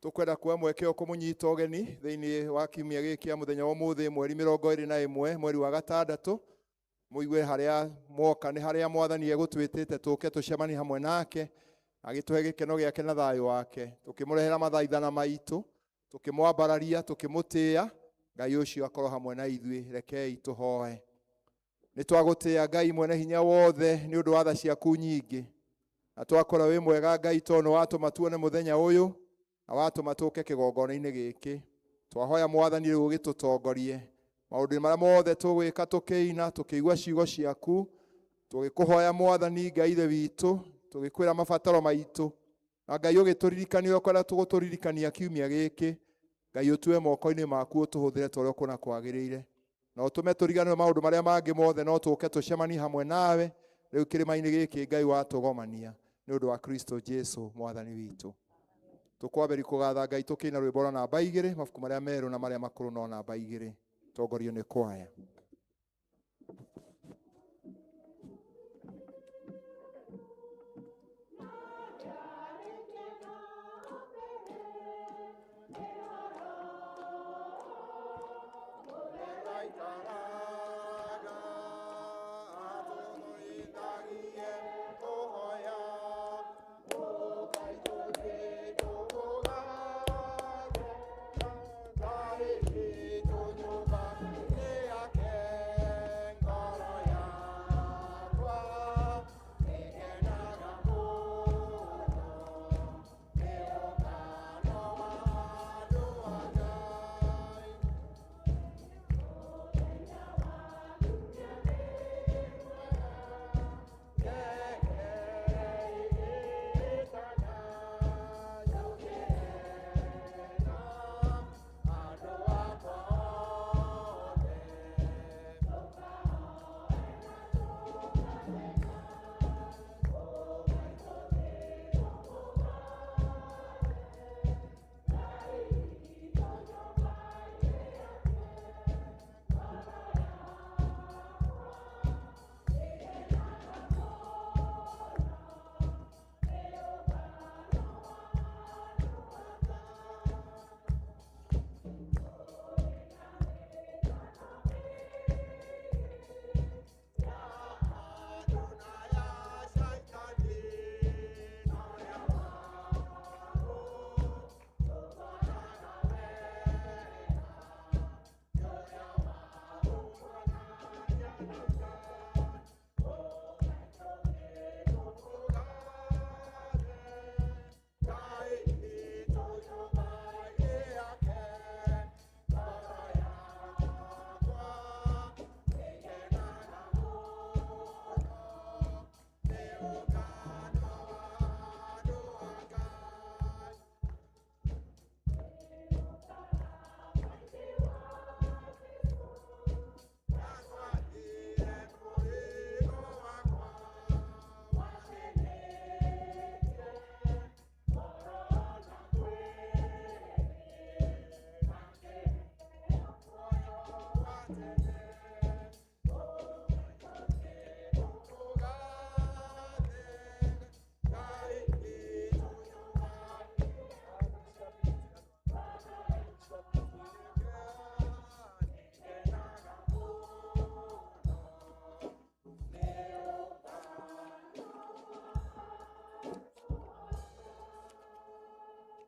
Tũkwenda kuoya mweke ũyũ kũmũnyita ũgeni thĩinĩ wa kiumia gĩkĩ kĩa mũthenya wa ũmũthĩ mweri 21 mweri wa gatandatũ. Mũigue harĩa mwoka nĩ harĩa Mwathani egũtwĩtĩte tũke tũcemanie hamwe nake, agĩtũhe gĩkeno gĩake na thayũ wake, tũkĩmũrehera mathaithana maitũ, tũkĩmwambararia, tũkĩmũtĩĩa. Ngai ũcio akorwo hamwe na ithuĩ. Rekei tũhoe. Nĩ twagũtĩĩa Ngai mwene hinya wothe nĩ ũndũ wa tha ciaku nyingĩ, na twakora wĩ mwega Ngai tondũ nĩ watũma tuone mũthenya ũyũ na watũma tũke kĩgongona-inĩ gĩkĩ. Twahoya Mwathani rĩu ũgĩtũtongorie maũndũ-inĩ marĩa mothe tũgwĩka, tũkĩina, tũkĩigua ciugo ciaku, tũgĩkũhoya Mwathani Ngai Ithe witũ, tũgĩkwĩra mabataro maitũ, na Ngai ũgĩtũririkania ũrĩa ũkwenda tũgũtũririkania kiumia gĩkĩ. Ngai ũtue moko-inĩ maku, ũtũhũthĩre ta ũrĩa ũkuona kwagĩrĩire, na ũtũme tũriganĩrwo maũndũ marĩa mangĩ mothe, no tũke tũcemanie hamwe nawe rĩu kĩrĩma-inĩ gĩkĩ Ngai watũgomania, nĩ ũndũ wa Kristo Jesu Mwathani witũ. Tũkwambĩrĩria kũgatha Ngai tũkĩina rwĩmbo rwa namba 2, mabuku marĩa merũ na marĩa makũrũ no namba 2, tongorio nĩ kwaya.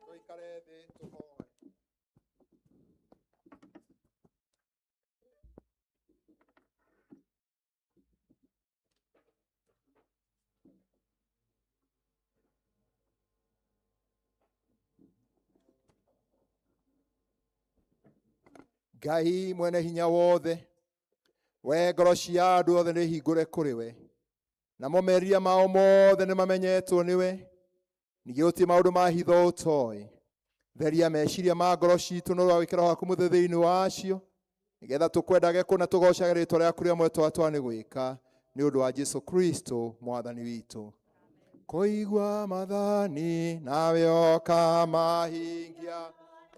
Tũikare thĩ tũhoe. Ngai mwene hinya wothe, we ngoro cia andũ othe nĩ hingũre kũrĩ we, namo merirĩria mao mothe nĩ mamenyetwo nĩwe. Ningĩ gũtirĩ maũndũ ma hitho ũtoĩ. Theria meciria ma ngoro citũ na ũrĩa wĩkĩra waku mũthĩ thĩinĩ wacio, nĩgetha tũkwendage kũna tũgocage rĩtwa rĩaku rĩa mwetwatwa nĩ gwĩka, nĩ ũndũ wa Jesu Kristo Mwathani witũ. Kũigua mathani nawe ũkamahingia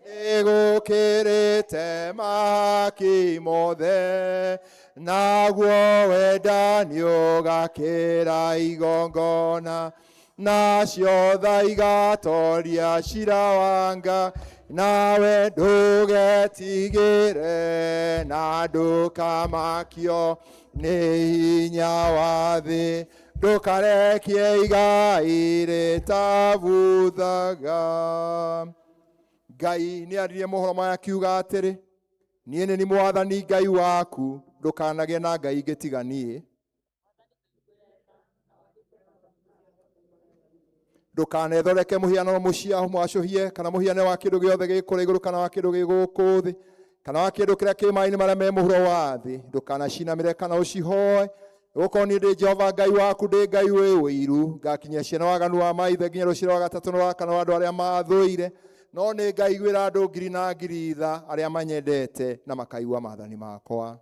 nĩgũkĩrĩte mahaki mothe, naguo wendani ũgakĩra igongona. Nacio tha igatoria cira wa Ngai, nawe ndũgetigĩre na ndũkamakio nĩ hinya wa thĩ, ndũkarekie igai rĩtabuthaga. Ngai nĩ aririe mohoro maya akiuga atĩrĩ, niĩ nĩ niĩ Mwathani Ngai waku, ndũkanagĩe na ngai ingĩ tiga niĩ. Ndũkanethondeke mũhianano mwacũhie kana mũhianĩre wa kĩndũ gĩothe gĩ kũrĩa igũrũ kana wa kĩndũ gĩ gũkũ thĩ kana wa kĩndũ kĩrĩa kĩ maĩ-inĩ marĩa me mũhuro wa thĩ. Ndũkanacinamĩre kana ũcihoe, nĩgũkorwo niĩ ndĩ Jehova Ngai waku, ndĩ Ngai wĩ ũiru, ngakinyia ciana waganu wa maithe nginya rũciaro rwa gatatũ na rwa kana rwa andũ arĩa maathũire, no nĩ ngaiguĩra andũ ngiri na ngiri tha arĩa manyendete na makaigua maathani makwa.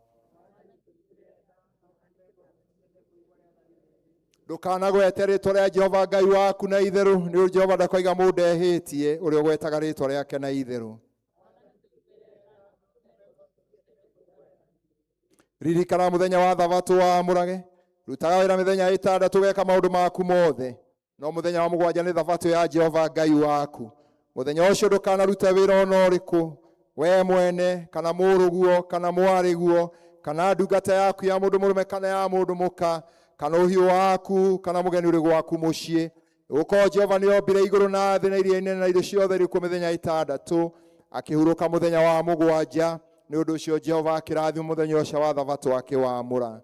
Ndũkanagwete rĩtwa rĩa Jehova Ngai waku na itherũ, nĩ ũndũ Jehova ndakoiga mũndũ ehĩtie ũrĩa ũgwetaga rĩtwa rĩake na itherũ. Ririkana mũthenya wa thabatũ wamũrage, rutaga wĩra mĩthenya ĩtandatũ ũgeka maũndũ maku mothe, no mũthenya wa mũgwanja nĩ thabatũ ya Jehova Ngai waku. Mũthenya ũcio ndũkanarute wĩra ona ũrĩkũ, we mwene kana mũrũguo kana mwarĩguo kana ndungata yaku ya mũndũ mũrũme kana ya mũndũ mũka kana ũhiũ waku kana mũgeni ũrĩ gwaku mũciĩ, nĩgũkorwo Jehova nĩombire igũrũ na thĩ na iria inene na indo ciothe irĩ kuo mĩthenya ĩtandatũ, akĩhurũka mũthenya wa mũgwanja. Nĩ ũndũ ũcio Jehova akĩrathima mũthenya ũcio wa thabatũ akĩwamũra.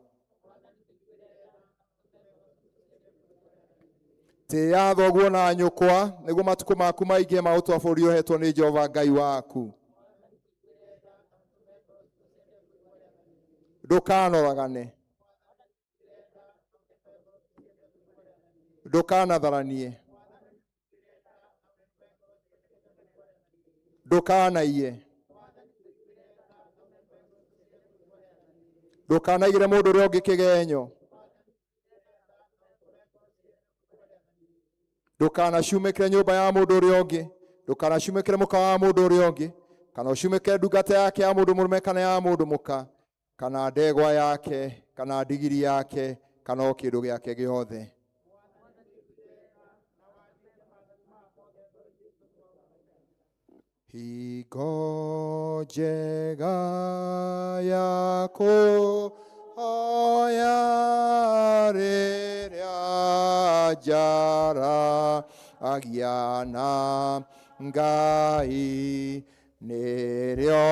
Tĩĩa thoguo na nyũkwa, nĩguo matukũ maku maingĩ ma gũtũũra bũrũri ũhetwo nĩ Jehova Ngai waku. Ndũkanoragane, ndũkanatharanie, ndũkanaiye, ndũkanaigĩre mũndũ ũrĩa ũngĩ kĩgenyo, ndũkanacumĩkĩre nyũmba ya mũndũ ũrĩa ũngĩ, ndũkanacumĩkĩre mũka wa mũndũ ũrĩa ũngĩ, kana ũcumĩkĩre ndungata yake ya mũndũ mũrũme kana ya mũndũ mũka, kana ndegwa yake kana ndigiri yake kana o kĩndũ gĩake gĩothe. Hingo njega ya kũhoya rĩrĩa njaragia na Ngai, nĩrĩo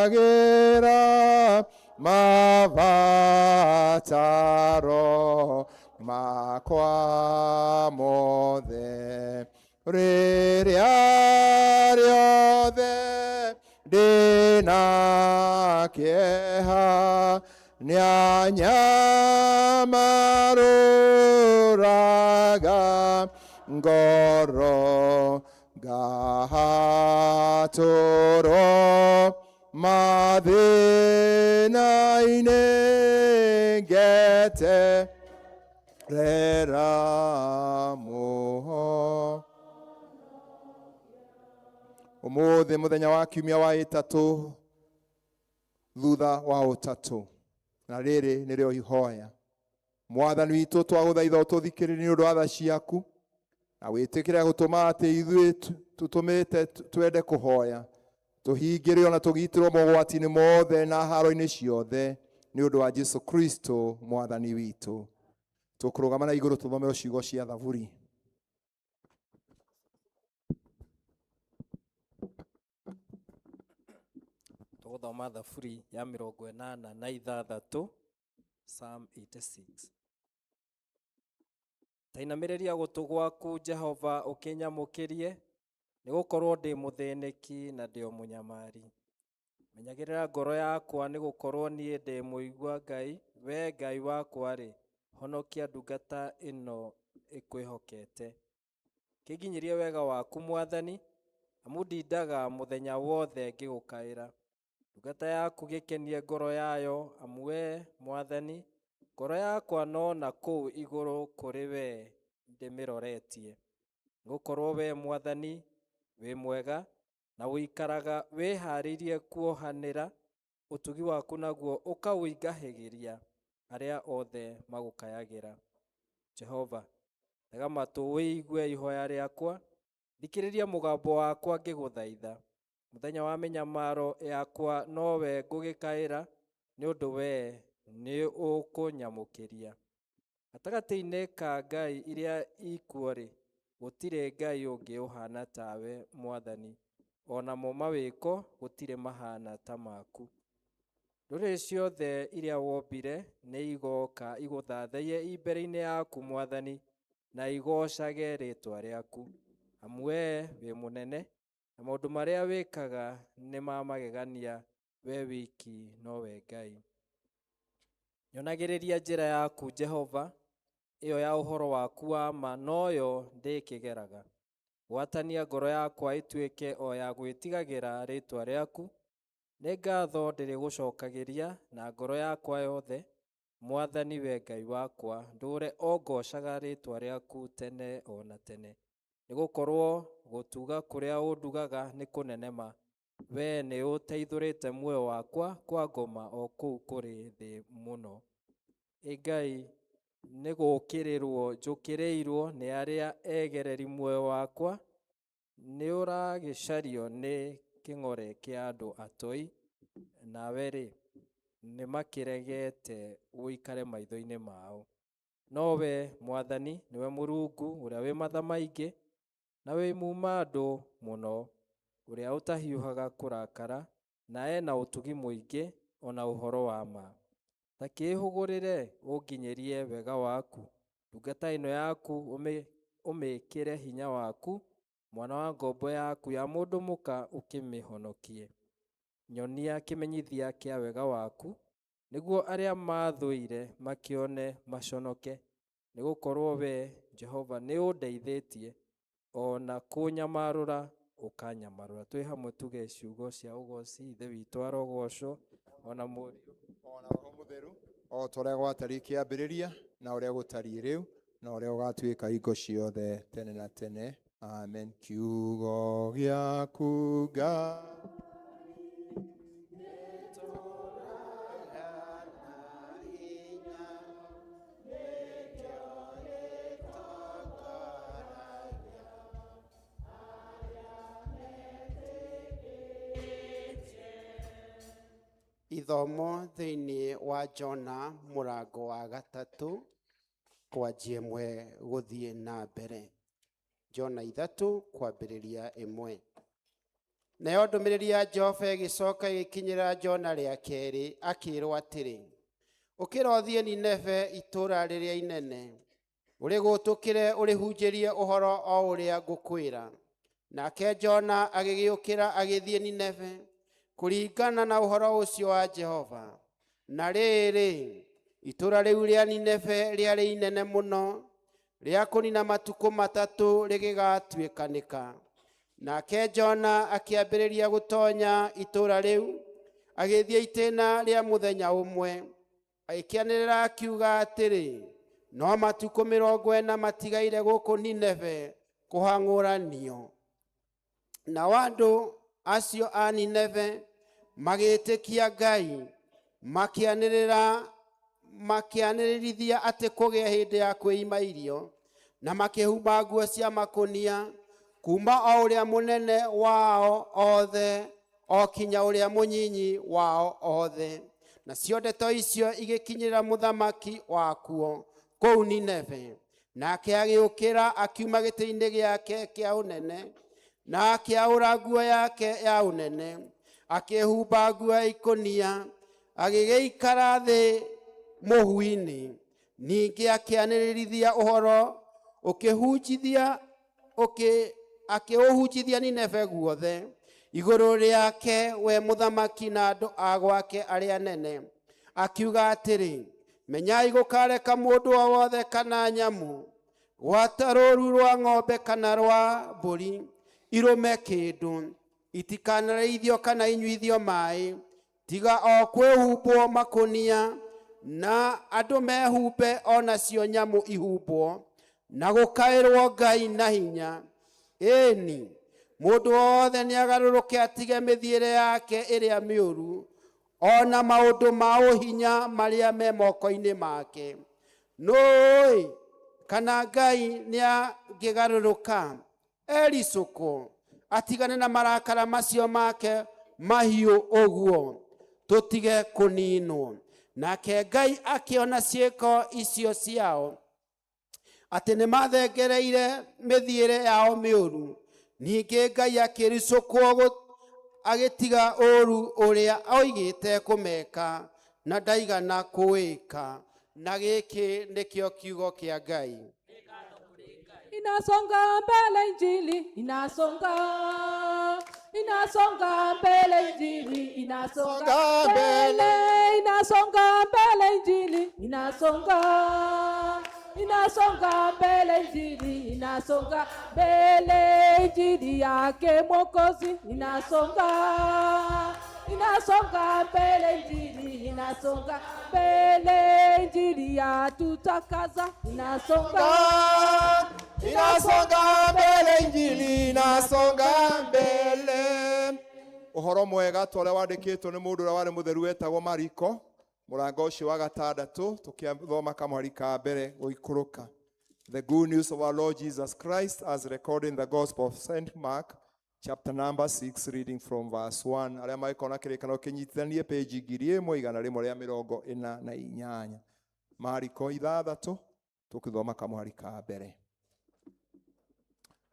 ndĩmũtwaragĩra mabataro makwa mothe. Rĩrĩa rĩothe ndĩna kĩeha, nĩanyamarũraga ngoro, ngahatũrwo mathĩna-inĩ ngeterera mũho. Ũmũthĩ mũthenya wa kiumia wa ĩtatũ thutha wa ũtatũ, na rĩrĩ nĩrĩo ihoya. Mwathani witũ, twagũthaitha ũtũthikĩrĩrie nĩ ũndũ wa tha ciaku, na wĩtĩkĩre gũtũma atĩ ithuĩ tũtũmĩte twende kũhoya, tũhingĩrio na tũgitĩrwo mogwati-inĩ mothe na haro-inĩ ciothe, nĩ ũndũ wa Jesu Kristo Mwathani witũ. Tũkũrũgama na igũrũ tũthomerwo ciugo cia Thaburi. Tũgũthoma Thaburi ya 86, Psalm 86. Tainamĩrĩria gũtũ gwaku Jehova ũkĩnyamũkĩrie, nĩgũkorwo ndĩ mũthĩnĩki na ndĩ o mũnyamari. Menyagĩrĩra ngoro yakwa, nĩgũkorwo niĩ ndĩ mũigua Ngai. We Ngai wakwa-rĩ, honokia ndungata ĩno ĩkwĩhokete. Kĩnginyĩrie wega waku Mwathani, amu ndindaga mũthenya wothe ngĩgũkaĩra. Ndungata yaku gĩkenie ngoro yayo, amu we Mwathani, ngoro yakwa no na kũu igũrũ kũrĩ we ndĩmĩroretie. Nĩgũkorwo we Mwathani wĩ mwega, na ũikaraga wĩhaarĩirie kuohanĩra, ũtugi waku naguo ũkaũingahĩgĩria. arĩa othe magũkayagĩra. Jehova, tega matũ ũigue ihoya rĩakwa, thikĩrĩria mũgambo wakwa ngĩgũthaitha. Mũthenya wa mĩnyamaro yakwa nowe ngũgĩkaĩra, nĩ ũndũ wee nĩ ũkũnyamũkĩria. Gatagatĩ-inĩ ka ngai iria ikuo-rĩ, gũtirĩ Ngai ũngĩ ũhaana tawe, Mwathani, o namo mawĩko gũtirĩ mahaana ta maku. Ndũrĩrĩ ciothe iria wombire nĩ igooka igũthathaiye i mbere-inĩ yaku, Mwathani, na igoocage rĩĩtwa rĩaku. Amu wee wĩ mũnene, na maũndũ marĩa wĩkaga nĩ ma magegania, wee wiki nowe Ngai. Nyonagĩrĩria njĩra yaku, Jehova, ĩyo ya ũhoro waku wa ma noyo ndĩkĩgeraga. Gwatania ngoro yakwa ĩtuĩke o ya gwĩtigagĩra rĩĩtwa rĩaku. Nĩ ngatho ndĩrĩgũcokagĩria na ngoro yakwa yothe, Mwathani we Ngai wakwa, ndũũre o ngoocaga rĩĩtwa rĩaku tene o na tene. Nĩ gũkorwo gũtuga kũrĩa ũndugaga nĩ kũnene ma, wee nĩ ũteithũrĩte muoyo wakwa kwa ngoma o kũu kũrĩ thĩ mũno. Ĩ Ngai, nĩ gũũkĩrĩrwo njũkĩrĩirwo nĩ arĩa egereri muoyo wakwa, nĩ ũragĩcario nĩ kĩng'ore kĩa andũ atoi, nawe-rĩ, nĩ makĩregete ũikare maitho-inĩ mao. No we, Mwathani, nĩwe Mũrungu ũrĩa wĩ matha maingĩ, na wĩ muuma-andũ mũno, ũrĩa ũtahiũhaga kũrakara, na e na ũtugi mũingĩ o na ũhoro wa ma. Ta kĩĩhũgũrĩre ũnginyĩrie wega waku, ndungata ĩno yaku ũmĩĩkĩre hinya waku, mwana wa ngombo yaku ya mũndũ mũka ũkĩmĩhonokie. Nyonia kĩmenyithia kĩa wega waku, nĩguo arĩa maathũire makĩone maconoke, nĩ gũkorũo wee, Jehova, nĩ ũndeithĩtie, o na kũnyamarũra ũkanyamarũra. Twĩ hamwe tuge ciugo cia ũgoci, Ithe witũ arogocwo, o na Mũriũ, o na Roho Mũtheru, o ta ũrĩa gwatariĩ kĩambĩrĩria, na ũrĩa gũtariĩ rĩu, na ũrĩa ũgatuĩka hingo ciothe tene na tene. Amen. Kiugo gĩaku Ngai Ithomo thĩinĩ wa Jona mũrango wa gatatũ kwanjia ĩmwe gũthiĩ na mbere. Jona 3 kwambĩrĩria 1. Nayo ndũmĩrĩri ya Jehova ĩgĩcoka ĩgĩkinyĩra Jona rĩa kerĩ, akĩĩrwo atĩrĩ, ũkĩra ũthiĩ Nineve itũũra rĩrĩa inene, ũrĩgũtũkĩre ũrĩhunjĩrie ũhoro o ũrĩa ngũkwĩra. Nake Jona agĩgĩũkĩra agĩthiĩ Nineve kũringana na ũhoro ũcio wa Jehova. Na rĩrĩ, itũũra rĩu rĩa Nineve rĩarĩ inene mũno, rĩa kũnina matukũ 3 rĩgĩgatuĩkanĩka. Nake Jona akĩambĩrĩria gũtonya itũũra rĩu, agĩthiĩ itĩĩna rĩa mũthenya ũmwe, agĩkĩanĩrĩra akiuga atĩrĩ, no matukũ 40 matigaire gũkũ Nineve kũhang'ũranio. Nao andũ acio a Nineve magĩĩtĩkia Ngai, makĩanĩrĩrithia atĩ kũgĩe hĩndĩ ya kwĩima irio, na makĩhumba nguo cia makũnia, kuma o ũrĩa mũnene wao othe o kinya ũrĩa mũnyinyi wao othe. Nacio ndeto icio igĩkinyĩra mũthamaki wakuo kũu Nineve. Nake agĩũkĩra akiuma gĩtĩ-inĩ gĩake kĩa ũnene, na akĩaũra nguo yake ya ũnene, akĩhumba nguo ya ikũnia, agĩgĩikara thĩ mũhu-inĩ. Ningĩ akĩanĩrĩrithia ũhoro, akĩũhunjithia Nineve guothe, igũrũ rĩake we mũthamaki na andũ a gwake arĩa anene, akiuga atĩrĩ, menyai gũkareka mũndũ o wothe kana nyamũ, gwata rũũru rwa ng'ombe kana rwa mbũri, irũme kĩndũ, itikanarĩithio kana inyuithio maĩ, tiga o kwĩhumbwo makũnia, na andũ mehumbe o nacio nyamũ ihumbwo, na gũkaĩrwo Ngai na hinya. Ĩni, mũndũ wothe nĩagarũrũke atige mĩthiĩre yake ĩrĩa mĩũru, O na maũndũ ma ũhinya marĩa me moko-inĩ make. Nũĩ kana Ngai nĩangĩgarũrũka ericũkwo atigane na marakara macio make mahiũ ũguo, tũtige kũninwo. Nake Ngai akĩona ciĩko icio ciao, atĩ nĩ mathengereire mĩthiĩre yao mĩũru. Ningĩ Ngai akĩricũkwo agĩtiga ũũru ũrĩa oigĩte kũmeka, na ndaigana kũwĩka. Na gĩkĩ nĩkĩo kiugo kĩa Ngai. Inasonga mbele injili, inasonga, inasonga mbele injili, inasonga Songa mbele. mbele, inasonga mbele injili, inasonga, inasonga mbele injili, inasonga mbele injili yake Mwokozi, inasonga, inasonga mbele injili, inasonga mbele injili ya tutakaza, inasonga. Inasonga mbele injili inasonga mbele. Ũhoro mwega ta ũrĩa wandĩkĩtwo nĩ mũndũ ũrĩa warĩ mũtheru wetagwo Mariko, mũrango ũcio wa gatandatũ, tũkĩthoma kamũhari ka mbere gũikũrũka. The good news of our Lord Jesus Christ as recorded in the Gospel of St. Mark, chapter number 6, reading from verse 1. Arĩa mangĩkorwo na kĩrĩkanĩro kĩnyitithanie page 1148. Mariko 6, tũkĩthoma kamũhari ka mbere.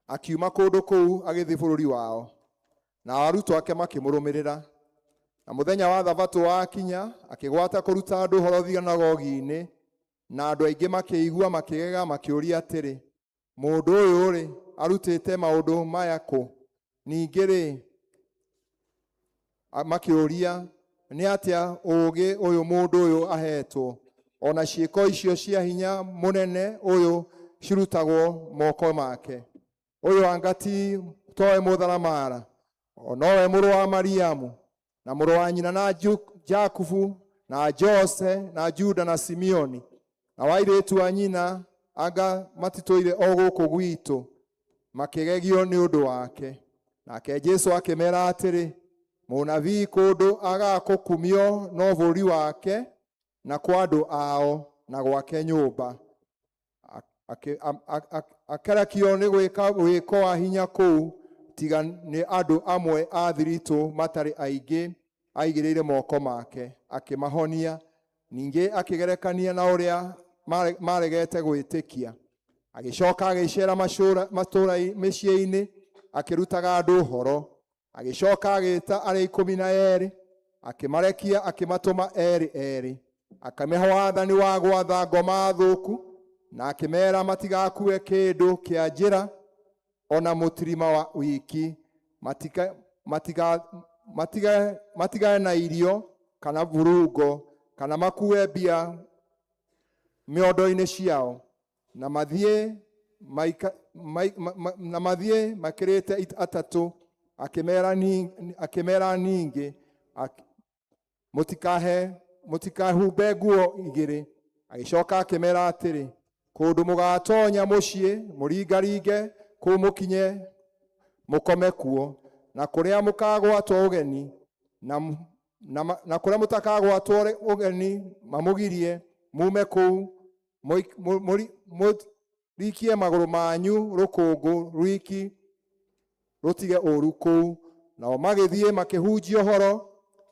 Akiuma kũndũ kũu agĩthiĩ bũrũri wao, na arutwo ake makĩmũrũmĩrĩra. Na mũthenya wa thabatũ wakinya, akĩgwata kũruta andũ ũhoro thunagogi-inĩ, na andũ aingĩ makĩigua makĩgega makĩũria atĩrĩ, mũndũ ũyũ rĩ, arutĩte maũndũ maya kũ? Ningĩ rĩ, makĩũria, nĩ atĩa ũũgĩ ũyũ mũndũ ũyũ ahetwo? Ona ciĩko icio cia hinya mũnene ũyũ cirutagwo moko make. Ũyũ anga ti towe mũtharamara, o nowe mũrũ wa Mariamu, na mũrũ wa nyina na Jakubu, na Jose, na Juda na Simeoni, na wa airĩtu a nyina anga matitũire o gũkũ gwitũ? Makĩgegio nĩ ũndũ wake. Nake Jesũ akĩmera atĩrĩ, mũnabii kũndũ agakũkumio no bũrũri wake na kwa andũ ao na gwake nyũmba. Akarakio nĩ gwĩka wĩko wa hinya kũu, tiga nĩ andũ amwe a thiritũ matarĩ aingĩ aigĩrĩire moko make akĩmahonia. Ningĩ akĩgerekania na ũrĩa maregete gwĩtĩkia. Agĩcoka agĩceera matũũra mĩciĩ-inĩ akĩrutaga andũ ũhoro. Agĩcoka agĩĩta arĩa 12, akĩmarekia akĩmatũma erĩ erĩ, akĩmahe wathani wa gwatha ngoma thũku, na akĩmeera matigakue kĩndũ kĩa njĩra ona mũtirima wa wiki, matigane na irio kana burungo kana makue mbia mĩondo-inĩ ciao, na mathiĩ na mathiĩ makĩrĩte atatũ. Akĩmera ningĩ, mũtikahumbe nguo igĩrĩ. Agĩcoka akĩmera atĩrĩ, kũndũ mũgatonya mũciĩ mũringaringe kũu mũkinye mũkome kuo, na kũrĩa mũkagwatwo ũgeni na kũrĩa mũtakagwatwo ũgeni mamũgirie mume kũu, mũrikie magũrũ manyu rũkũngũ rwiki rũtige ũũru kũu. Nao magĩthiĩ makĩhunjia ũhoro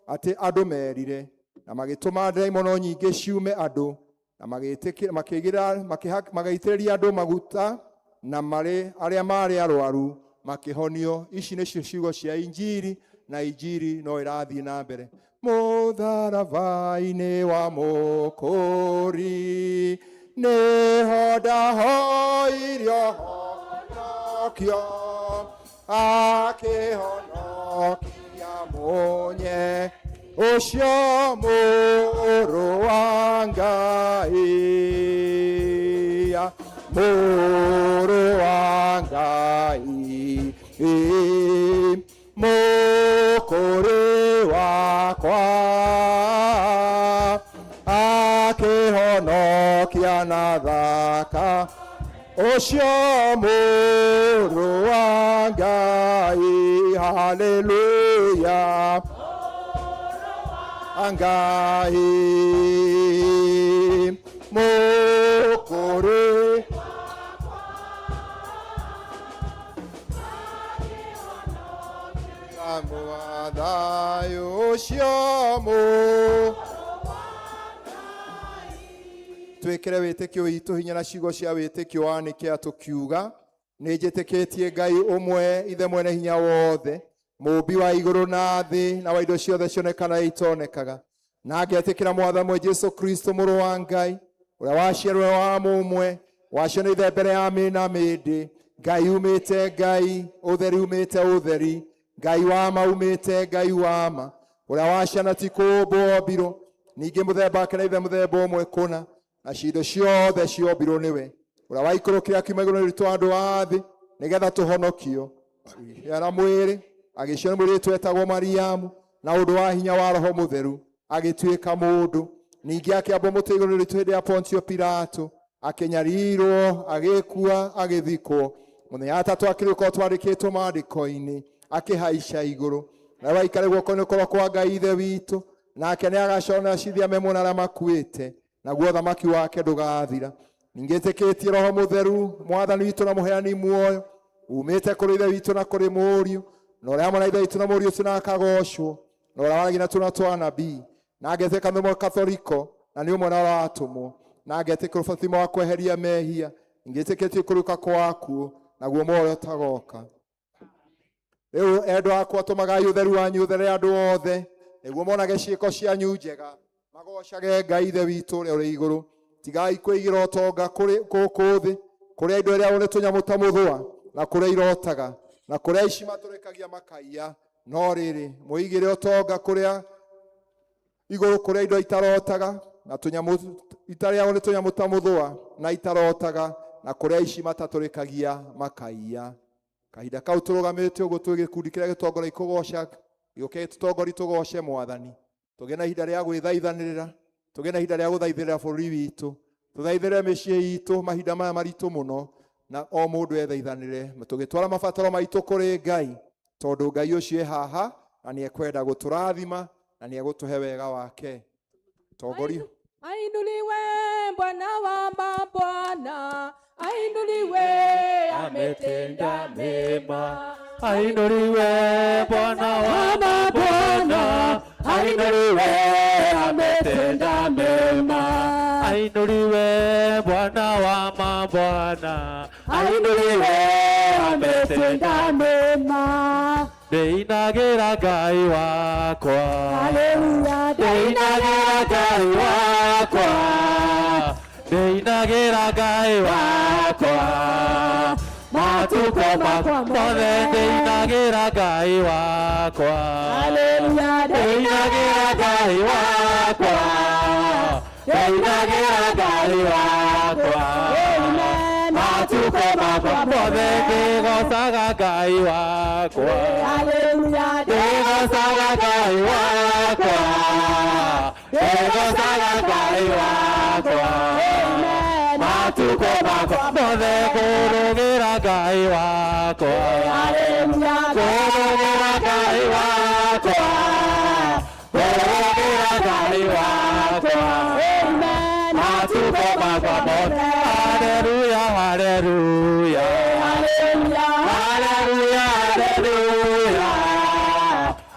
atĩ andũ merire, na magĩtũma ndaimono nyingĩ ciume andũ, na magĩitĩrĩria andũ maguta, na marĩ arĩa marĩ arwaru makĩhonio. Ici nĩcio ciugo cia Injiri, na Injiri no ĩrathiĩ na mbere. Mũtharaba-inĩ wa Mũkũri nĩho ndahoirio honokio, akĩhonokia munye ũcio mũrũ wa Ngai, mũrũ wa Ngai, mũkũri wakwa, akĩhonokia na thaka ũcio mũrũ wa Ngai. Haleluya. Ngai mũkũrĩ wa thayũ ũcio mũ twĩkĩre wĩtĩkio witũ hinya na ciugo cia wĩtĩkio wanĩke tũkiuga nĩ njĩtĩkĩtie Ngai ũmwe ithe mwene hinya wothe mũũmbi wa igũrũ na thĩ na wa indo ciothe cionekana itonekaga na ngetĩkĩra mwathani mwe Jesu Kristo mũrũ wa Ngai ũrĩa waciarwo wa mũmwe wacio nĩ ithe mbere ya mĩna mĩndĩ Ngai umĩte Ngai ũtheri umĩte ũtheri Ngai wa ma umĩte Ngai wa ma ũrĩa waciana ti kũũmbwo ombirwo ningĩ mũthemba wake na ithe mũthemba ũmwe kũna na cindo ciothe ciombirwo nĩwe ũrĩa waikũrũkire akiuma igũrũ nĩ ũritũ wa andũ a thĩ nĩgetha tũhonokio agĩciara mwĩrĩ agĩciara mwĩrĩ wetagwo Mariamu na ũndũ wa hinya wa Roho Mũtheru agĩtuĩka mũndũ ningĩ akĩambwo mũtĩ igũrũ nĩ ũritũ hĩndĩ ya Pontio Pilato akĩnyarirwo agĩkua agĩthikwo mũthenya wa tatũ akĩriũka twandĩkĩtwo maandĩko-inĩ akĩhaica igũrũ na waikare guoko-inĩ kwa kwa Ngai ithe witũ nake nĩ agacona cithia memwo na arĩa makuĩte naguo thamaki wake ndũgathira ningĩ ĩtĩkĩtie Roho Mũtheru mwathani witũ na mũheani muoyo umĩte kũrĩ ithe witũ na kũrĩ mũriũ na ũrĩa hamwe na ithe witũ na mũriũ ũcio na akagocwo na ũrĩa waragia na tũnua twa anabii na ngetĩka nĩ katholiko na nĩ ũmwe na ũrĩa watũmwo na ngetĩkĩra ũbatithio wa kweheria mehia ngĩtĩkĩtie kũriũka kwa akuũ naguo muoyo ũtagoka rĩu endwa akwa tũmagai ũtheru wanyu ũthere andũ othe nĩguo monage ciĩko cianyu njega magocage Ngai ithe witũ ũrĩa ũrĩ igũrũ tigai kwĩigĩra ũtonga gũkũ thĩ kũrĩa indo iria nĩ tũnyamũ ta mũthũa na kũrĩa irotaga na kũrĩa ici matũrĩkagia makaiya no rĩrĩ mwĩigĩre ũtonga kũrĩa igũrũ kũrĩa indo itarotaga na tũnyamũ itarĩagwo nĩ tũnyamũ ta mũthũa na itarotaga na kũrĩa ici matatũrĩkagia makaiya kahinda kau tũrũgamĩte ũguo twĩ gĩkundi kĩrĩa gĩtongoragia kũgoca gĩũke gĩtũtongorie tũgoce mwathani tũgĩe na ihinda rĩa gwĩthaithanĩrĩra tũgĩe na ihinda rĩa gũthaithĩrĩra bũrũri witũ tũthaithĩre mĩciĩ itũ mahinda maya maritũ mũno na o mũndũ ethaithanĩre tũgĩtwara mabataro maitũ kũrĩ Ngai tondũ Ngai ũcio e haha na nĩ ekwenda gũtũrathima na nĩ egũtũhe wega wake tongoria Ainuliwe Bwana wa mabwana, ainuliwe ametenda mema. Ainuliwe Bwana wa mabwana, ainuliwe ametenda mema. Ainuliwe Bwana wa mabwana, ainuliwe ametenda mema. Ndĩinagĩra Ngai wakwa, Haleluya, ndĩinagĩra Ngai wakwa, ndĩinagĩra Ngai wakwa, matukũ makwa mothe ndĩinagĩra Ngai wakwa, Haleluya, ndĩinagĩra Ngai wakwa, ndĩinagĩra Ngai wakwa, Amen. matukũ makwa mothe ndĩgocaga Ngai wakwa. Haleluya, Ndĩgocaga Ngai wakwa, ndĩgocaga Ngai wakwa, Amen. matukũ makwa mothe ngũrũgĩra Ngai wakwa, Haleluya, ngũrũgĩra Ngai wakwa, ngũrũgĩra Ngai wakwa, Amen. matukũ makwa mothe. Haleluya, haleluya, Haleluya, haleluya, haleluya,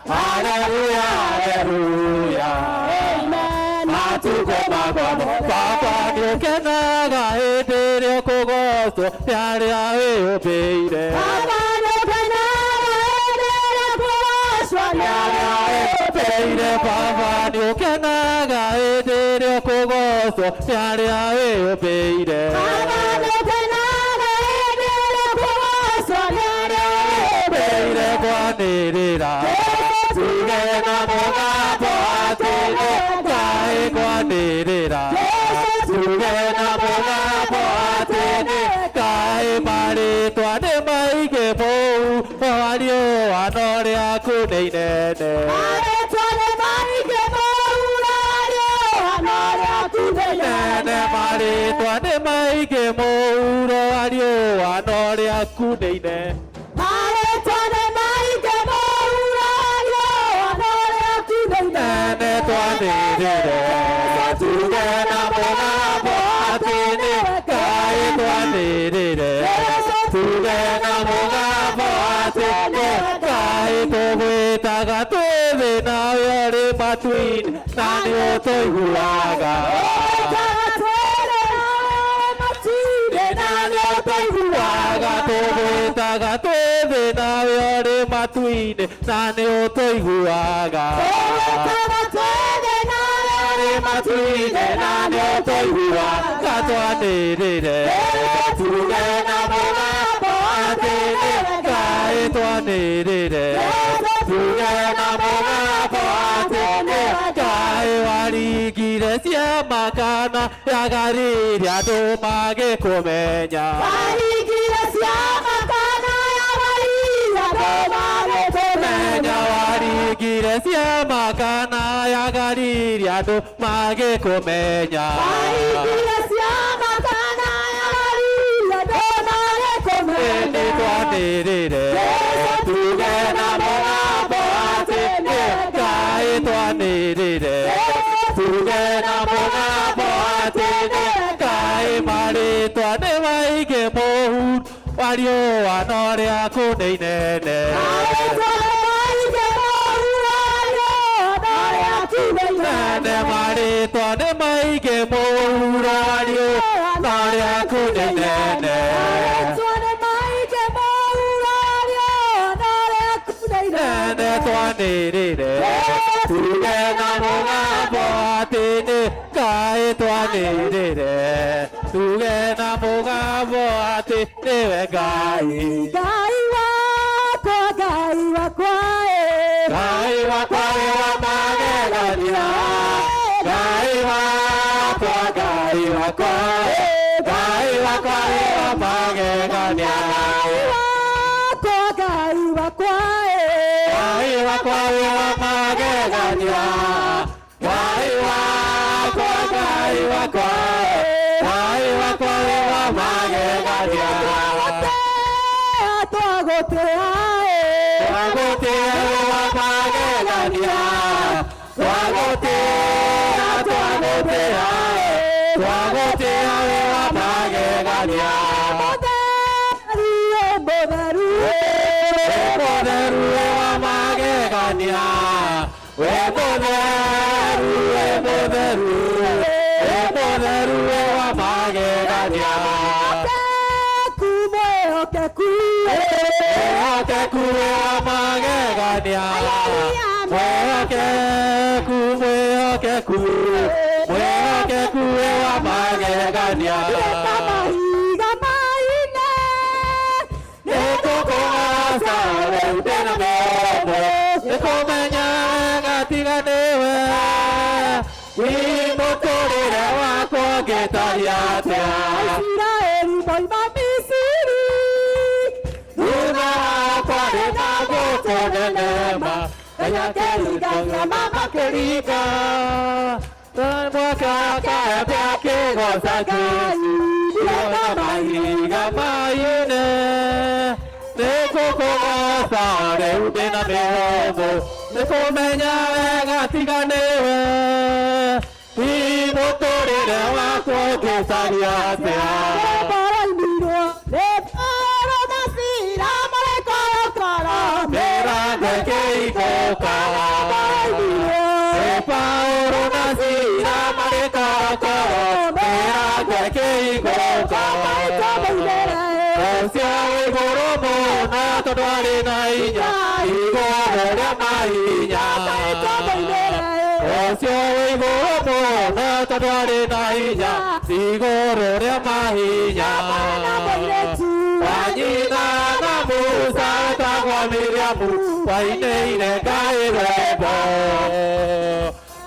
haleluya, haleluya. Amen. Matukũ makwa mothe. Baba nĩũkenaga hĩndĩ ĩrĩa ũkũgocwo nĩ arĩa wĩyũmbĩire. Baba nĩũkenaga hĩndĩ ĩrĩa ngũgocwo nĩ arĩa Wĩyũmbĩire. Baba nĩũkenaga hĩndĩ ĩrĩa ũkũgocwo nĩ arĩa wĩyũmbĩire. Baba nĩũkenaga hĩndĩ ĩrĩa ngũgocwo nĩ arĩa Wĩyũmbĩire kwanĩrĩra tuge na mũgambo atĩ nĩ Ngai kwanĩrĩra tuge na mũgambo atĩ nĩ Ngai marĩtwa nĩ maingĩ mũu riũa no rĩaku nĩ inene. Marĩtwa nĩ maingĩ mũno riũa no rĩaku nĩ Nene marĩtwa nĩ maingĩ mũno riũa no rĩaku nĩ inene. Marĩtwa nĩ maingĩ mũno riũa no rĩaku nĩ Nene inene. Tuge na mũgambo atĩ nĩ Ngai tũgwĩtaga twĩ thĩ nawe ũrĩ matu-inĩ na nĩ ũtũiguaga. Na nĩ ũtũiguaga tũgwĩtaga twĩ thĩ nawe ũrĩ matu-inĩ na nĩ ũtũiguaga. Ũrĩ matu-inĩ na nĩ ũtũiguaga twanĩrĩre. Tuge na mũgambo atĩ nĩ Ngai twanĩrĩre. Tuge na mũgambo atĩ nĩ Ngai waringire ciama kana ya Galili andũ magĩkũmenya. Waringire ciama kana ya Galili andũ magĩkũmenya. Menya waringire ciama kana ya Galili andũ magĩkũmenya. Waringire ciama kana ya Galili andũ magĩkũmenya. Nĩ twanĩrĩre tuge na mũgambo atĩ nĩ Ngai twanĩrĩre tuge na mũgambo atĩ nĩ Ngai marĩtwa nĩ maingĩ mũhu wa riũa no rĩaku nĩ inene. Marĩtwa nĩ maingĩ mũhu wa riũa no rĩaku nĩ Nene inene. marĩtwa nĩ maingĩ mũhu wa riũa no rĩaku nĩ inene. Marĩtwa nĩ maingĩ mũhu wa riũa no rĩaku nĩ Nene inene. twanĩrĩre tuge na mũgambo atĩ nĩ Ngai twanĩrĩre tuge na mũgambo atĩ nĩwe Ngai. Ngai wakwa, Ngai wakwa, eh. Ngai wakwa wĩ wa magegania Ngai wakwa Ngai wakwa Ngai wakwa wĩ wa magegania Ngai wakwa, Ngai wakwa, eh. Ngai wakwa wĩ wa magegania Ngai wakwa Ngai wakwa Ngai wakwa wĩ wa magegania Twagũtĩa, eh. Twagũtĩa wĩ wa magegania Twagũtĩa twagũtĩa Twagũtĩa wĩ wa magegania Mũtheru, mũtheru, Wĩ mũtheru wĩ wa magegania Wĩ mũtheru wĩ mũtheru Wĩ mũtheru wĩ wa magegania Mwĩhokeku, mwĩhokeku, Mwĩhokeku wĩ wa magegania Mwĩhokeku mwĩhokeku Mwĩhokeku wĩ wa magegania Ta mahiga maine. Nĩtũkũgoca rĩu ndĩna mĩhũmũ nĩkũmenya wega tiga nĩwe wĩ mũtũrĩre wakwa ngĩtaria atĩa Aisiraeli moima Misiri. Thutha wakwa ndĩ na mbũtũ nene ma Ngai akĩringa kĩama makĩringa Mwaka akaembe akĩgoca Jesũ Kuona mahiga maine Nĩngũkũgoca rĩu ndĩna mĩhũmũ Nĩkũmenya wega tiga nĩwe Ti mũtũrĩre wakwa ũngĩcaria atĩa Barainirwo nĩ Paũlũ na Sila marĩ korokoro. Mĩrango ĩkĩhingũka Nĩ Paũlũ na Sila marĩ korokoro Mĩrango ĩkĩhingũka Ũcio wĩ igũrũ mũno tondũ arĩ na hinya igũrũ rĩa mahinya Ũcio wĩ igũrũ mũno tondũ arĩ na hinya igũrũ rĩa mahinya Wanyina na Musa wetagwo Miriamu wainĩire Ngai rwĩmbo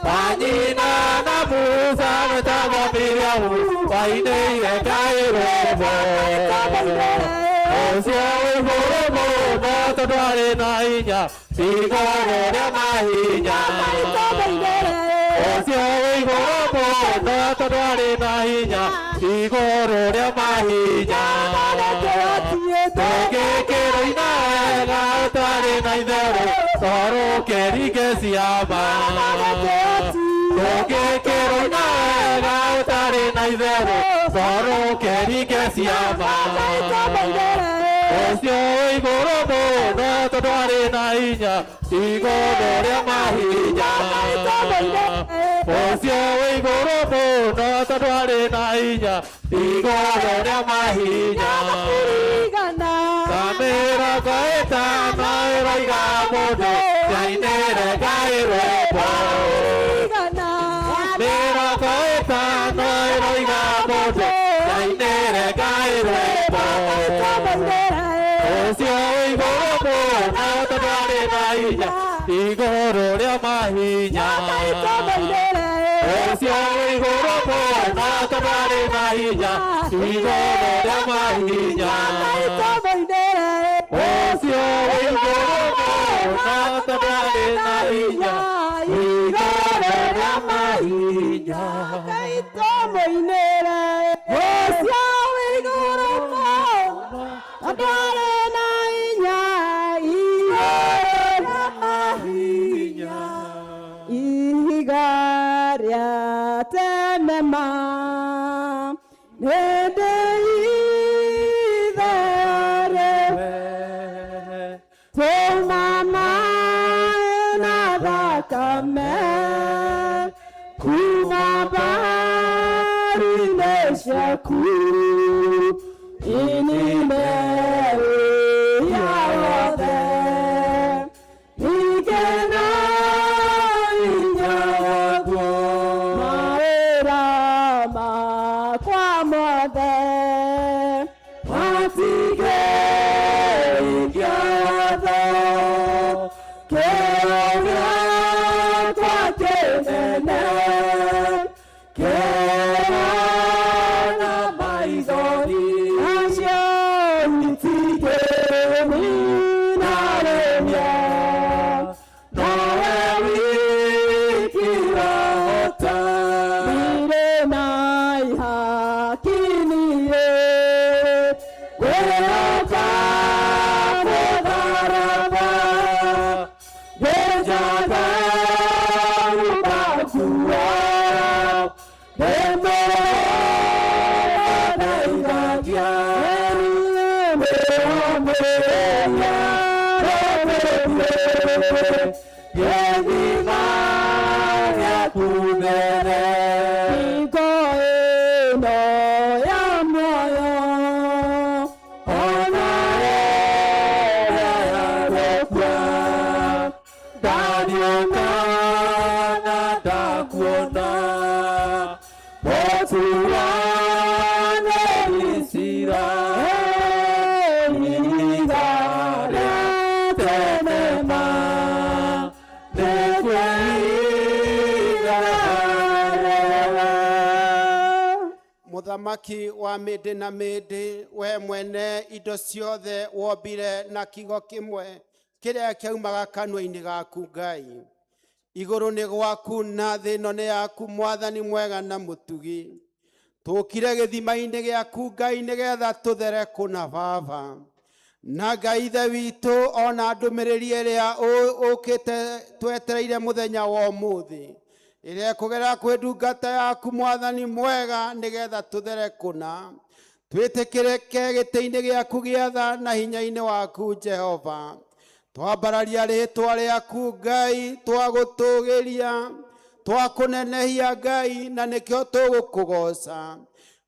Wanyina na Musa wetagwo Miriamu wainĩire Ngai rwĩmbo Ũcio wĩ igũrũ mũno tondũ arĩ na hinya igũrũ rĩa mahinya Ũcio wĩ igũrũ mũno tondũ arĩ na hinya igũrũ rĩa mahinya Tũngĩkĩrũina wega ũtarĩ na itherũ twarũkĩringe ciama Tũngĩkĩrũina wega ũtarĩ na itherũ twarũkĩringe ciama. Ũcio wĩ igũrũ mũno tondũ arĩ na hinya igũrũ rĩa mahinya. Ũcio wĩ igũrũ mũno tondũ arĩ na hinya igũrũ rĩa mahinya. Ta 50 ĩroiga mũndũ nĩainĩre Ngai rwĩmbo. 50 ĩroiga mũndũ nĩainĩre Ngai rwĩmbo. Ũcio wĩ igũrũ mũno tondũ arĩ na hinya igũrũ rĩa mahinya. Ũcio wĩ igũrũ mũno tondũ arĩ na hinya igũrũ rĩa mahinya. Ũcio wĩ igũrũ mũno tondũ arĩ na hinya igũrũ rĩa mahinya. Ũcio wĩ igũrũ mũno tondũ arĩ na hinya igũrũ rĩa mahinya. Ihiga rĩa tene ma nĩndĩithere tũma maĩ na thakame kuma mbari-inĩ ciaku inine wĩhia wothe ningĩ na hinya waguo mawĩra makwa mothe matigĩrĩria watho kĩo gĩakwa kĩnene kĩrona maithori acio itigĩrĩria rĩmwe nowe wiki wahota ndirĩ na ihaki niĩ gwĩoka mũtharaba ngĩnjaga ũmbakuo ndĩmũthaithagia gĩthima gĩaku mbere hingo ĩno ya muoyo ona ĩrĩa ya gũkua Ndaniona na ndakuona mũtuanĩri ciira ihinda rĩa tene ma nĩkwĩiga harĩwe. Mũthamaki wa mĩndĩ na mĩndĩ, we mwene indo ciothe wombire na kiugo kĩmwe kĩrĩa kĩaumaga kanua-inĩ gaku Ngai. Igũrũ nĩ gwaku na thĩ ĩno nĩ yaku Mwathani mwega na mũtugi. Tũkire gĩthima-inĩ gĩaku Ngai nĩgetha tũthere kũna baba. Na Ngai ithe witũ ona ndũmĩrĩri ĩrĩa ũkĩte twetereire mũthenya wa ũmũthĩ ĩrĩa ĩkũgerera kwĩ ndungata yaku Mwathani mwega nĩgetha tũthere kũna twĩtĩkĩrĩke gĩtĩ-inĩ gĩaku gĩa tha na hinya-inĩ waku Jehova. Twambararia rĩtwa rĩaku Ngai, twagũtũgĩria, twakũnenehia Ngai, na nĩkĩo tũgũkũgoca.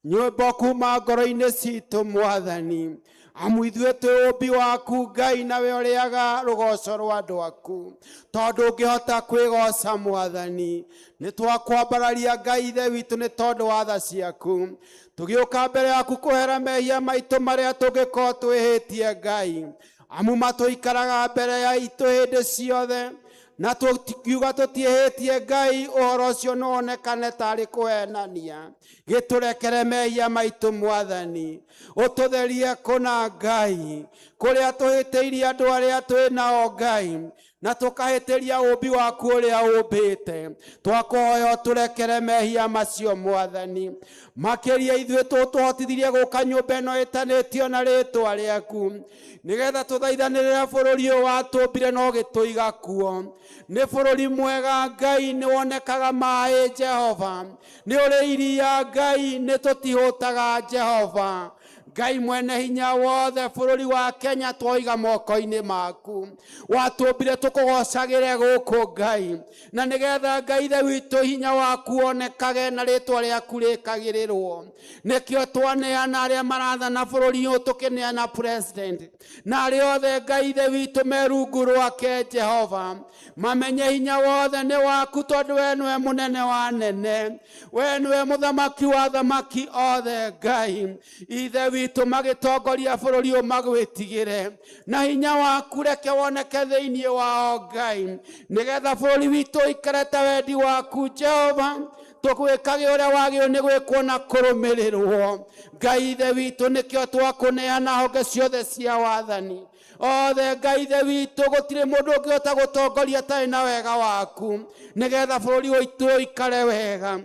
Nyĩmbo kuma ngoro-inĩ citũ Mwathani, amu ithuĩ twĩ ũmbi waku Ngai, nawe ũrĩaga rũgoco rwa andũ aku, tondũ ũngĩhota kwĩgoca Mwathani. Nĩ twakwambararia Ngai ithe witũ nĩ tondũ wa tha ciaku. Tũgĩũka mbere yaku kũhera mehia maitũ marĩa tũngĩkorwo twĩhĩtie Ngai, amu matũikaraga mbere ya itũ hĩndĩ ciothe, na tũkiuga tũtiĩhĩtie Ngai, ũhoro ũcio no wonekane tarĩ kũhenania. Gĩtũrekere mehia maitũ Mwathani, ũtũtherie kũna Ngai, kũrĩa tũhĩtĩirie andũ arĩa twĩ nao Ngai, na tũkahĩtĩria ũmbi waku ũrĩa ũmbĩte. Twakũhoya ũtũrekere mehia macio Mwathani. Makĩria ithuĩ tũtũhotithirie gũka nyũmba ĩno ĩtanĩtio na rĩtwa rĩaku, nĩgetha tũthaithanĩrĩre bũrũri ũyũ watũmbire na ũgĩtũiga kuo. Nĩ bũrũri mwega Ngai, nĩ wonekaga maĩ Jehova, nĩ ũrĩ iria Ngai, nĩ tũtihũtaga Jehova. Ngai mwene hinya wothe, bũrũri wa Kenya twoiga moko-inĩ maku. Watũmbire tũkũgocagĩre gũkũ Ngai, na nĩgetha Ngai Ithe witũ hinya waku wonekage na rĩtwa rĩaku rĩkagĩrĩrwo. Nĩkĩo twaneana arĩa marathana bũrũri ũyũ, tũkĩneana president na arĩa othe Ngai Ithe witũ me rungu rwake. Jehova, mamenye hinya wothe nĩ waku, tondũ we nĩwe mũnene wa nene, we nĩwe mũthamaki wa thamaki othe. Ngai Ithe witũ, magĩtongoria bũrũri ũyũ magwĩtigĩre, na hinya waku reke woneke thĩinĩ wao Ngai, nĩgetha bũrũri witũ ũikare ta wendi waku. Jehova, tũgwĩkage ũrĩa wagĩrĩirwo nĩ gwĩkwo na kũrũmĩrĩrwo. Ngai Ithe witũ, nĩkĩo twakũneana honge ciothe cia wathani othe. Ngai Ithe witũ, gũtirĩ mũndũ ũngĩhota gũtongoria atarĩ na wega waku, nĩgetha bũrũri witũ ũikare wega.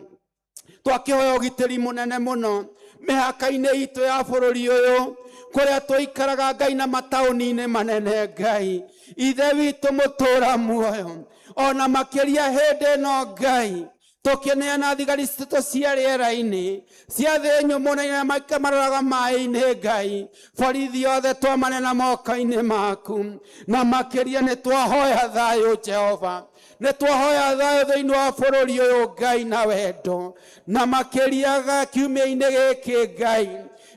Twakĩhoya ũgitĩri mũnene mũno mĩhaka-inĩ itũ ya bũrũri ũyũ, kũrĩa tũikaraga Ngai, na mataũni-inĩ manene. Ngai Ithe witũ mũtũra muoyo, ona makĩria hĩndĩ ĩno Ngai, tũkĩneana thigari citũ cia rĩera-inĩ, cia thĩ nyũmũ, na iria maroraga maĩ-inĩ. Ngai, borithi othe twamaneana moko-inĩ maku, na makĩria nĩ twahoya thayũ. Jehova, nĩ twahoya thayũ thĩinĩ wa bũrũri ũyũ Ngai, na wendo, na makĩria ga kiumia-inĩ gĩkĩ Ngai,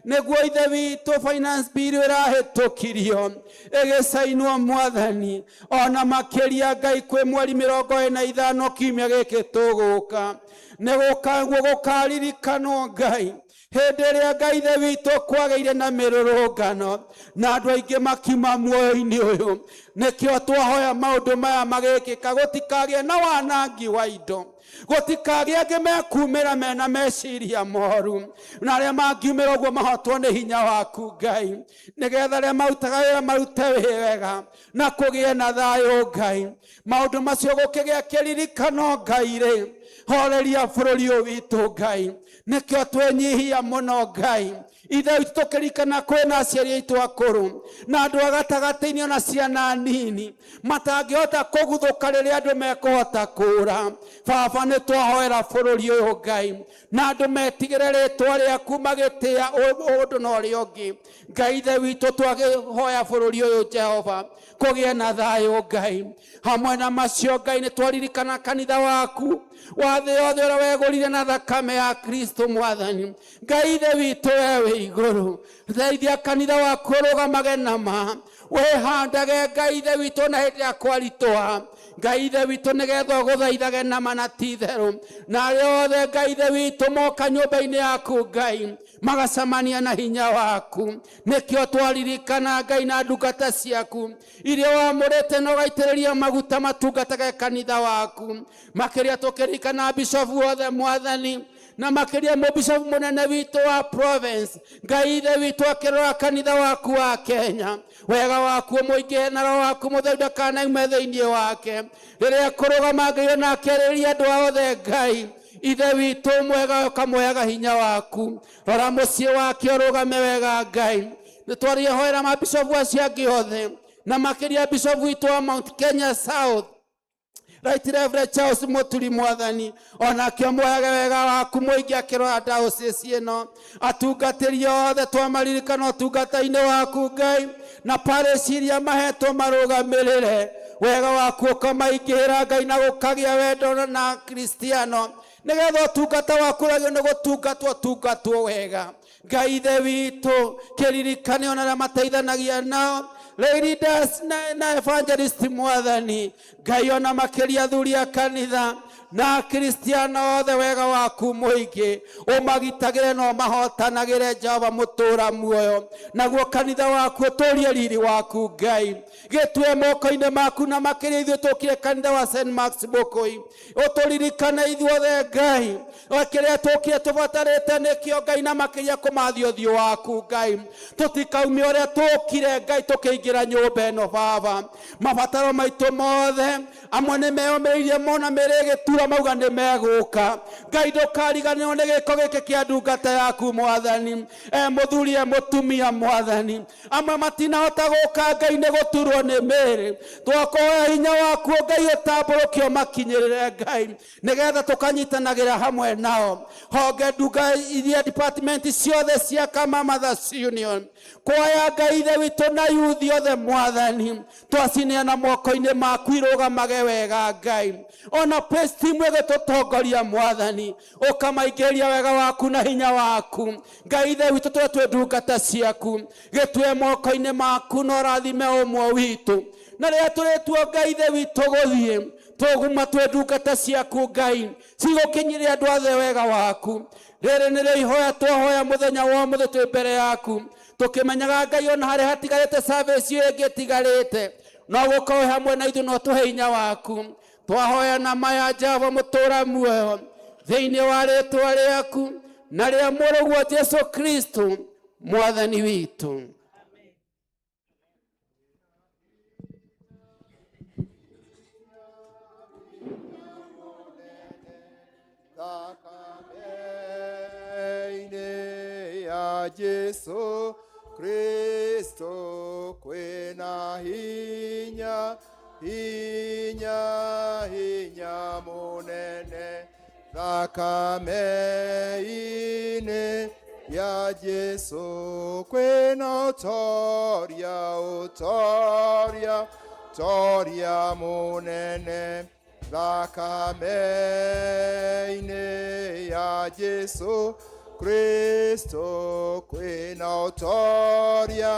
nĩguo Ithe witũ finance bill ĩrahĩtũkirio ĩgĩcainwo Mwathani. Ona makĩria Ngai, kwĩ mweri 25 kiumia gĩkĩ tũgũka, nĩ gũkaguo gũkaririkanwo Ngai, hĩndĩ ĩrĩa Ngai Ithe witũ kwagĩire na mĩrũrũngano na andũ aingĩ makiuma muoyo-inĩ ũyũ. Nĩkĩo twahoya maũndũ maya magĩkĩka, gũtikagĩe na wanangi wa indo, gũtikagĩe angĩ mekumĩra mena meciria moru, na arĩa mangiumĩra ũguo mahotwo nĩ hinya waku Ngai, nĩgetha arĩa marutaga wĩra marute wega na kũgĩe na thayũ. Ngai, maũndũ macio gũkĩgĩa kĩririkano Ngai rĩ, horeria bũrũri ũyũ witũ Ngai. Nĩkĩo twenyihia mũno Ngai Ithe witũ, tũkĩririkana kwĩna aciari aitũ akũrũ na andũ a gatagatĩ-inĩ, ona ciana nini matangĩhota kũguthũka rĩrĩa andũ mekũhota kũũra. Baba, nĩ twahoera bũrũri ũyũ Ngai, na andũ metigĩre rĩtwa rĩaku, magĩtĩa ũndũ na ũrĩa ũngĩ. Ngai Ithe witũ, twakĩhoya bũrũri ũyũ Jehova kũgĩe na thayũ Ngai. Hamwe na macio Ngai, nĩ twaririkana kanitha waku wa thĩ yothe, ũrĩa wegũrire na thakame ya Kristo Mwathani. Ngai Ithe witũ, we wĩ igũrũ, teithia kanitha waku ũrũgamage na ma, wĩhandage Ngai Ithe witũ, na hĩndĩ ya kwaritũha Ngai Ithe witũ, nĩgetha ũgũthaithage nama na ti itherũ, na arĩa othe Ngai Ithe witũ moka nyũmba-inĩ yaku Ngai, magacemania na hinya waku. Nĩkĩo twaririkana Ngai na ndungata ciaku iria wamũrĩte na ũgaitĩrĩria maguta matungatage kanitha waku, makĩria tũkĩririkana bishofu othe Mwathani, na makĩria mũbishofu mũnene witũ wa province. Ngai Ithe witũ, akĩrora kanitha waku wa Kenya, wega waku ũmũingĩhe na Roho waku Mũtheru ndakanaume thĩinĩ wake rĩrĩa kũrũgama Ngai, ona akĩarĩria andũ othe. Ngai Ithe witũ mwega, ũkamũheaga hinya waku. Rora mũciĩ wake, ũrũgame wega Ngai. Nĩ twarĩhoera mabishofu acio angĩ othe, na makĩria bishofu witũ wa Mount Kenya South, Right Reverend Charles Muturi. Mwathani, onake ũmũheage wega waku mũingĩ akĩrora diocese ĩno. Atungatĩri othe twamaririkana ũtungata-inĩ waku Ngai, na parish iria mahetwo marũgamĩrĩre, wega waku ũkamaingĩhĩra Ngai, na gũkagĩa wendo na Kristiano, nĩgetha ũtungata waku ũragio nĩ gũtungatwo tungatwo wega. Ngai Ithe witũ, kĩririkane ona arĩa mateithanagia nao, lay leaders na evangelist. Mwathani Ngai, ona makĩria athuri a kanitha na Akristiano othe, wega waku mũingĩ ũmagitagĩre na ũmahotanagĩre. Jehova mũtũra muoyo, naguo kanitha waku ũtũrie riri waku Ngai, gĩtue moko-inĩ maku, na makĩria ithuĩ tũkire kanitha wa St Marks Bukui, ũtũririkane ithuothe Ngai, kĩrĩa tũkire tũbatarĩte nĩkĩo Ngai, na makĩria kũmathia ũthiũ waku Ngai, tũtikaumia ũrĩa tũkire Ngai tũkĩingĩra nyũmba ĩno. Baba, mabataro maitũ mothe, amwe nĩ meyũmĩrĩirie mona mĩrĩ ĩgĩtura. Matigua mauga nĩ megũka. Ngai, ndũkariganĩrwo nĩ gĩko gĩkĩ kĩa ndungata yaku, Mwathani. E mũthuri, e mũtumia, Mwathani, amwe matinahota gũka, Ngai, nĩ gũturwo nĩ mĩĩrĩ. Twakoya hinya waku, Ngai, ũtambũrũkio makinyĩrĩre, Ngai, nĩgetha tũkanyitanagĩra hamwe nao. Honge ndunga iria department ciothe cia Kama Mothers Union, kwaya, Ngai Ithe witũ, na yuthi othe, Mwathani, twacineana moko-inĩ maku, irũgamage wega, Ngai. Ona praise team ĩgĩtũtongoria, Mwathani, ũkamaingĩria wega waku na hinya waku. Ngai Ithe witũ, tũrĩa twĩ ndungata ciaku, gĩtue moko-inĩ maku na ũrathime ũmwe witũ. Na rĩrĩa tũrĩtuo, Ngai Ithe witũ, gũthiĩ tũguma twĩ ndungata ciaku, Ngai, cigũkinyĩria andũ othe wega waku. Rĩrĩ nĩrĩo ihoya twahoya mũthenya wa ũmũthĩ twĩ mbere yaku, tũkĩmenyaga, Ngai, ona harĩa hatigarĩte service ĩyo ĩngĩ ĩtigarĩte, no gũkorwo hamwe na ithuĩ, no tũhe hinya waku. Twahoya na maya, Jehova mũtũra muoyo, thĩinĩ wa rĩtwa rĩaku na rĩa mũrũguo Jesu Kristo Mwathani witũ. Thakame-inĩ ya Jesu Kristo kwĩna hinya, hinya, hinya mũnene. Thakame-inĩ ya Jesu kwĩna ũtoria, ũtoria, ũtoria mũnene. Thakame-inĩ ya Jesu Kristo kwĩna ũtoria,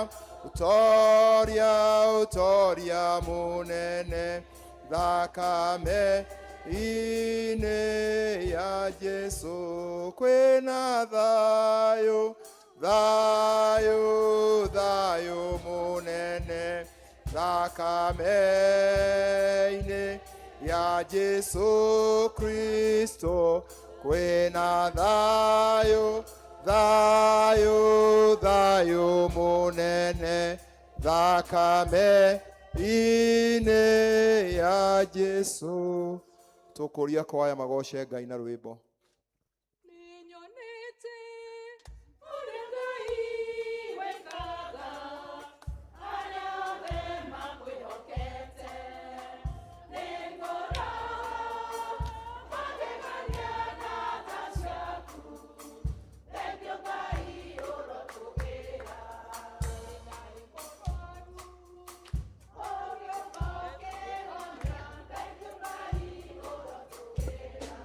ũtoria, ũtoria mũnene. Thakame-inĩ ya Jesu kwĩna thayũ, thayũ, thayũ mũnene. Thakame-inĩ ya Jesu Kristo kwĩna thayũ, thayũ, thayũ mũnene. Thakame-inĩ ya Jesu. Tũkũria kwaya magoce Ngai na rwĩmbo. Nĩnyonete ũrĩa Ngai wekaga arĩa othe makwĩhokete. Nĩngoragwo magegania na tha ciaku. Thengiũ, Ngai, ũrotũgĩra. Ndarĩ mũrwaru, ũgĩũka ũkĩhonia. Thengiũ, Ngai, ũrotũgĩra.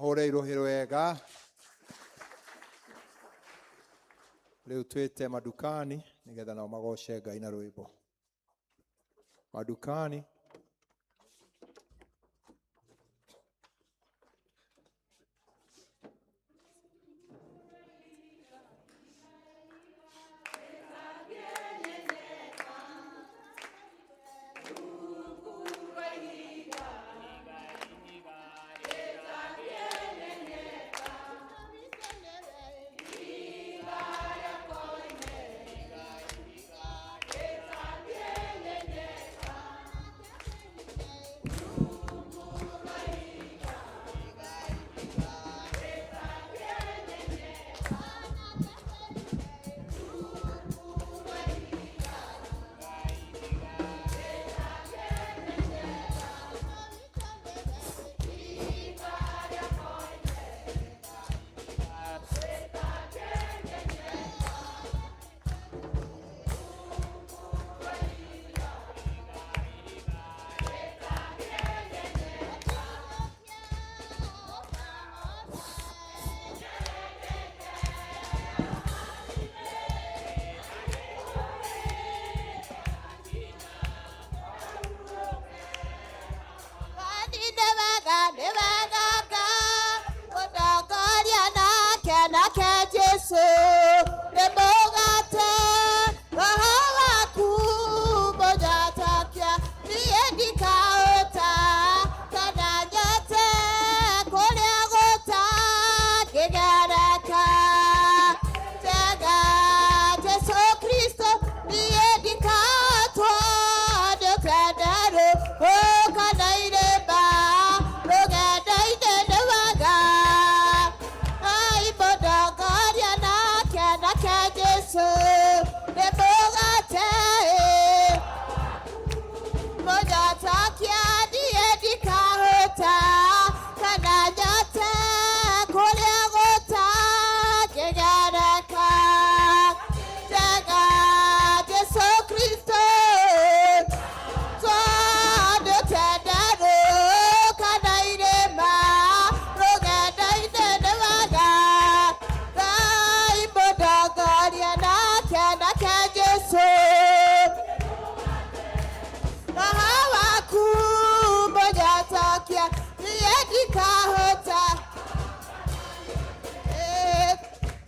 Mahũre irũhĩ wega. Rĩu twĩte madukani nĩgetha nao magoce Ngai na rwĩmbo. Madukani.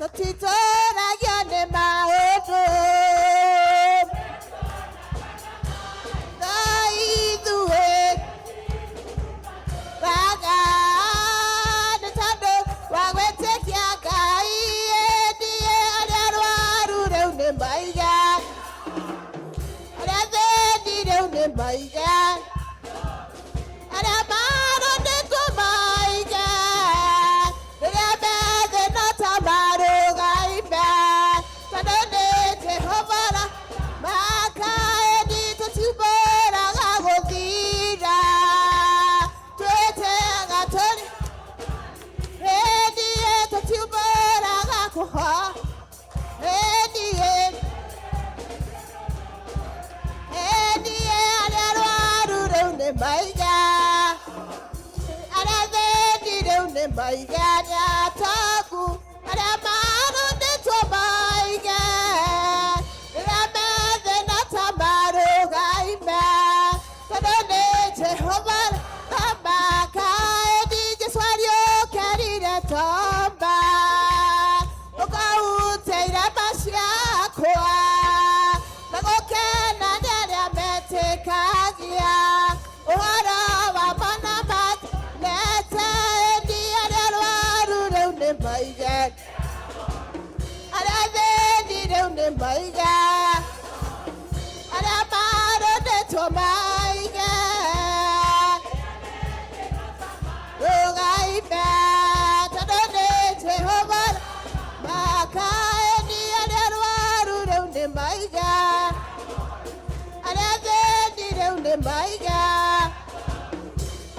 Tũtitũragio nĩ maũndũ Ngai ithuĩ Baga nĩ tondũ wa gwĩtĩkia Ngai ĩndie arĩa arwaru rĩu nĩ maiga arĩa athĩni rĩu nĩ maiga arĩa marondĩtwo maiga rĩrĩa methĩ no ta marũgaime tondũ nĩ Jehova makaeni tũtimbũraga gũthira twĩteaga tũrĩ ĩndie tũtimbũraga kũho ĩndie ĩndie arĩa arwaru rĩu nĩ maiga arĩa athĩni rĩu nĩ maiga arĩa atongu arĩa marũndĩtwo maiga rĩrĩa methĩ no ta marũgaime tondũ nĩ Jehova thamaka ĩndi Jesũ ariũkĩrire tomba ũkahutia irema ciakwa na gũkena nĩ arĩa metĩkagia ũhoro wa mona nete ĩndi arĩa arwaru rĩu nĩ maige arĩa athĩni rĩu nĩ maiga arĩa marũndĩtwo maige rũgaime tondũ nĩ Jehova makaeni arĩa arwaru rĩu nĩ maiga arĩa athĩni rĩu nĩ maiga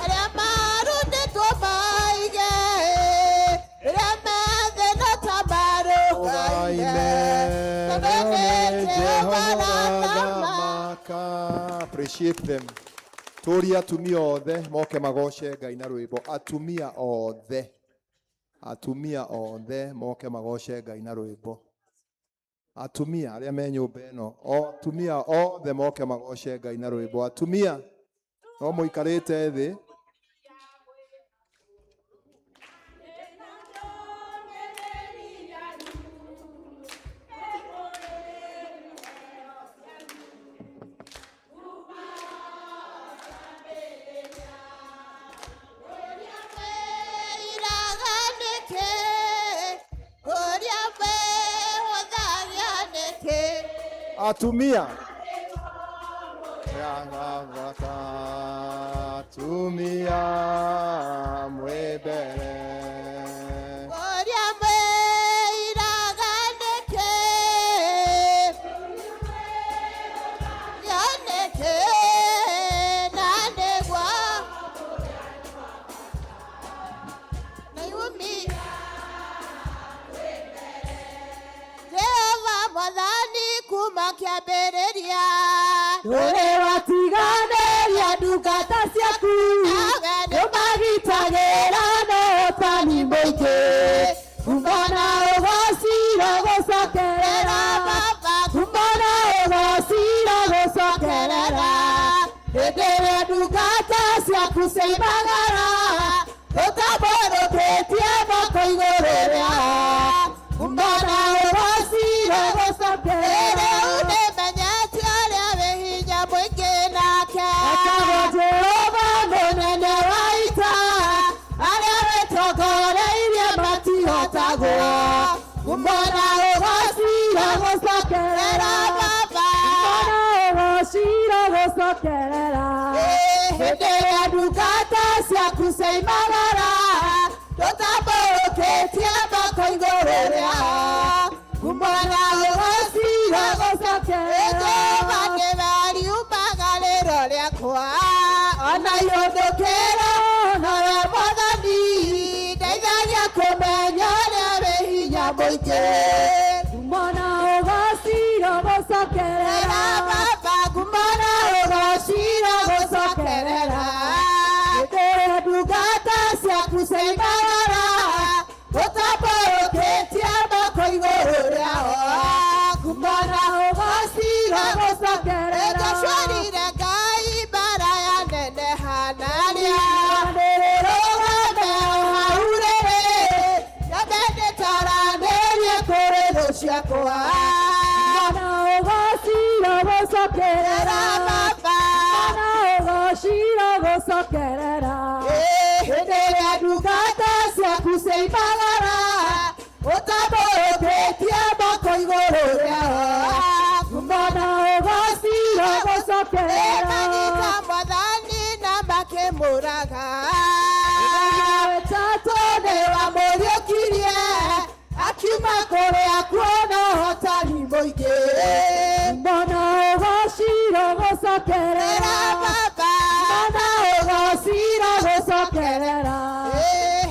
arĩa marũndĩtwo maige rĩrĩa methĩ no ta marũgaime tondũ nĩ Jehova rathamaka. Appreciate them. Tũrie atumia othe moke magoce Ngai na rwĩmbo. Atumia othe. Atumia othe moke magoce Ngai na rwĩmbo. Atumia arĩa me nyũmba ĩno, o atumia othe moke magoce Ngai na rwĩmbo. Atumia no mũikarĩte thĩ. Atumia atumia mwĩ mbere. Ũrĩa mwĩiraga nĩkĩ? Ya nĩkĩ? Na nĩguo na yumi Jehova Mwathani kuma kĩambĩrĩria. Ndũrĩ watiganĩria ndungata ciaku, Nawe nĩ nĩũmagitagĩra na ũtani mũingĩ. Kuma na ũgocira gũcokerera, Baba kuma na ũgocira gũcokerera. Hĩndĩ ĩrĩa ndungata ciaku ciaimagara, ũtambũrũkĩtie moko igũrũ rĩao. Kuma na ũgocira gũcokerera. Rĩu nĩmenyete ũrĩa wĩ hinya mũingĩ nake. Etagwo Jehova mũnene wa ita, arĩa wĩtongoreirie matihotagwo. Kumona ũgocira gũcokerera, Baba kumona ũgocira gũcokerera. Hĩndĩ ĩrĩa ndungata ciaku ciaimagara, tũtambũrũkĩtie moko igũrũ rĩao. Kumona ũgocira gũcokerera. Jehova nĩwe riumaga rĩro rĩakwa. Ona ihũndũkĩra nowe Mwathani, ndeithagia kũmenya ũrĩa wĩ hinya mũingĩ. Kumona ũgocira gũcokerera, Baba kumona ũgocira gũcokerera. Hĩndĩ ĩrĩa ndungata ciaku ciaimagara, ũtambũrũkĩtie moko igũrũ rĩao. Kumona ũgocira gũcokerera. Nĩngũcorire Ngai mbara ya nene hanarĩa. Nĩrĩrũgame o hau rĩrĩ, Nyambe nĩtaranĩrie kũrĩ thũ ciakwa. Kumona ũgocira gũcokerera, Baba kumona ũgocira gũcokerera. Hĩndĩ ĩrĩa ndungata ciaku ciaimagara, ũtambũrũkĩtie moko igũrũ rĩao. Kumona ũgocira gũcokerera. Makĩnyita Mwathani na makĩmũraga. Tatũ nĩwamũriũkirie, akiuma kũrĩa kuona ũhotani mũingĩ. Kumona ũgocira gũcokerera, Baba kumona ũgocira gũcokerera.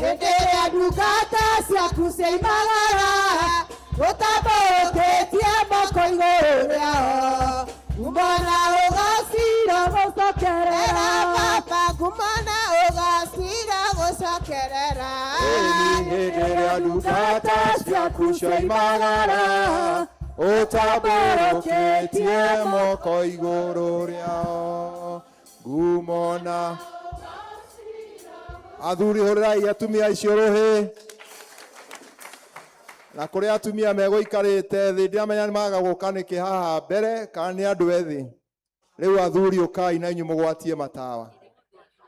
Hĩndĩ ĩrĩa ndungata ciaku ciaimagara, ũtambũrũkĩtie moko igũrũ rĩao. Kumona ũgocira gũcokerera. Baba kumona ũgacira gũcokerera. Ĩni hĩndĩ ĩrĩa ndungata ciaku ciaimagara, ũtambũrũkĩtie moko igũrũ rĩao. Ngumona athuri hũrĩrai atumia icio rũhĩ. Na kũrĩ atumia megũikarĩte thĩ, ndiramenya nĩ maga gũka nĩkĩ haha mbere kana nĩ andũ ethĩ. Rĩu athuri ũkai na inyuĩ mũgwatie matawa.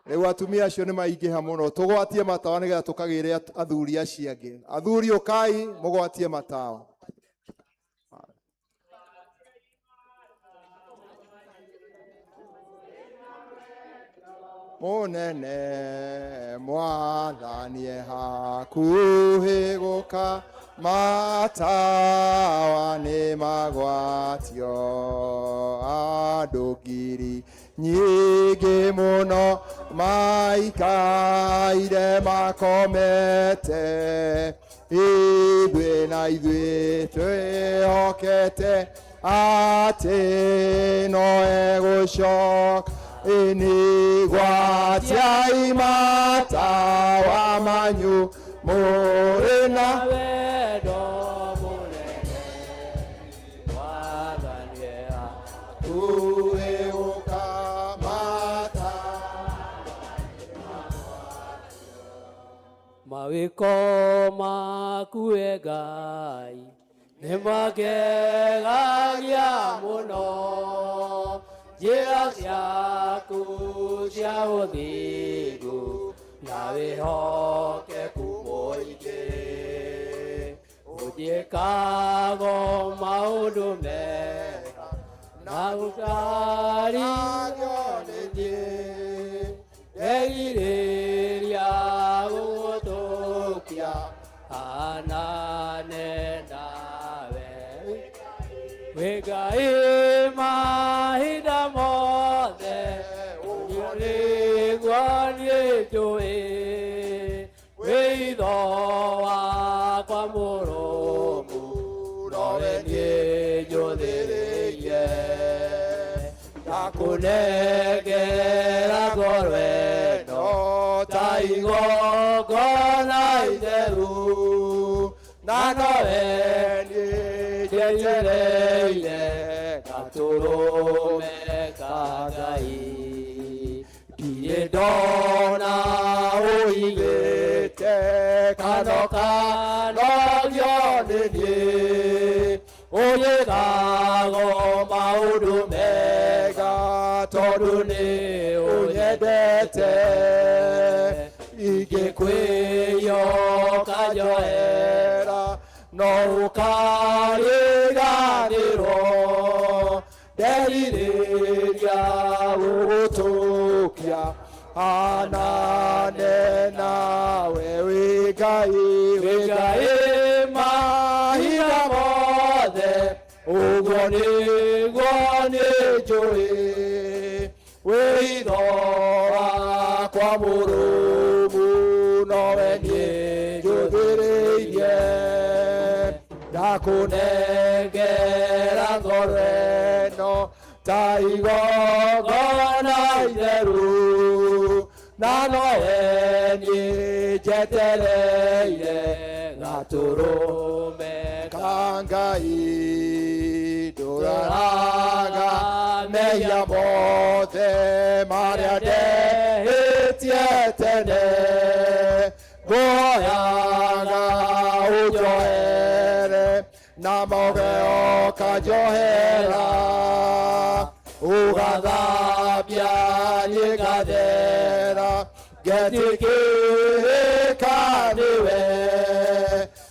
Rĩu atumia acio nĩ maingĩha mũno, tũgwatie matawa nĩgetha tũkagĩre athuri acio angĩ. Athuri ũkai mũgwatie matawa. Mũnene Mwathani e hakuhĩ gũka, matawa nĩ magwatio. Andũ ngiri nyingĩ mũno maikaire makomete, ithuĩ na ithuĩ twĩhokete atĩ no egũcoka. Ĩni gwatiai matawa manyu Mũrĩ na wendo mũnene Mwathani hakuhĩ gũkamata mawĩko maku we Ngai nĩ magegagia mũno njĩra ciaku cia ũthingu na wĩhokeku mũingĩ ũnjĩkago maũndũ mega na ũtari nĩ niĩ Nderirĩria gũgũtũkia hanane nawe wĩ Ngai mahinda mothe ũguo nĩguo niĩ njũĩ wĩitho wakwa mũrũmu nowe niĩ njũthĩrĩirie ndakũnengera ngoro ĩno ta igongona itheru na nowe niĩ njetereire gatũrũme ka Ngai ndirĩ ndona ũigĩte kano kanogio nĩ niĩ ũnjĩkago maũndũ mega tondũ nĩ ũnyendete ingĩkwĩyoka njohera no ũkariganĩrwo nderirĩria gũgũtũkia hanane nawe wĩ Ngai wĩ Ngai mahinda mothe ũguo nĩguo nĩ njũĩ wĩitho wakwa mũrũmu nowe niĩ njũthĩrĩirie ndakũnengera ngoro ĩno ta igongona itheru na nowe niĩ njetereire gatũrũme ka Ngai ndũraraga mehia mothe marĩa ndehĩtie tene ngũhoyaga ũnjohere na moge ũkanjohera ũgathambia niĩ ngathera ngetĩkĩrĩka nĩwe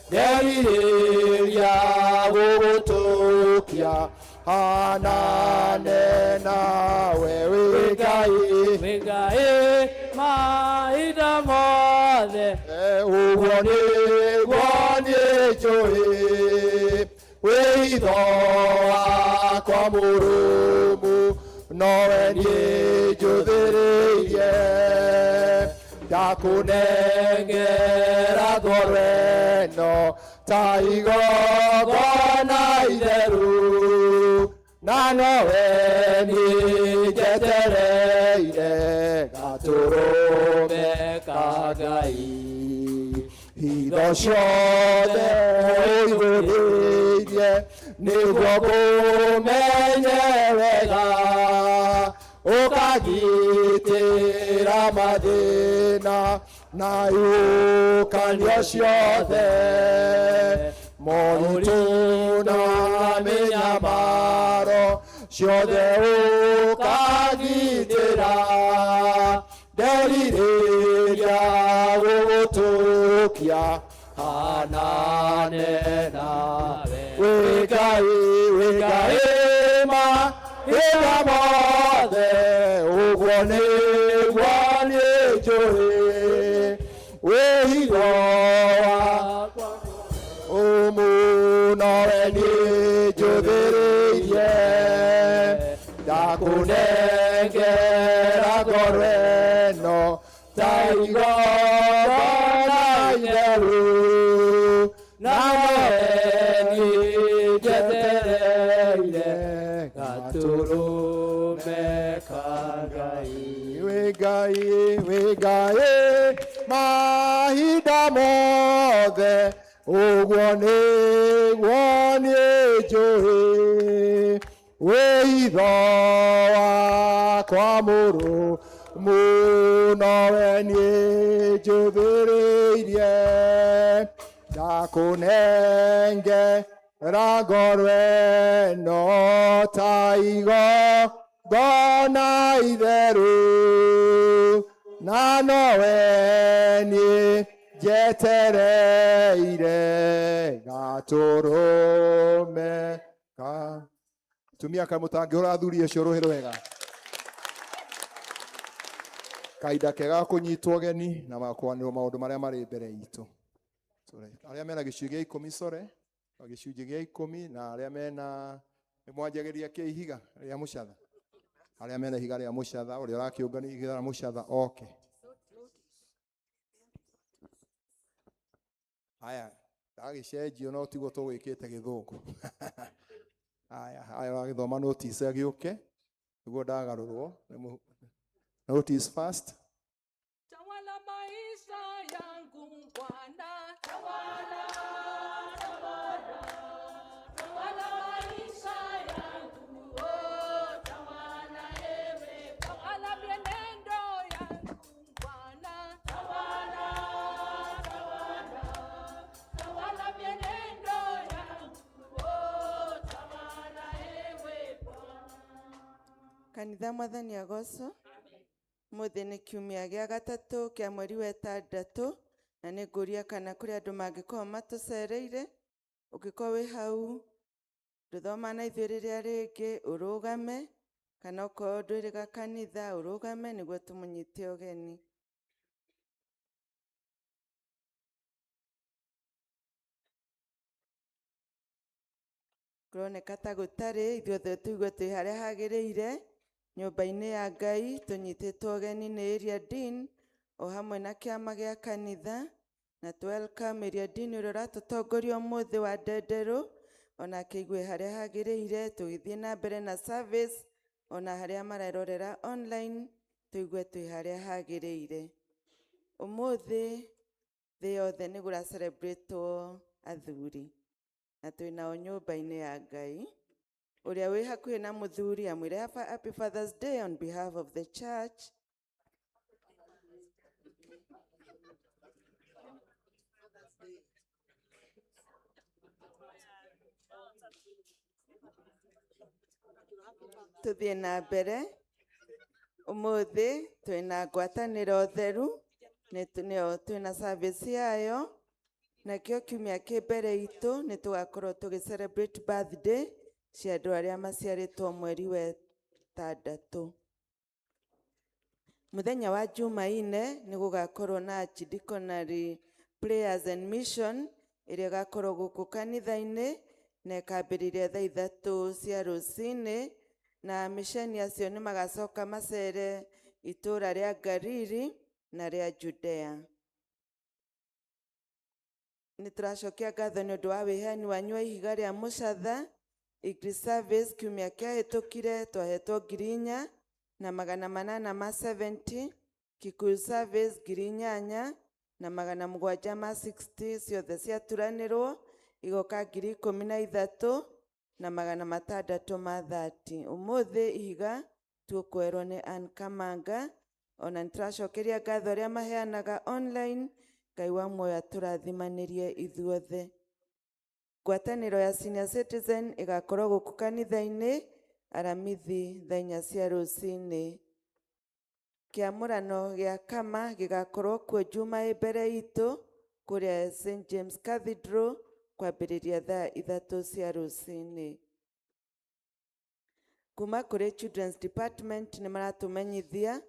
nderirĩria gũgũtũkia hanane nawe wĩ Ngai wĩ Ngai mahinda mothe ũguo nĩguo niĩ njũĩ wĩitho wakwa mũrũmu nowe niĩ njũthĩrĩirie ndakũnengera ngoro ĩno ta igongona itheru na nowe niĩ njetereire gatũrũme ka Ngai hitho ciothe ũigũrĩirie nĩguo ngũmenye wega ũkagitĩra mathĩna na iũkanio ciothe moritũ na mĩnyamaro ciothe ũkagitĩra nderirĩria gũgũtũkia hanane nawe wĩ Ngai wĩ Ngai mahinda mothe ũguo nĩguo niĩ njũĩ wĩhitho wakwa ũmũ nowe niĩ njũthĩrĩirie ndakũnengera ngoro ĩno ta igongona itheru na nowe niĩ njetereire gatũrũme ka Ngai wĩ Ngai wĩ Ngai mahinda mothe ũguo nĩguo niĩ njũĩ wĩitho wakwa mũrũ mũno we niĩ njũthĩrĩirie ndakũnenge ngoro ĩno ta igongona itheru na nowe niĩ njetereire gatũrũme ka tumia kaĩ mũtangĩhũra athuri acio rũhĩ rwega. Kahinda kega ga kũnyitwo ũgeni na makwanĩrwo maũndũ marĩa marĩ mbere itũ. Arĩa mena gĩcunjĩ gĩa 10 core gĩcunjĩ gĩa 10 na arĩa mena nĩ mwanjagĩria kĩ ihiga rĩa mũcatha, arĩa mena ihiga rĩa mũcatha, ũrĩa ũrakĩũngania ihiga rĩa mũcatha oke. Haya, ndagĩcenjio no tiguo tũgwĩkĩte gĩthũngũ. Haya, haya ũragĩthoma notice agĩũke nĩguo ndagarũrwo. Notice first. Tawala maisha yangu Bwana, tawala, tawala, tawala maisha yangu, oh, tawala ewe, tawala mienendo yangu Bwana, tawala, tawala, tawala mienendo yangu, oh, tawala ewe Bwana. Kanitha mwathani agocwo. Mũthĩ nĩ kiumia gĩa gatatũ kĩa mweri wa ĩtandatũ na nĩ ngũria kana kũrĩ andũ mangĩkorwo matũcereire. Ũngĩkorwo wĩ hau ndũthoma na ithuĩ rĩrĩa rĩngĩ ũrũgame, kana okorwo ndwĩrĩga kanitha ũrũgame nĩguo tũmũnyite ũgeni. Kũroneka ta gũtarĩ, ithuothe tũigue twĩ harĩa hagĩrĩire nyũmba-inĩ ya Ngai, tũnyitĩtwo ũgeni nĩ Area Dean o hamwe na kĩama gĩa kanitha, na tũ welcome Area Dean ũrĩa ũratũtongoria ũmũthĩ wa Ndenderũ, onake aigue harĩa hagĩrĩire tũgĩthiĩ na mbere na service, ona harĩa marerorera online tũigue twĩ harĩa hagĩrĩire. Ũmũthĩ thĩ yothe nĩ gũra celebrate athuri na twĩ nao nyũmba-inĩ ya Ngai. Ũrĩa wĩ hakuhĩ na mũthuri amwĩre happy Father's Day on behalf of the church. Tuthiĩ na mbere. Ũmũthĩ twĩna ngwatanĩro theru, nĩyo twĩna service yayo, nakĩo kiumia kĩ mbere itũ nĩ tũgakorwo tũgĩ celebrate birthday cia andũ arĩa maciarĩtwo mweri wa ĩtandatũ. Mũthenya wa Jumaine nĩ gũgakorwo na Archdeaconry Prayers and Mission ĩrĩa ĩgakorwo gũkũ kanitha-inĩ na ĩkambĩrĩria thaa 3 cia rũcinĩ, na mĩceni acio nĩ magacoka macere itũũra rĩa Galili na rĩa Judea. Nĩ tũracokia ngatho nĩ ũndũ wa wĩheani wanyu wa ihiga rĩa mũcatha. English service kiumia kĩahĩtũkire twahetwo 4870, Kikuyu service 8760, ciothe ciaturanĩrwo igoka 13,630. Ũmũthĩ ihiga tũkwerwo nĩ Ann Kamanga. Ona nĩ tũracokeria ngatho arĩa maheanaga online. Ngai wa muoyo atũrathimanĩrie ithuothe. Ngwatanĩro ya Senior Citizen ĩgakorwo gũkũ kanitha-inĩ aramithi thaa 4 cia rũcinĩ. Kĩamũrano gĩa Kama gĩgakorwo kuo Juma ĩ mbere itũ kũrĩa St James Cathedral kwambĩrĩria thaa 3 cia rũcinĩ. Kuma kũrĩ Children's Department nĩ maratũmenyithia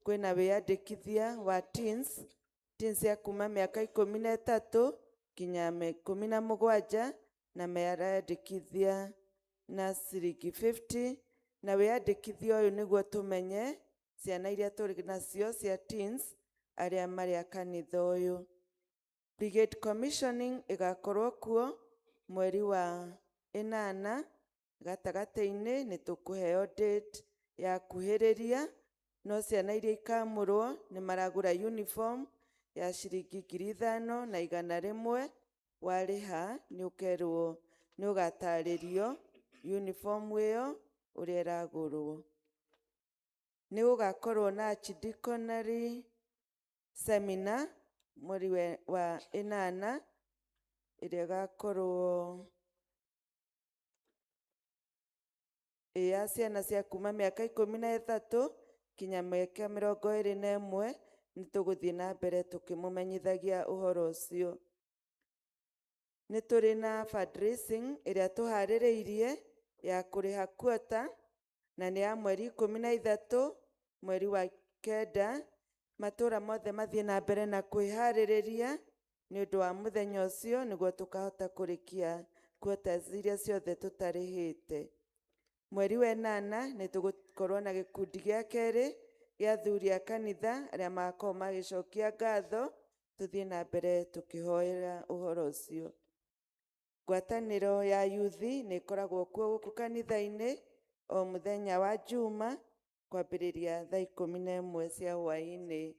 kwĩna wĩyandĩkithia wa teens, teens ya kuma mĩaka 13 nginya 17, na mareyandĩkithia na ciringi 50, na wĩyandĩkithia ũyũ nĩguo tũmenye ciana iria tũrĩ nacio cia teens arĩa marĩ a kanitha ũyũ. Brigade Commissioning ĩgakorwo kuo mweri wa 8 gatagatĩ-inĩ, nĩ tũkũheo date ya kuhĩrĩria, no ciana iria ikamũrwo nĩ maragũra uniform ya ciringi 5,100. Warĩha nĩ ũkerwo nĩ ũgatarĩrio uniform ĩyo ũrĩa ĩragũrwo. Nĩ gũgakorwo na archdeaconry seminar mweri wa 8 ĩrĩa ĩgakorwo ĩ ya ciana cia kuma mĩaka 13 kinya mĩaka 21. Nĩ tũgũthiĩ na mbere tũkĩmũmenyithagia ũhoro ũcio. Nĩ tũrĩ na fundraising ĩrĩa tũharĩrĩirie ya kũrĩha quota, na nĩ ya mweri 13 mweri wa 9. Matũra mothe mathiĩ na mbere na kwĩharĩrĩria nĩ ũndũ wa mũthenya ũcio, nĩguo tũkahota kũrĩkia quotas iria ciothe tũtarĩhĩte. Mweri wa 8 nĩ tũgũkorwo na gĩkundi gĩa kerĩ gĩa athuri a kanitha arĩa magakorwo magĩcokia ngatho. Tũthiĩ na mbere tũkĩhoera ũhoro ũcio. Ngwatanĩro ya yuthi nĩ ĩkoragwo kuo gũkũ kanitha-inĩ o mũthenya wa Juma kwambĩrĩria thaa 11 cia hwaĩ-inĩ.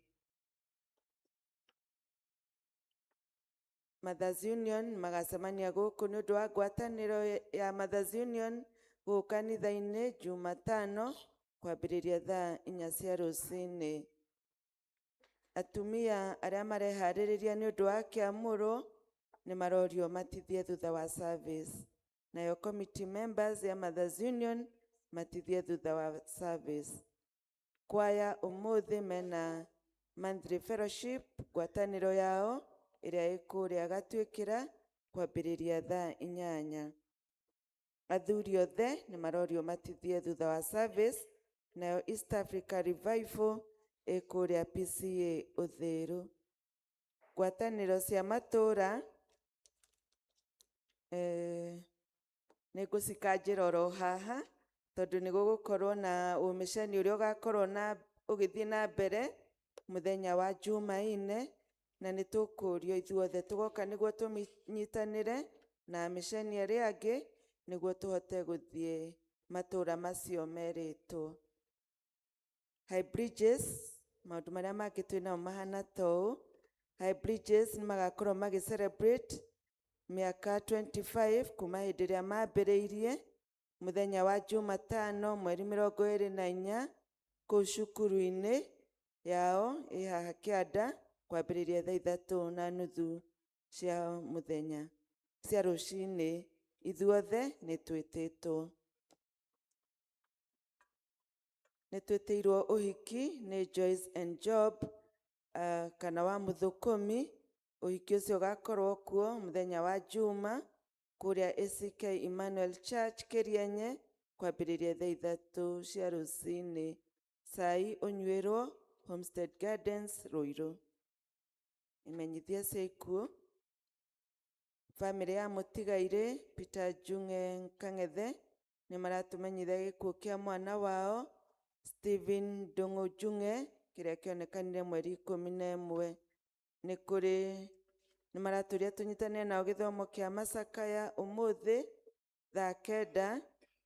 Mothers Union magacemania gũkũ nĩ ũndũ wa ngwatanĩro ya Mothers Union gũkũ kanitha-inĩ Jumatano kwambĩrĩria thaa 4 cia rũcinĩ. Atumia arĩa mareharĩrĩria nĩ ũndũ wa kĩamũrwo nĩ marorio matithie thutha wa service. Nayo committee members ya Mothers Union matithie thutha wa service. Kwaya ũmũthĩ mena monthly fellowship ngwatanĩro yao ĩrĩa ĩkũrĩa Gatuĩkĩra kwambĩrĩria thaa 8. Athuri othe nĩ marorio matithie thutha wa service. Nayo East Africa Revival ĩkũrĩa PCA Ũthĩrũ. Ngwatanĩro cia matũra nĩ ngũcikanjĩra oro haha tondũ nĩ gũgũkorwo na ũmĩcani ũrĩa ũgakorwo na ũgĩthiĩ na mbere mũthenya wa Jumaine, na nĩ tũkũrio ithuothe tũgoka nĩguo tũnyitanĩre na mĩceni arĩa angĩ nĩguo tũhote gũthiĩ matũra macio merĩtwo. High Bridges, maũndũ marĩa mangĩ twĩ namo mahana ta ũũ. High Bridges nĩ magakorwo magĩ celebrate mĩaka 25 kuma hĩndĩ ĩrĩa mambĩrĩirie mũthenya wa Jumatano mweri 24 kũu cukuru-inĩ yao ĩ haha Kĩanda kwambĩrĩria thaa 3:30 cia mũthenya cia rũcinĩ. Ithuothe nĩ twĩtĩtwo. Nĩ twĩtĩirwo ũhiki nĩ Joyce and Job kana wa Mũthũkũmi. Ũhiki ũcio ũgakorwo kuo mũthenya wa Juma kũrĩa ACK Emmanuel Church Kĩrienye kwambĩrĩria thaa 3 cia rũcinĩ. Cai ũnyuĩrwo Homestead Gardens Ruiru. Imenyithia cia ikuũ. Bamĩrĩ ya mũtigairĩ Peter Njung'e Kang'ethe nĩ maratũmenyithia gĩkuũ kĩa mwana wao Stephen Ndung'u Njung'e kĩrĩa kĩonekanire mweri 11. Nĩ kũrĩ nĩ maratũria tũnyitanĩre nao gĩthomo kĩa macakaya ũmũthĩ thaa 9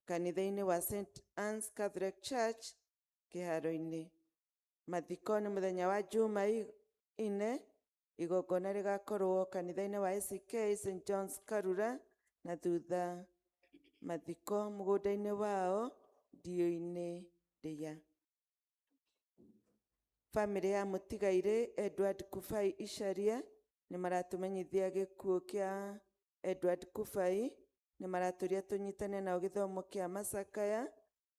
kanitha-inĩ wa St Anne's Catholic Church kĩharo-inĩ. Mathiko nĩ mũthenya wa Jumaine, igongona rĩgakorwo kanitha-inĩ wa ACK St John's Karura, na thutha mathiko mũgũnda-inĩ wao Ndiũ-inĩ Ndĩa. Bamĩrĩ ya mũtigairĩ Edward Kufai Icaria nĩ maratũmenyithia gĩkuũ kĩa Edward Kufai. Nĩ maratũria tũnyitane nao gĩthomo kĩa macakaya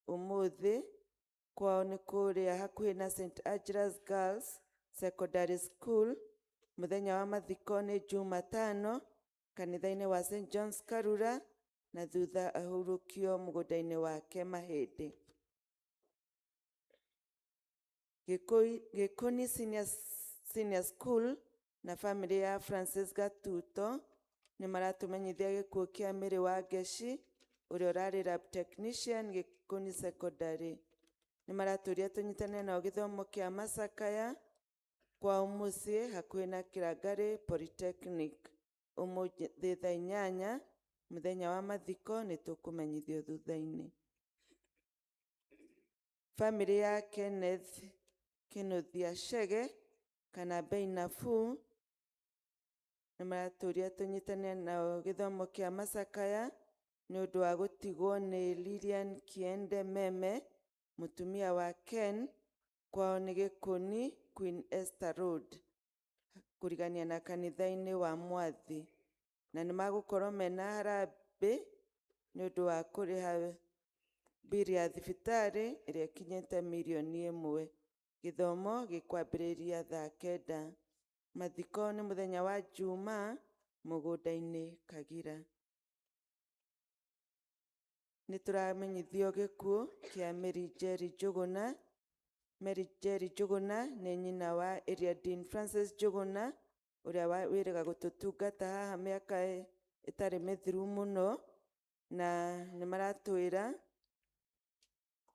ũmũthĩ. Kwao nĩ kũrĩa hakuhĩ na St Angela's Girls Secondary School. Mũthenya wa mathiko nĩ Jumatano kanitha-inĩ wa St John's Karura, na thutha ahurũkio mũgũnda-inĩ wake Mahĩndĩ. Gĩkũni Senior School na bamĩrĩ ya Francis Gatuto nĩ maratũmenyithia gĩkuũ kĩa Mary wa Ngeci ũrĩa ũrarĩ lab technician Gĩkũni Secondary. Nĩ maratũria tũnyitanĩre nao gĩthomo kĩa macakaya kwao mũciĩ hakuhĩ na Kĩrangarĩ Polytechnic ũmũthĩ thaa 8. Mũthenya wa mathiko nĩ tũkũmenyithio thutha-inĩ. Bamĩrĩ ya Kenneth Kĩnuthia Chege Kana bei nafuu. Nĩ maratũria tũnyitane nao gĩthomo kĩa macakaya nĩ ũndũ wa gũtigwo nĩ Lilian Kiende Meme, mũtumia wa Ken, kwao nĩ Gĩkũni, Queen Esther Road, kũrigania na kanitha-inĩ wa Mwathi. Na nĩ magũkorwo mena harambĩ nĩ ũndũ wa kũrĩha mbiri ya thibitarĩ ĩrĩa ĩkinyĩte mirioni 1. Gĩthomo gĩkwambĩrĩria thaa 9. Mathiko nĩ mũthenya wa Juma mũgũnda-inĩ Kagira. Nĩ tũramenyithio gĩkuũ kĩa Mary Njeri Njũgũna. Mary Njeri Njũgũna nĩ nyina wa Area Dean Francis Njũgũna, ũrĩa wĩrĩga gũtũtungata haha mĩaka ĩtarĩ mĩthiru mũno, na nĩ maratwĩra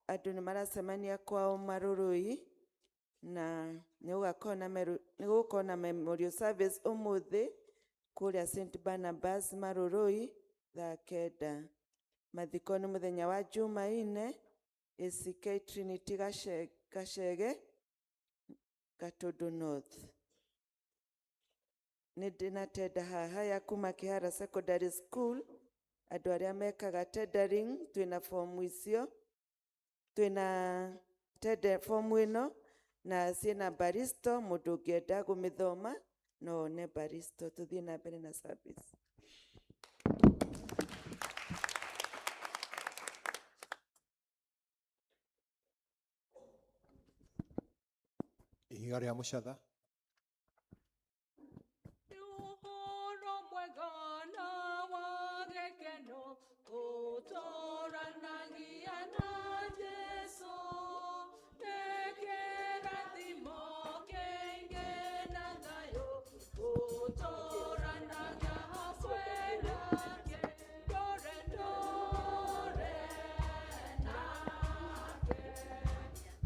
andũ nĩ maracemania kwao Marũrũi, na nĩ gũgakorwo na memorial service ũmũthĩ kũrĩa St Barnabas Marũrũi thaa 9. Mathiko nĩ mũthenya wa Jumaine ACK Trinity Gachege, Gatundu North. Nĩ ndĩna tenda haha ya kuma Kihara Secondary School, andũ arĩa mekaga tendering, twĩna fomu icio, twĩna tender fomu ĩno na ciĩna baristo, mũndũ ũngĩenda kũmĩthoma no one baristo. Tũthiĩ na mbere na service. Ihiga rĩa mũcatha. Ũhoro mwega na wa gĩkeno ũtũranagia na Jesũ, nĩ kĩrathimo kĩingĩ na thayũ ũtũranagia hamwe nake, ndũre ndũre nake,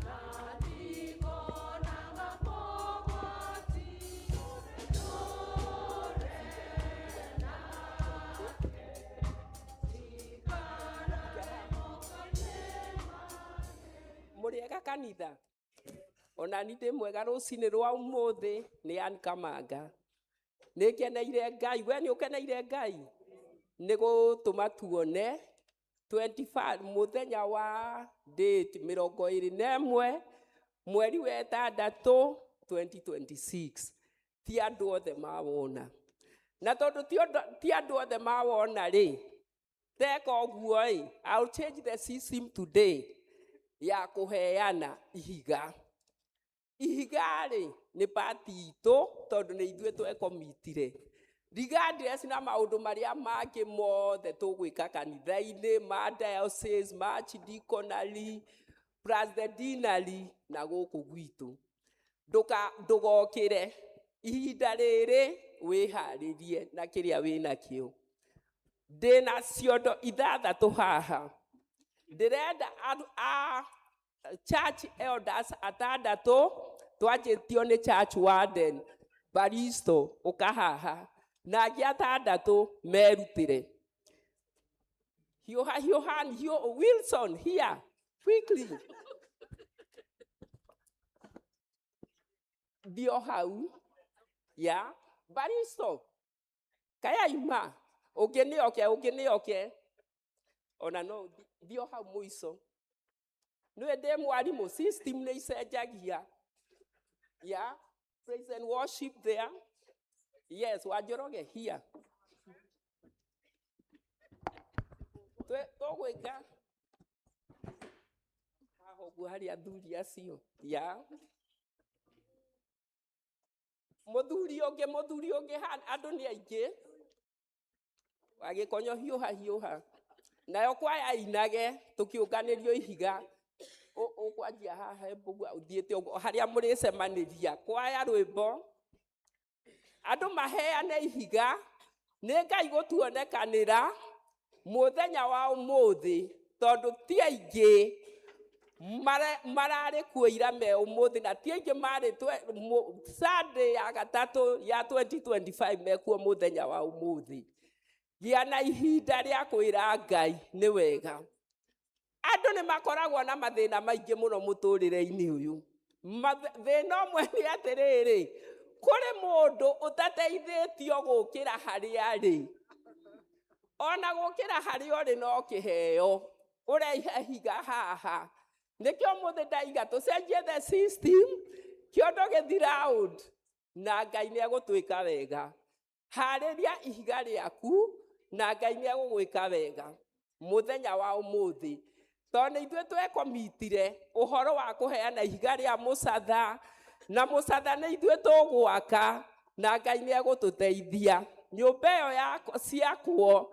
na ndikonaga mogwati, ndũre nake, tikarage moko-inĩ. Mũrĩega kanitha? Ona ni ndĩ mwega. Rũcinĩ rwa ũmũthĩ nĩ Ann Kamanga. Nĩ ngeneire Ngai. We nĩ ũkeneire Ngai nĩ gũtũma tuone 25 mũthenya wa date 21 mweri wa ĩtandatũ 2026. Ti andũ othe mawona, na tondũ ti andũ othe mawona rĩ, teka ũguo ĩ, I'll change the system today ya kũheana ihiga. Ihiga rĩ, nĩ pati itũ, tondũ nĩ ithuĩ twekomitire regardless na maũndũ marĩa mangĩ mothe tũgwĩka kanitha-inĩ ma diocese, ma archdeaconry, plus the deanery na gũkũ gwitũ. Ndũgokĩre ihinda rĩrĩ, wĩharĩrie na kĩrĩa wĩnakĩo. Ndĩna ciondo 6 haha, ndĩrenda andũ a church elders 6, twanjĩtio nĩ church warden Baristo, ũka haha, na angĩ 6 merutĩre. Hiũha hiũha hiũ. Wilson, here quickly, ndio hau ya Baristo kayaima. Ũngĩ nĩ oke, ũngĩ nĩ oke, ona no ndio hau mũico. Nĩwe ndĩ mwarimũ, system nĩ icenjagia. Ya praise and worship there, yes. Wanjoroge, here. Tũgwĩka haha ũguo harĩ athuri acio ya mũthuri ũngĩ, mũthuri ũngĩ. Andũ nĩ aingĩ. Wagĩkonyo, hiũha hiũha. Nayo kwaya inage tũkĩũnganĩrio ihiga. Ũkwanjia haha mbũgua, ũthiĩte ũguo harĩa mũrĩcemanĩria kwaya rwĩmbo, andũ maheane ihiga. Nĩ Ngai gũtuonekanĩra mũthenya wa ũmũthĩ, tondũ ti aingĩ mararĩ kuo ira me ũmũthĩ, na ti aingĩ marĩ Sunday ya gatatũ ya 2025 mekuo mũthenya wa ũmũthĩ. Gĩa na ihinda rĩa kwĩra Ngai nĩ wega. Andũ nĩ makoragwo na mathĩna maingĩ mũno mũtũrĩre-inĩ ũyũ. Thĩna ũmwe nĩ atĩrĩrĩ, kũrĩ mũndũ ũtateithĩtio gũkĩra harĩa arĩ. Ona gũkĩra harĩa ũrĩ no kĩheo, ũrehe ihiga haha. Nĩkĩo ũmũthĩ ndaiga tũcenjie the system, kĩondo gĩthi round, na Ngai nĩ egũtwĩka wega. Harĩria ihiga rĩaku, na Ngai nĩ egũgwĩka wega mũthenya wa ũmũthĩ. Tondũ nĩ ithuĩ twekomitire ũhoro wa kũheana ihiga rĩa mũcatha, na mũcatha nĩ ithuĩ tũgwaka, na Ngai nĩ egũtũteithia. Nyũmba ĩyo ciakwo,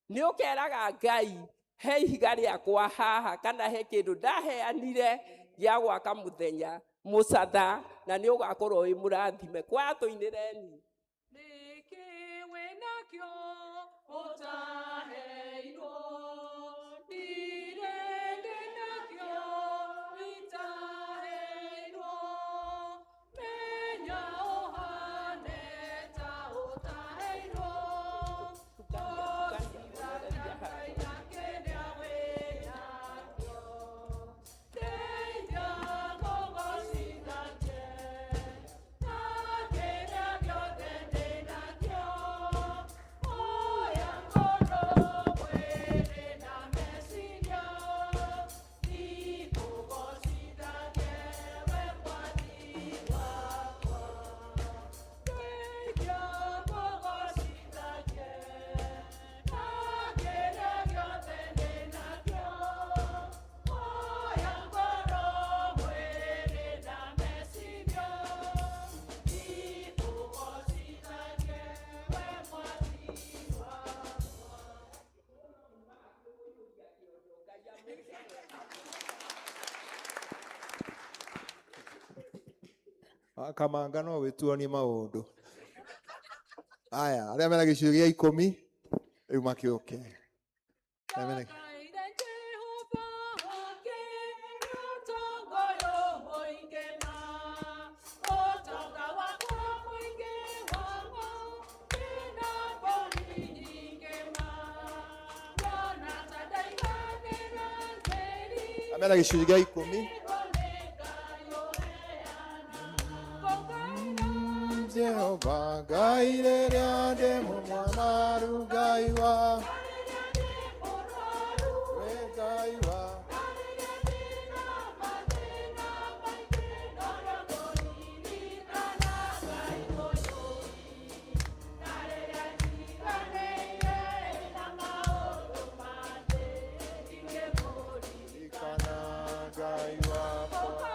nĩ ũkeraga Ngai, he ihiga rĩakwa haha, kana he kĩndũ ndaheanire gĩa gwaka mũthenya mũcatha, na nĩ ũgakorwo wĩ mũrathime. Kwaya tũinĩreni. Nĩkĩ wĩnakĩo ũtaheirwo? Ndirĩ ndĩnakĩo itaheirwo. Menya ũhane ta ũtaheirwo. Gocithagia Ngai na kĩrĩa wĩnakĩo. Ndeithia kũgocithagie na kĩrĩa gĩothe ndĩnakĩo. Oya ngoro, mwĩrĩ na meciria, nikũgocithagie we Mwathi wakwa. Ndeithia kũgocithagie na kĩrĩa gĩothe ndĩnakĩo. Oya ngoro, mwĩrĩ na meciria, nikũgocithagie we Mwathi wakwa. Kamanga no wĩtuonie maũndũ. Aya, arĩa mena gĩcunjĩ gĩa ikũmi, rĩu makĩũke. Arĩa mena Ndakaire Jehova akĩrũtongo mũingĩ ma, ũtonga wakwa mũingĩ wakwa, ndĩna mbũri nyingĩ ma. Ndona ta ndaiganĩra tĩri, Arĩa mena gĩcunjĩ gĩa ikũmi. Jehova Ngai rĩrĩa ndĩ mũnyamaru, Ngai wa we Ngai wa ririkana Ngai wakwa.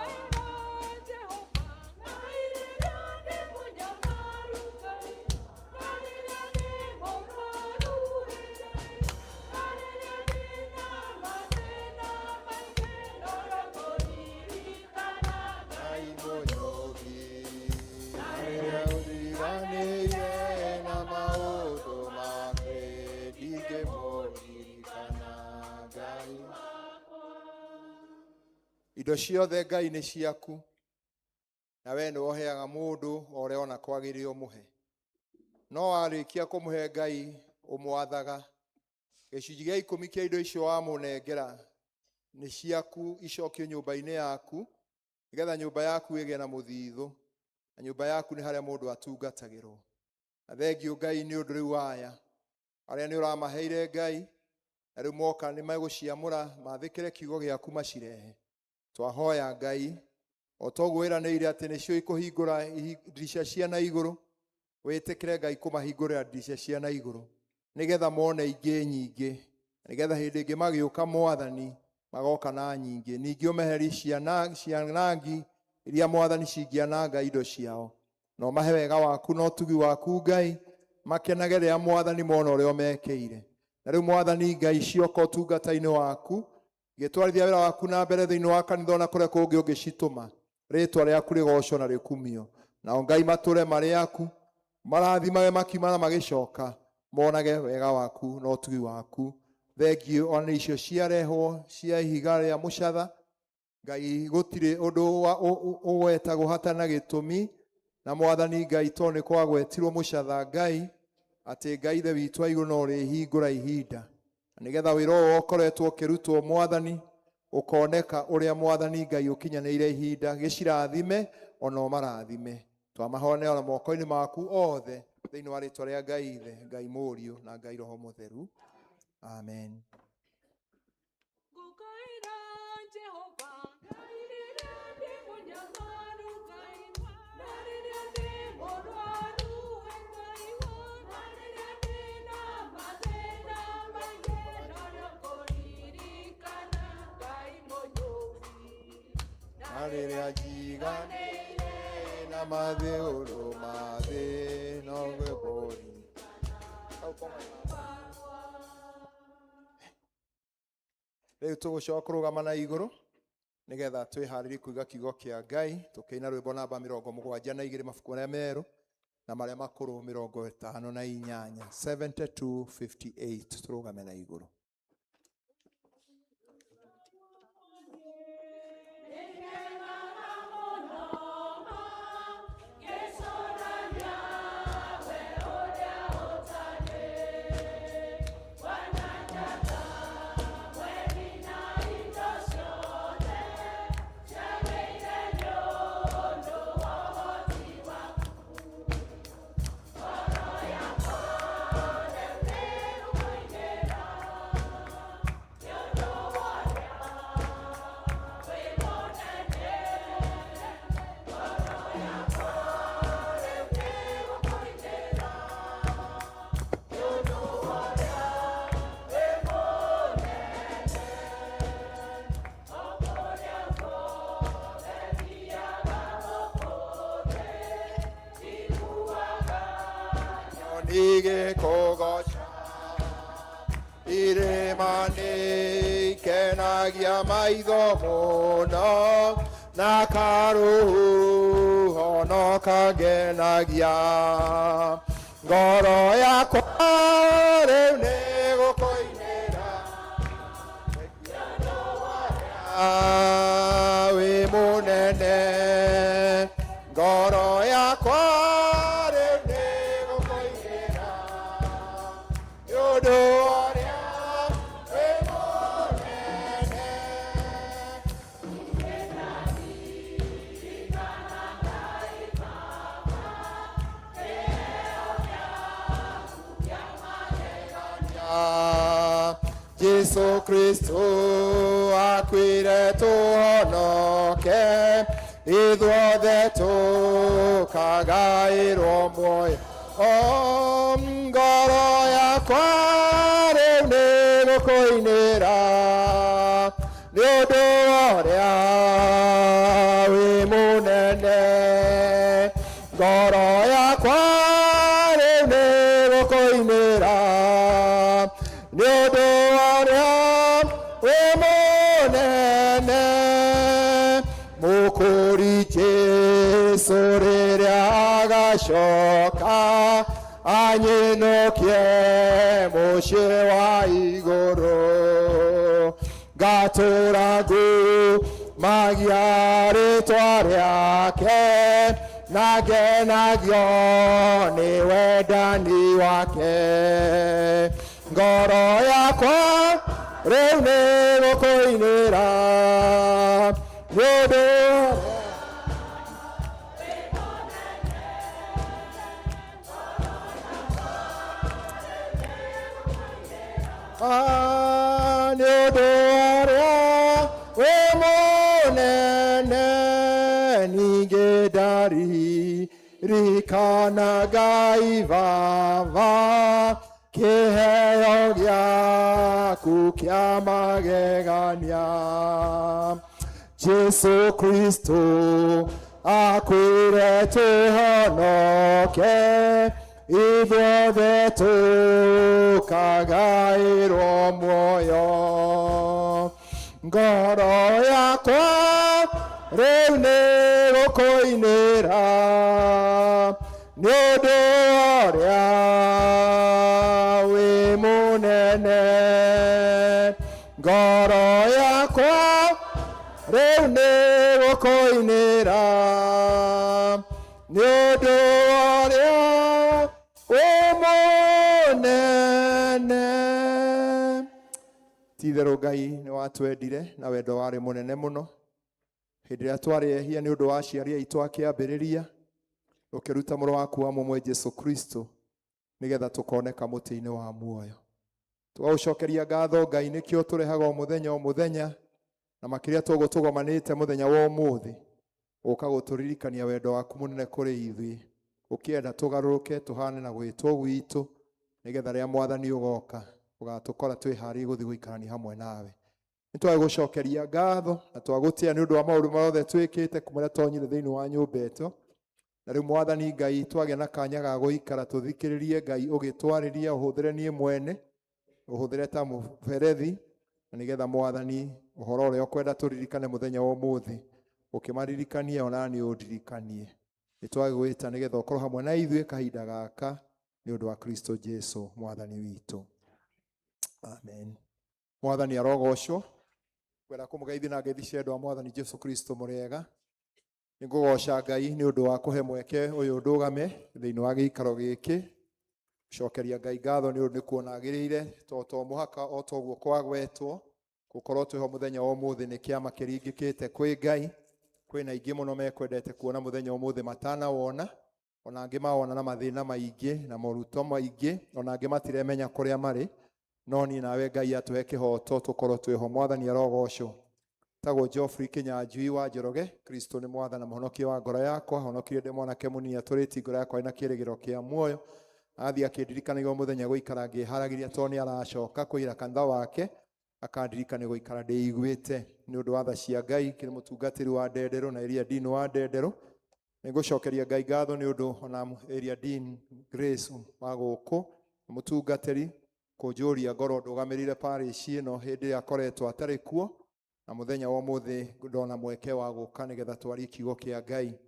Ngai mũnyũũki, rĩrĩa ũndiganĩire na maũndũ make, ndingĩmũririkana Ngai. Indo ciothe Ngai nĩ ciaku, na we nĩwe ũheaga mũndũ o ũrĩa ona kwagĩrĩire ũmũhe. No warĩkia kũmũhe Ngai ũmwathaga. Gĩcunjĩ gĩa ikũmi kĩa indo icio wamũnengera nĩ ciaku, icokio nyũmba-inĩ yaku, nĩgetha nyũmba yaku ĩgĩe na mũthithũ, na nyũmba yaku nĩ harĩa mũndũ atungatagĩrwo. Na thengiũ Ngai nĩ ũndũ rĩu aya arĩa nĩ ũramaheire Ngai, na rĩu moka nĩ megũciamũra mathĩkĩre kiugo gĩaku macirehe. Twahoya Ngai o toguo wĩranĩire atĩ nĩcio ikũhingũra ndirica cia na igũrũ, wĩtĩkĩre Ngai kũmahingũrĩra ndirica cia na igũrũ, nĩgetha mone ingĩ nyingĩ, nĩgetha hĩndĩ ĩngĩ magĩũka Mwathani magoka na nyingĩ. Ningĩ ũmeherie cianangi iria Mwathani cingĩananga indo ciao, na ũmahe wega waku na ũtugi waku Ngai, makenage rĩrĩa Mwathani mona ũrĩa ũmekĩire. Na rĩu Mwathani Ngai cioka ũtungata-inĩ waku, gĩtwarithia wĩra waku na mbere thĩinĩ wa kanitha ona kũrĩa kũngĩ ũngĩcitũma, rĩtwa rĩaku rĩgocwo na rĩkumio. Nao Ngai matũre marĩ aku, marathimage makiuma na magĩcoka, monage wega waku na ũtugi waku. Thengiũ ona icio ciarehwo cia ihiga rĩa mũcatha, Ngai gũtirĩ ũndũ ũgwetagwo hatarĩ na gĩtũmi, na Mwathani Ngai tondũ nĩ kwagwetirwo mũcatha Ngai, atĩ Ngai Ithe witũ wa igũrũ no ũrĩhingũra ihinda, na nĩgetha wĩra ũyũ ũkoretwo ũkĩrutwo Mwathani Ũkoneka ũrĩa Mwathani Ngai ũkinyanĩire ihinda gĩcirathime ona ũmarathime. Twamahoneana moko-inĩ maku othe thĩinĩ wa rĩtwa rĩa Ngai Ithe, Ngai Mũriũ na Ngai Roho Mũtheru. Amen. Ngũkaĩra Jehova, Ngai rĩrĩa ndĩ mũnyamaru, Ngai na rĩrĩa ndĩ mũrwaru, we Ngai na rĩrĩa ndĩ na mathĩna maingĩ, no ngũririkana Ngai mũnyũmbi. Na rĩrĩa njiganĩire na mathĩũrũ mathĩ no ngũkũririkana. Rĩu tũgũcoka kũrũgama na igũrũ nĩgetha twĩharĩrie kũiga kiugo kĩa Ngai tũkĩina rwĩmbo namba 72 mabuku marĩa merũ na marĩa makũrũ 58, 7258 tũrũgame na igũrũ. Nigĩkũgoca irĩma nĩikenagia maitho mũno na karũhuho no kangenagia ngoro yakwa rĩu nĩgũkũinĩra wĩ mũnene ngoro yakwa rĩu nĩgũkũinĩra nĩ ũndũ ũrĩa wĩ mũnene. Jesu Kristo akuire tũhonoke ithuothe tũkagaĩrwo muoyo. O ngoro yakwa rĩu nĩgũkũinĩra nĩ ũndũ wa ũrĩa wĩ mũnene. Ngoro yakwa rĩu nĩgũkũinĩra nĩ ũndũ wa ũrĩa wĩ mũnene. Mũkũri Jesu rĩrĩa agacoka anyinũkie mũciĩ wa igũrũ ngatũra ngumagia rĩtwa rĩake na ngenagio nĩ wendani wake. Ngoro yakwa rĩu nĩgũkũinĩra nĩ ũndũ nĩ ũndũ ũrĩa wĩ mũnene. Ningĩ ndaririkana Ngai Baba kĩheo gĩaku kĩa magegania. Jesu Kristo akuire tũhonoke ithuothe tũkagaĩrwo muoyo. Ngoro yakwa rĩu nĩgũkũinĩra nĩ ũndũ wa ũrĩa wĩ mũnene. Ngoro yakwa rĩu nĩgũkũinĩra nĩ ũndũ wa ũrĩa wĩ mũnene. Ti itherũ. Ti-itherũ Ngai nĩ watwendire na wendo warĩ mũnene mũno. Hĩndĩ ĩrĩa twarĩ ehia nĩ ũndũ wa aciari aitũ akĩambĩrĩria, ũkĩruta mũrũ waku wa mũmwe Jesu Kristo nĩgetha tũkoneka mũtĩ-inĩ wa muoyo. Tũgagũcokeria ngatho Ngai nĩkĩo tũrehaga o mũthenya o mũthenya, na makĩria toguo tũgomanĩte mũthenya wa ũmũthĩ gũka gũtũririkania wendo waku mũnene kũrĩ ithuĩ, ũkĩenda tũgarũrũke tũhane na gwĩtwo gwitũ, nĩgetha rĩrĩa Mwathani ũgoka ũgatũkora twĩharĩirie gũthiĩ gũikarania hamwe nawe. Nĩ twagũcokeria ngatho na twagũtĩa nĩ ũndũ wa maũndũ mothe twĩkĩte kuma rĩrĩa twonyire thĩinĩ wa nyũmba ĩto. Na rĩu Mwathani Ngai twagĩa na kanya ga gũikara tũthikĩrĩrie Ngai ũgĩtwarĩria, ũhũthĩre niĩ mwene, ũhũthĩre ta mũberethi, na nĩgetha Mwathani ũhoro ũrĩa ũkwenda tũririkane mũthenya wa ũmũthĩ ũkĩmaririkania ona niĩ ũndirikanie. Nĩ twagwĩta nĩgetha ũkorwo hamwe na ithuĩ kahinda gaka nĩ ũndũ wa Kristo Jesu Mwathani witũ. Amen. Mwathani arogocwo. Ngwenda kũmũgeithia na ngeithi cia endwa a Mwathani Jesu Kristo mũrĩega. Nĩ ngũgoca Ngai nĩ ũndũ wa kũhe mweke ũyũ ndũgame thĩinĩ wa gĩikaro gĩkĩ. Gũcokeria Ngai ngatho nĩ ũndũ nĩ kuona agĩrĩire to to mũhaka o toguo kwagwetwo gũkorwo twĩho mũthenya wa ũmũthĩ nĩ kĩama kĩringĩkĩte kwĩ Ngai. Kwĩna aingĩ mũno mekwendete kuona mũthenya wa ũmũthĩ matanawona, ona angĩ mawona na mathĩna maingĩ na moruto maingĩ, ona angĩ matiremenya kũrĩa marĩ, no niĩ nawe Ngai atũhe kĩhoto tũkorwo twĩho. Mwathani arogocwo. Tagwo Geoffrey Kinyanjui wa Njoroge. Kristo nĩ Mwathani na Mũhonokia wa ngoro yakwa. Honokire ndĩ mwanake mũnini atũrĩtie ngoro yakwa ĩna kĩĩrĩgĩrĩro kĩa muoyo. Athiĩ akĩndirikanagia o mũthenya gũikara ngĩharagĩria tondũ nĩ aracoka kũira kanitha wake, akandirikania gũikara ndĩiguĩte nĩ ũndũ wa tha cia Ngai. Kĩrĩ mũtungatĩri wa Ndenderũ na Area Dean wa Ndenderũ. Nĩngũcokeria Ngai ngatho nĩ ũndũ ona Area Dean Grace wa gũkũ mũtungatĩri kũnjũria ngorwo ndũgamĩrĩire parish ĩno hĩndĩ ĩrĩa akoretwo atarĩ kuo, na mũthenya wa ũmũthĩ ndona mweke wa gũka nĩgetha twarie kiugo kĩa Ngai.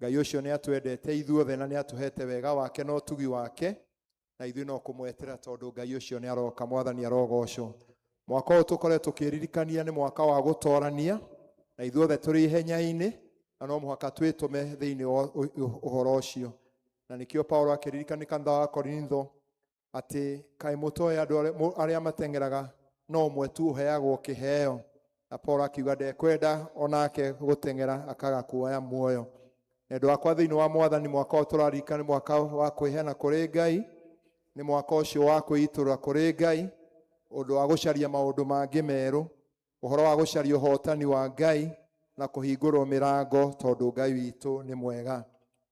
Ngai ũcio nĩ atwendete ithuothe na nĩ atũhete wega wake na ũtugi wake, na ithuĩ no kũmwetera tondũ Ngai ũcio nĩ aroka. Mwathani arogocwo. Mwaka ũyũ tũkoretwo tũkĩririkania nĩ mwaka wa gũtorania, na ithuothe tũrĩ ihenya-inĩ, na no mũhaka twĩtũme thĩinĩ wa ũhoro ũcio. Na nĩkĩo Paulo akĩririkania kanitha wa Korintho atĩ kaĩ mũtoĩ andũ arĩa mateng'eraga no ũmwe tu ũheagwo kĩheo. Na Paulo akiuga ndekwenda onake gũteng'era akaga kuoya muoyo. Endwa akwa thĩinĩ wa Mwathani, mwaka ũyũ tũraririkana nĩ mwaka wa kwĩheana kũrĩ Ngai, nĩ mwaka ũcio wa kwĩitũrũra kũrĩ Ngai, ũndũ wa gũcaria maũndũ mangĩ merũ, ũhoro wa gũcaria ũhotani wa Ngai na kũhingũrwo mĩrango tondũ Ngai witũ nĩ mwega.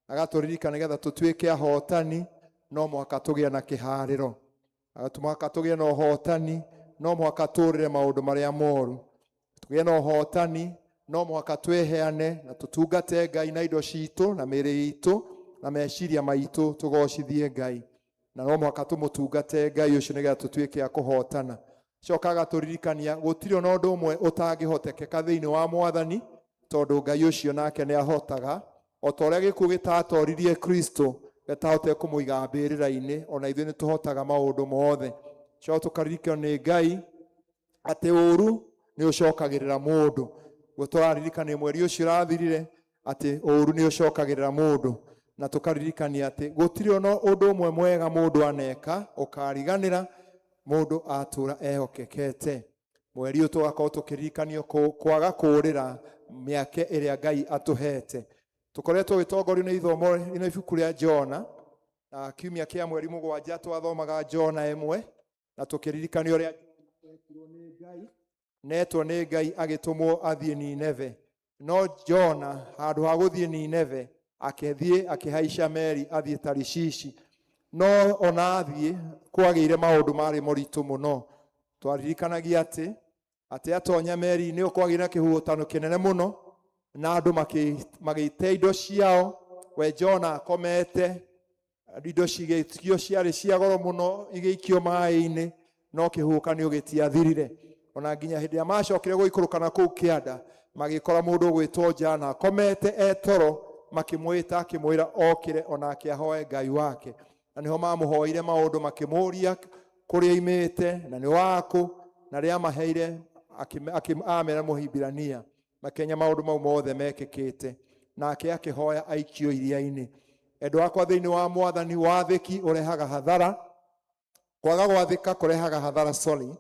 Agatũririkana nĩgetha tũtuĩke ahotani, no mũhaka tũgĩe na kĩharĩro. Mũhaka tũgĩe na ũhotani, no mũhaka tũrĩre maũndũ marĩa moru. Tũgĩe na ũhotani, no mũhaka twĩheane na tũtungate Ngai na indo citũ na mĩĩrĩ itũ na meciria maitũ, tũgocithie Ngai. Na no mũhaka tũmũtungate Ngai ũcio nĩgetha tũtuĩke a kũhotana. Coka agatũririkania gũtirĩ ona ũndũ ũmwe ũtangĩhotekeka thĩinĩ wa Mwathani, tondũ Ngai ũcio nake nĩ ahotaga. O ta ũrĩa gĩkuũ gĩtatoririe Kristo, gĩtahotire kũmũiga mbĩrĩra-inĩ, ona ithuĩ nĩ tũhotaga maũndũ mothe. Coka tũkaririkanio nĩ Ngai atĩ ũũru nĩ ũcokagĩrĩra mũndũ. Guo tũraririkania mweri ũcio ũrathirire atĩ ũũru nĩ ũcokagĩrĩra mũndũ, na tũkaririkania atĩ gũtirĩ ona ũndũ ũmwe mwega mũndũ aneka ũkariganĩra mũndũ atũra ehokekete. Mweri ũyũ tũgakorwo tũkĩririkanio kwaga kũũrĩra mĩaka ĩrĩa Ngai atũhete. Tũkoretwo gĩtongorio nĩ ithomo nĩ ibuku rĩa Jona, na kiumia kĩa mweri mũgwanja twathomaga Jona ĩmwe, na tũkĩririkanio ũrĩa ekirwo nĩ Ngai, netwo nĩ Ngai agĩtũmwo athiĩ Nineve. No Jona handũ ha gũthiĩ Nineve akĩthiĩ akĩhaica meri athiĩ Tarishishi. No ona athiĩ kwagĩire maũndũ marĩ moritũ mũno. Twaririkanagia atĩ atonya meri-inĩ kwagĩire na kĩhuhũtano kĩnene mũno, na andũ magĩte indo ciao. We Jona akomete, indo cigĩikio ciarĩ cia goro mũno igĩikio maĩ-inĩ, no kĩhuhũkanio gĩtiathirire. Ona nginya hĩndĩ ĩrĩa macokire gũikũrũka na kũu kĩanda, magĩkora mũndũ ũgwĩtwo Jana akomete etoro, makĩmwĩta akĩmwĩra okĩre onake ahoe Ngai wake. Na nĩho mamũhoire maũndũ, makĩmũria kũrĩa oimĩte na nĩ wakũ, na rĩrĩa amaheire amera Mũhibirania, makĩmenya maũndũ mau mothe mekĩkĩte. Nake akĩhoya aikio iria-inĩ. Endwa akwa thĩinĩ wa Mwathani, wathĩki ũrehaga hathara, kwaga gwathĩka kũrehaga hathara, sorry.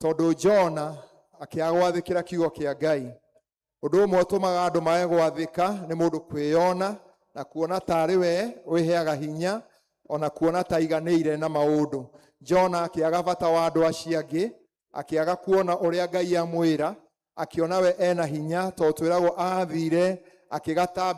Tondũ Jona akĩaga gwathĩkĩra kiugo kĩa Ngai. Ũndũ ũmwe ũtũmaga andũ mage gwathĩka nĩ mũndũ kwĩyona na kuona tarĩ we wĩheaga hinya, ona kuona ta aiganĩire na maũndũ. Jona akĩaga bata wa andũ acio angĩ, akĩaga kuona ũrĩa Ngai amwĩra, akĩona we ena hinya, tondũ twĩragwo athire akĩgata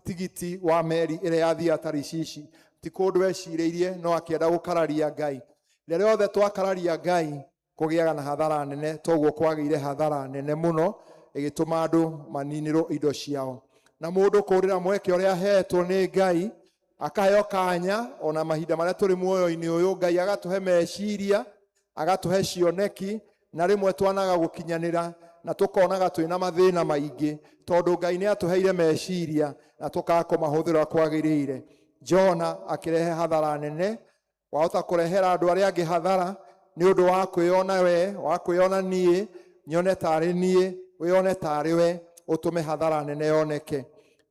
tigiti wa meri ĩrĩa yathiaga Tarishishi. Ti kũndũ ecirĩirie, no akĩenda gũkararia Ngai. Rĩrĩa rĩothe twakararia Ngai, kũgĩaga na hathara nene, toguo kwagĩire hathara nene mũno, ĩgĩtũma andũ maninĩrwo indo ciao. Na mũndũ kũrĩra mweke ũrĩa ahetwo nĩ Ngai, akaheo kanya, ona mahinda marĩa tũrĩ muoyo-inĩ ũyũ, Ngai agatũhe meciria, agatũhe cioneki, na rĩmwe twanaga gũkinyanĩra, na tũkonaga twĩna mathĩna maingĩ, tondũ Ngai nĩ atũheire meciria, na tũkaga kũmahũthĩra kwagĩrĩire. Jona akĩrehe hathara nene. Wahota kũrehera andũ arĩa angĩ hathara nĩ ũndũ wa kwĩyona we, wa kwĩyona niĩ, nyone tarĩ niĩ, wĩyone tarĩ we, ũtũme hathara nene yoneke.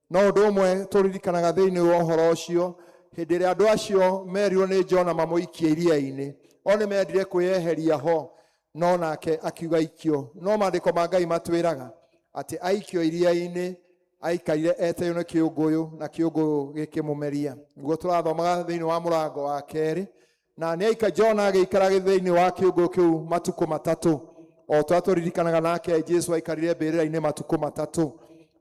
No ũndũ ũmwe tũririkanaga thĩinĩ wa ũhoro ũcio, hĩndĩ ĩrĩa andũ acio merirwo nĩ Jona mamũikie iria-inĩ, o nĩ mendire kwĩyeheria ho, no nake akiuga aikio. No maandĩko ma Ngai matwĩraga atĩ aikio iria-inĩ aikarire etereirwo nĩ kĩũngũyũ, na kĩũngũyũ gĩkĩmũmeria. Nĩguo tũrathomaga thĩinĩ wa mũrango wa kerĩ. Na nĩ aika Jona agĩikara thĩinĩ wa kĩũngũyũ kĩu matukũ matatũ, o tũrĩa tũririkanaga nake Jesu aikarire mbĩrĩra-inĩ matukũ matatũ.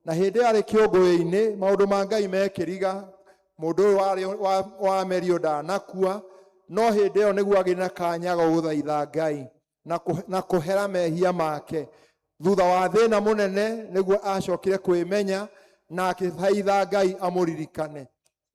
Na hĩndĩ ĩyo arĩ kĩũngũyũ-inĩ, maũndũ ma Ngai mekĩriga, mũndũ ũyũ warĩ wa merio ndanakua, no hĩndĩ ĩyo nĩguo agĩire na kanya ga gũthaitha Ngai na kũhera mehia make. Thutha wa thĩna mũnene nĩguo acokire kwĩmenya na akĩthaitha Ngai amũririkane.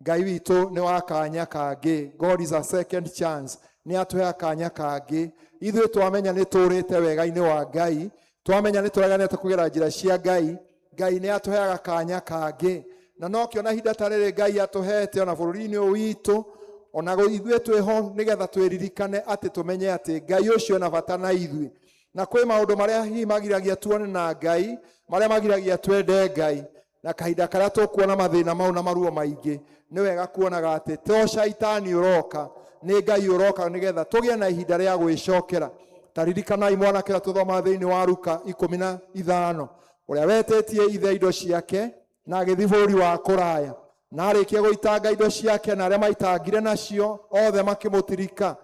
Ngai witũ nĩ wa kanya kangĩ. God is a second chance. Nĩ atũheaga kanya kangĩ. Ithuĩ twamenya nĩ tũrĩte wega-inĩ wa Ngai, twamenya nĩ tũreganĩte kũgera njĩra cia Ngai, Ngai nĩ atũheaga kanya kangĩ. Na nokĩo na ihinda ta rĩrĩ Ngai atũhete ona bũrũri-inĩ ũyũ witũ, ona ithuĩ twĩho nĩgetha twĩririkane atĩ tũmenye atĩ Ngai ũcio ena bata na ithuĩ. Na kwĩ maũndũ marĩa hihi magiragia tuone na Ngai, marĩa magiragia twende Ngai. Na kahinda karĩa tũkuona mathĩna mau na maruo maingĩ, nĩ wega kuonaga atĩ to caitani ũroka, nĩ Ngai ũroka nĩgetha tũgĩe na ihinda rĩa gwĩcokera. Ta ririkanai mwanake ũrĩa tũthomaga thĩinĩ wa Luka 15, ũrĩa wetĩtie ithe indo ciake na agĩthiĩ bũrũri wa kũraya. Na arĩkia gũitanga indo ciake na arĩa maitangire nacio othe makĩmũtirika.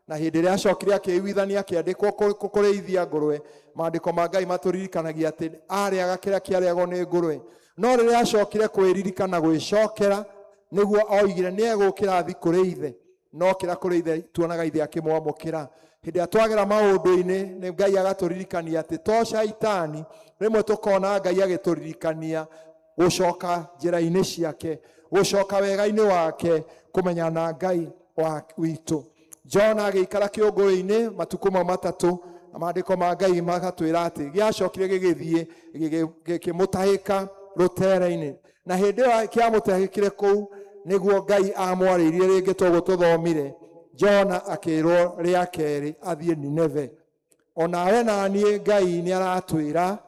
Na hĩndĩ ĩrĩa acokire akĩiguithania akĩandĩkwo kũrĩithia ngũrwe, maandĩko ma Ngai matũririkanagia atĩ arĩaga kĩrĩa kĩarĩagwo nĩ ngũrwe. No rĩrĩa acokire kwĩririkana gwĩcokera, nĩguo oigire nĩ egũkĩra athiĩ kũrĩ ithe. No kĩra kũrĩ ithe tuonaga ithe akĩmwamũkĩra. Hĩndĩ ĩrĩa twagera maũndũ-inĩ, nĩ Ngai agatũririkania atĩ to caitani, rĩmwe tũkona Ngai agĩtũririkania gũcoka njĩra-inĩ ciake, gũcoka wega-inĩ wake, kũmenyana na Ngai witũ. Jona agĩikara kĩũngũyũ-inĩ matukũ mau matatũ, na maandĩko ma Ngai magatwĩra atĩ gĩacokire gĩgĩthiĩ gĩkĩmũtahĩka rũtere-inĩ. Na hĩndĩ ĩyo kĩamũtahĩkire kũu, nĩguo Ngai amwarĩirie rĩngĩ toguo tũthomire. Jona akĩrwo rĩa kerĩ athiĩ Nineve. Onawe na niĩ Ngai nĩ aratwĩra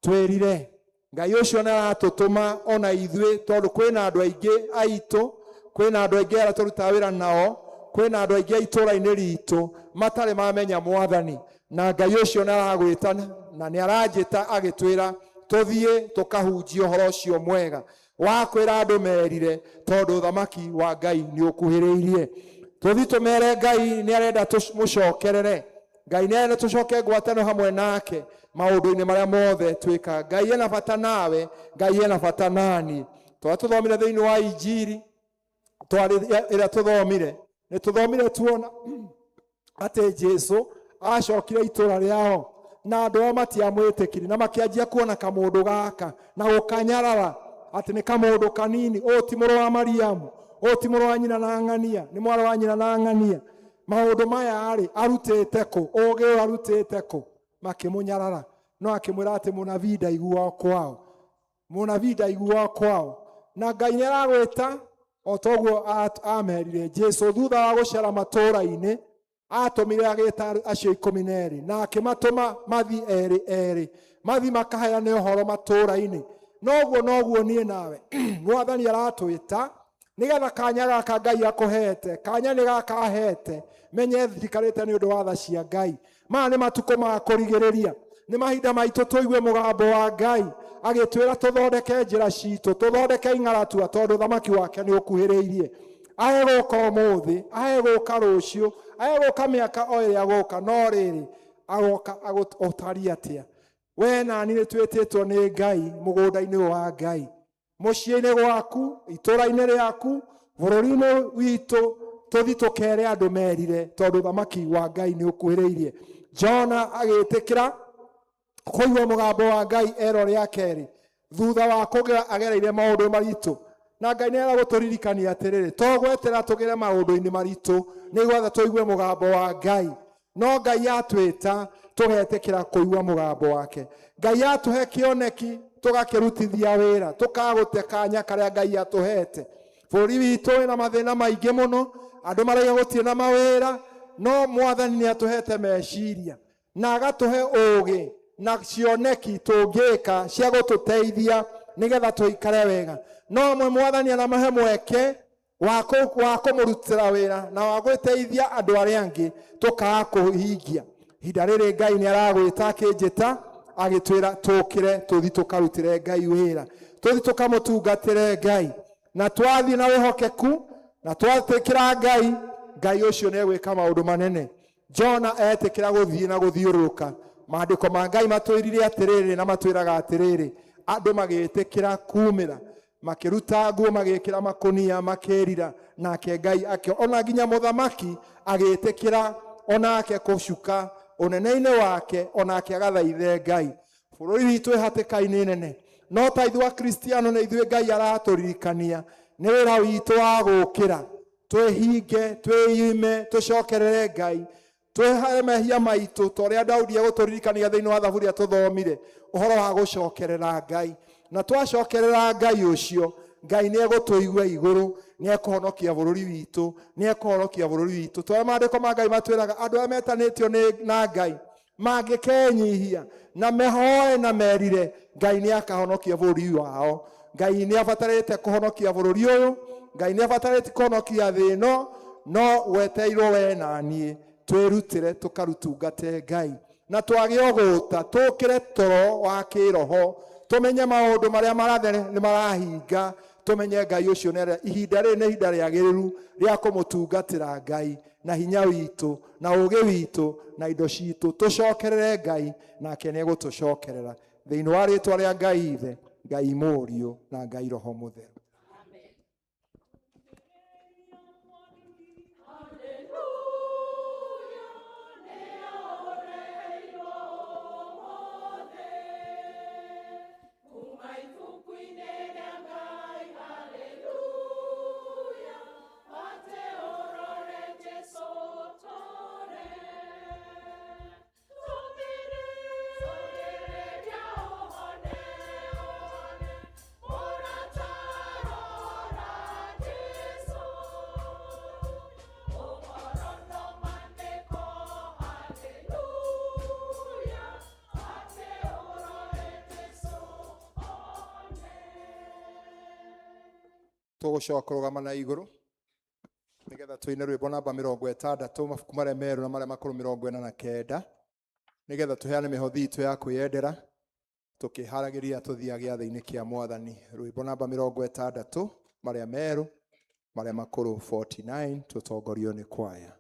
twĩrire. Ngai ũcio nĩ aratũtũma ona ithuĩ, tondũ kwĩna andũ aingĩ aitũ, kwĩna andũ aingĩ arĩa tũrutaga wĩra nao, kwĩna andũ aingĩ a itũũra-inĩ ritũ matarĩ mamenya Mwathani. Na Ngai ũcio nĩ aragwĩta na nĩ aranjĩta agĩtwĩra tũthiĩ tũkahunjie ũhoro ũcio mwega wa kwĩra andũ merire, tondũ ũthamaki wa Ngai nĩ ũkuhĩrĩirie. Tũthiĩ tũmere Ngai nĩ arenda tũmũcokerere. Ngai nĩ arenda tũcoke ngwatano hamwe nake maũndũ-inĩ marĩa mothe twĩkaga. Ngai ena bata nawe, Ngai ena bata nani. Tũrĩa tũthomire thĩinĩ wa Injiri, ĩrĩa tũthomire, nĩ tũthomire tuona atĩ Jesu acokire itũũra rĩao na andũ ao matiamwĩtĩkirie, na makĩanjia kuona kamũndũ gaka na gũkanyarara atĩ nĩ kamũndũ kanini, ũyũ ti mũrũ wa Mariamu, ũyũ ti mũrũ wa nyina na ng'ania, nĩ mwarĩ wa nyina na ng'ania. Maũndũ maya rĩ arutĩte kũ? Ũũgĩ ũyũ arutĩte kũ? Makĩmũnyarara, no akĩmwĩra atĩ mũnabii ndaiguo kwao, mũnabii ndaiguo kwao. Na Ngai nĩ aragwĩta o toguo amerire Jesu thutha wa gũcera matũũra-inĩ, atũmire agĩta acio 12 na akĩmatũma mathiĩ erĩ erĩ, mathiĩ makaheane ũhoro matũũra-inĩ. Noguo noguo niĩ nawe Mwathani aratwĩta nĩgetha kanya gaka Ngai akũhete, kanya nĩ gaka ahete, menye njikarĩte nĩ ũndũ wa tha cia Ngai. Maya nĩ matukũ ma kũrigĩrĩria, nĩ mahinda maitũ tũigue mũgambo wa Ngai agĩtwĩra tũthondeke njĩra citũ, tũthondeke ing'aratua, tondũ thamaki wake nĩ ũkuhĩrĩirie. Aegũka ũmũthĩ, aegũka rũciũ, aegũka mĩaka o ĩrĩa agũka, no rĩrĩ agoka ũtariĩ atĩa? We nani nĩ twĩtĩtwo nĩ Ngai mũgũnda-inĩ ũyũ wa Ngai, mũciĩ-inĩ gwaku, itũũra-inĩ rĩaku, bũrũri-inĩ witũ, tũthi tũkere andũ merire, tondũ thamaki wa Ngai nĩ ũkuhĩrĩirie. Jona agĩtĩkĩra kũigua mũgambo wa Ngai ero rĩa kerĩ thutha wa kũgera agereire maũndũ maritũ. Na Ngai nĩ aragũtũririkania atĩrĩrĩ, to gwetera tũgere maũndũ-inĩ maritũ nĩgetha tũigue mũgambo wa Ngai, no Ngai atwĩta tũgetĩkĩra kũigua mũgambo wake. Ngai atũhe kĩoneki tũgakĩrutithia wĩra, tũkagũte kanya karĩa Ngai atũhete. Bũrũri witũ wĩna mathĩna maingĩ mũno, andũ maraiga gũtirĩ na mawĩra, no Mwathani nĩ atũhete meciria na agatũhe ũũgĩ na cioneki tũngĩka cia gũtũteithia nĩgetha tũikare wega. No amwe Mwathani aramahe mweke wa kũmũrutĩra wĩra na wa gwĩteithia andũ arĩa angĩ, tũkaga kũhingia. Ihinda rĩrĩ Ngai nĩ aragwĩta akĩnjĩta agĩtwĩra tũkĩre tũthi tũkarutĩre Ngai wĩra, tũthi tũkamũtungatĩre Ngai, na twathiĩ na wĩhokeku na twatĩkĩra Ngai, Ngai ũcio nĩ egwĩka maũndũ manene. Jona etĩkĩra gũthiĩ na gũthiũrũrũka. Maandĩko ma Ngai matwĩrire atĩrĩrĩ na matwĩraga atĩrĩrĩ, andũ magĩtĩkĩra kumĩra, makĩruta nguo, magĩkĩra makũnia, makĩrira, nake Ngai akĩo. Ona nginya mũthamaki agĩtĩkĩra onake kũcuka ũnene-inĩ wake, onake agathaithe Ngai. Bũrũri witũ wĩ hatĩka-inĩ nene, no ta ithuĩ Akristiano nĩ ithuĩ Ngai aratũririkania nĩ wĩra witũ wa gũkĩra, twĩhinge, twĩime, tũcokerere Ngai, twĩhare mehia maitũ, ta ũrĩa Daudi egũtũririkania thĩinĩ wa thaburi tũthomire ũhoro wa gũcokerera Ngai. Na twacokerera Ngai ũcio, Ngai nĩ egũtũigua igũrũ, nĩ ekũhonokia bũrũri witũ, nĩ ekũhonokia bũrũri witũ. Tondũ maandĩko ma Ngai matwĩraga andũ arĩa metanĩtio na Ngai mangĩkenyihia na mehoe na merire, Ngai nĩ akahonokia bũrũri wao. Ngai nĩ abatarĩte kũhonokia bũrũri ũyũ, Ngai nĩ abatarĩte kũhonokia thĩ ĩno, no weteirwo we na niĩ twĩrutĩre tũkarutungate Ngai na twage ũgũta, tũkĩre toro wa kĩroho, tũmenye maũndũ marĩa marathe nĩ marahinga, tũmenye Ngai ũcio nĩ ihinda rĩrĩ nĩ ihinda rĩagĩrĩru rĩa kũmũtungatĩra Ngai na hinya witũ na ũũgĩ witũ na indo citũ. Tũcokerere Ngai nake nĩ egũtũcokerera. Thĩinĩ wa rĩtwa rĩa Ngai Ithe, Ngai Mũriũ na Ngai Roho Mũtheru. Tũgũcoka kũrũgama na igũrũ nĩgetha tũine rwĩmbo namba 60, mabuku marĩa merũ na marĩa makũrũ 49, nĩgetha tũheane mĩhothi itũ ya kwĩyendera tũkĩharagĩria tũthiĩ gĩathĩ-inĩ kĩa Mwathani. Rwĩmbo namba 60, marĩa merũ, marĩa makũrũ 49, tũtongorio nĩ kwaya. Yeah.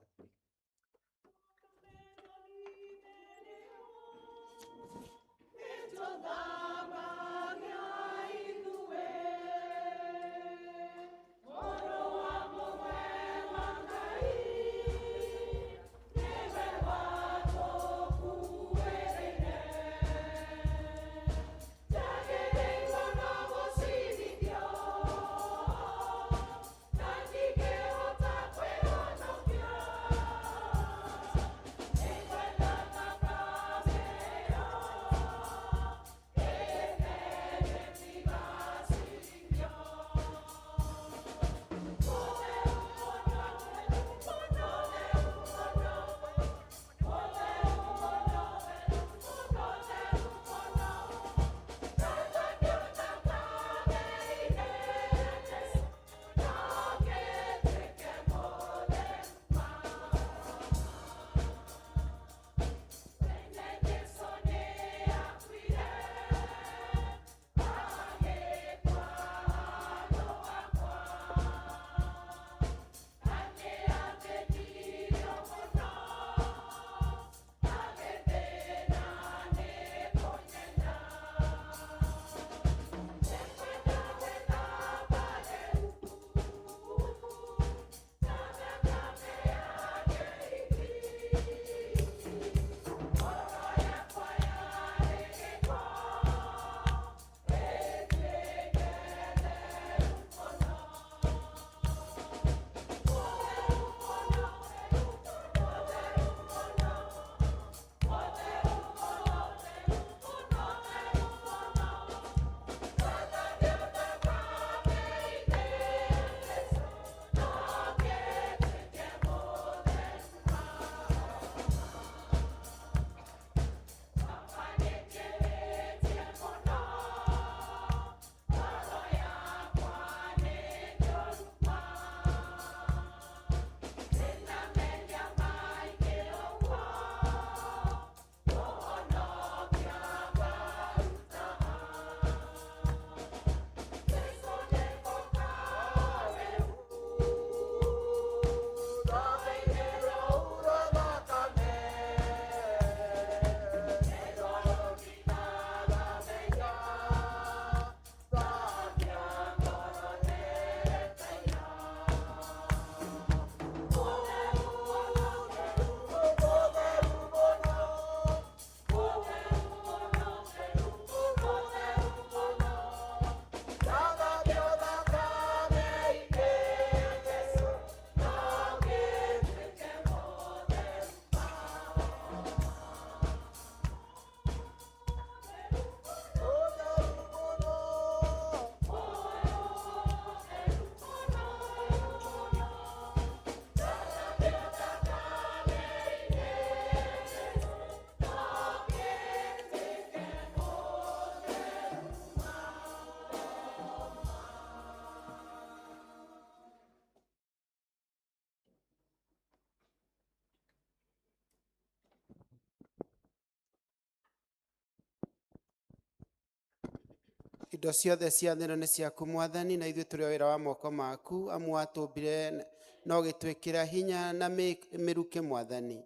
Indo ciothe cia thĩ ĩno nĩ ciaku Mwathani, na ithuĩ tũrĩ o wĩra wa moko maku, amu watũmbire na ũgĩtwĩkĩra hinya na mĩrukĩ Mwathani.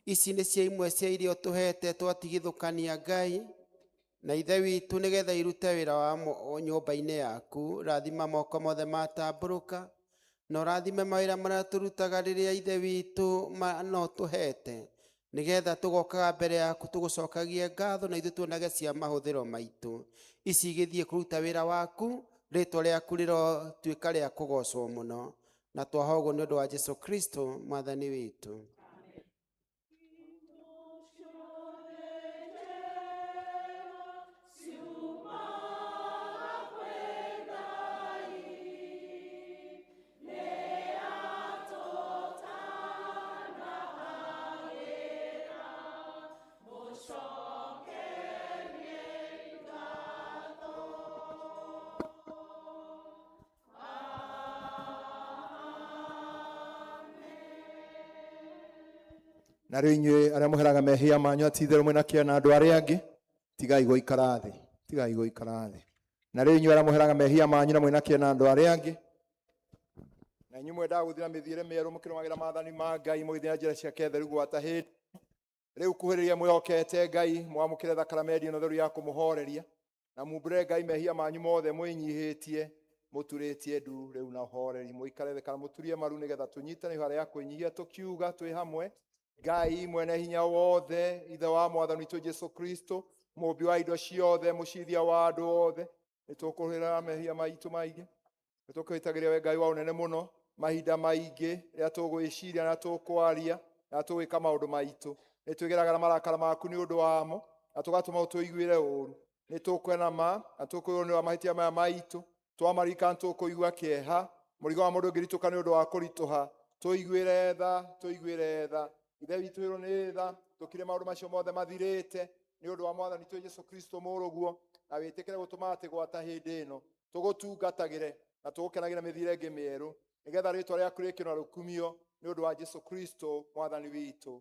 Ici nĩ cia imwe cia iria ũtũhete twatigithũkania Ngai na Ithe witũ, nĩgetha irute wĩra wa nyũmba-inĩ yaku. Rathima moko mothe matambũrũka, na ũrathime mawĩra marĩa tũrutaga rĩrĩa Ithe witũ no tũhete, nĩgetha tũgokaga mbere yaku tũgũcokagie ngatho, na ithuĩ tuonage cia mahũthĩro maitũ. Ici igĩthiĩ kũruta wĩra waku, rĩtwa rĩaku rĩrotuĩka rĩa kũgocwo mũno, na twahoya ũguo nĩ ũndũ wa Jesu Kristo Mwathani witũ. Na rĩu inyuĩ arĩa mũheraga mehia manyu ati itherũ mwĩna kĩeha na andũ arĩa angĩ, tigai gũikara thĩ, tigai gũikara thĩ. Na rĩu inyuĩ arĩa mũheraga mehia manyu na mwĩna kĩeha na andũ arĩa angĩ, na inyuĩ mwendaga gũthiĩ na mĩthiĩre mĩerũ mũkĩrũmagĩrĩra maathani ma Ngai, mũgĩthiĩ na njĩra ciake theru gwata hĩndĩ rĩu kuhĩrĩria mwĩhokete Ngai, mwamũkĩre thakaramendi ĩno theru ya kũmũhoreria, na mumbũre Ngai mehia manyu mothe mwĩnyihĩtie, mũturĩtie ndu rĩu na ũhoreri, mũikare thĩ kana mũturie maru, nĩgetha tũnyitane ihara ya kwĩnyihia tũkiuga twĩ hamwe. Ngai mwene hinya wothe, Ithe wa Mwathani witũ Jesu Kristo, mũũmbi wa indo ciothe, mũcirithia wa andũ othe, nĩtũkũhĩra mehia maitũ maingĩ, nĩtũkwĩtagĩria we Ngai wa ũnene mũno mahinda maingĩ rĩrĩa tũgwĩciria na tũkwaria na tũgwĩka maũndũ maitũ, nĩtwĩgeraga na marakara maku nĩ ũndũ wamo, na tũgatũma ũtũiguĩre ũũru. Nĩtũkwena ma na tũkwĩrwo nĩ wa mahĩtia maya maitũ, twamarika nĩtũkũigua kĩeha, mũrigo wa mũndũ ũngĩritũka nĩ ũndũ wa kũritũha. Tũiguĩre tha, tũiguĩre tha, Ithe witũ ĩrwo nĩ tha, tũkire maũndũ macio mothe mathirĩte nĩ ũndũ wa Mwathani witũ Jesu Kristo mũrũguo, na wĩtĩkĩre gũtũma atĩ gwata hĩndĩ ĩno tũgũtungatagĩre na tũgũkenagĩra mĩthiĩre ĩngĩ mĩerũ, nĩgetha rĩtwa rĩaku rĩkĩrwo na rũkumio nĩ ũndũ wa Jesu Kristo Mwathani witũ.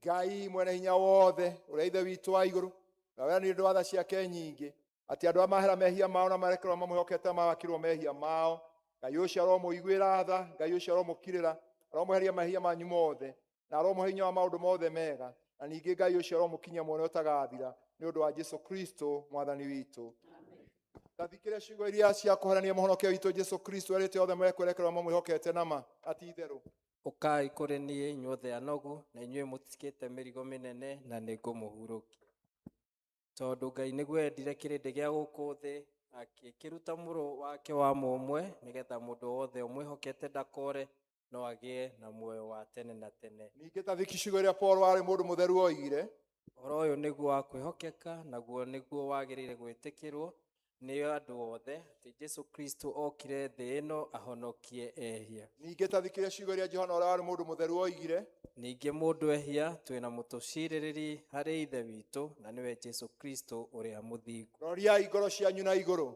Ngai mwene hinya wothe, ũrĩa Ithe witũ wa igũrũ, na we nĩ ũndũ wa tha ciake nyingĩ, atĩ andũ arĩa mahera mehia mao na marekerwo mamwĩhokete mawakĩrwo mehia mao, Ngai ũcio aromũiguĩra tha, Ngai ũcio aromũkirĩra, aromũheria mehia manyu mothe, na aromũhe hinya wa maũndũ mothe mega, na ningĩ Ngai ũcio aromũkinyia muone ũtagathira nĩ ũndũ wa Jesu Kristo Mwathani witũ. Tathikĩrĩria ciugo iria cia kũherania mũhonokia witũ Jesu Kristo erĩte othe mekwerekerwo mamwĩhokete na ma ati itherũ. Ũkai kũrĩ niĩ inyuothe anogu na inyuĩ mũtikĩte mĩrigo mĩnene, na nĩngũmũhurũkia. Tondũ Ngai nĩguo endire kĩrĩndĩ gĩa gũkũ thĩ, akĩkĩruta mũrũ wake wa mũmwe, nĩgetha mũndũ wothe ũmwĩhokete ndakore, no agĩe na muoyo wa tene na tene. Ningĩ tathiki ciugo iria Paul warĩ mũndũ mũtheru oigire, Ũhoro ũyũ nĩguo wa kwĩhokeka, naguo nĩguo wagĩrĩire gwĩtĩkĩrwo nĩ andũ othe, atĩ Jesu Kristo okire thĩ ĩno ahonokie ehia. Ningĩ tathikĩrĩria ciugo iria Johana ũrĩa warĩ mũndũ mũtheru oigire, Ningĩ mũndũ ehia twĩna mũtũcirĩrĩri harĩ Ithe witũ, na nĩwe Jesu Kristo ũrĩa mũthingu. Roriai ngoro cianyu na igũrũ.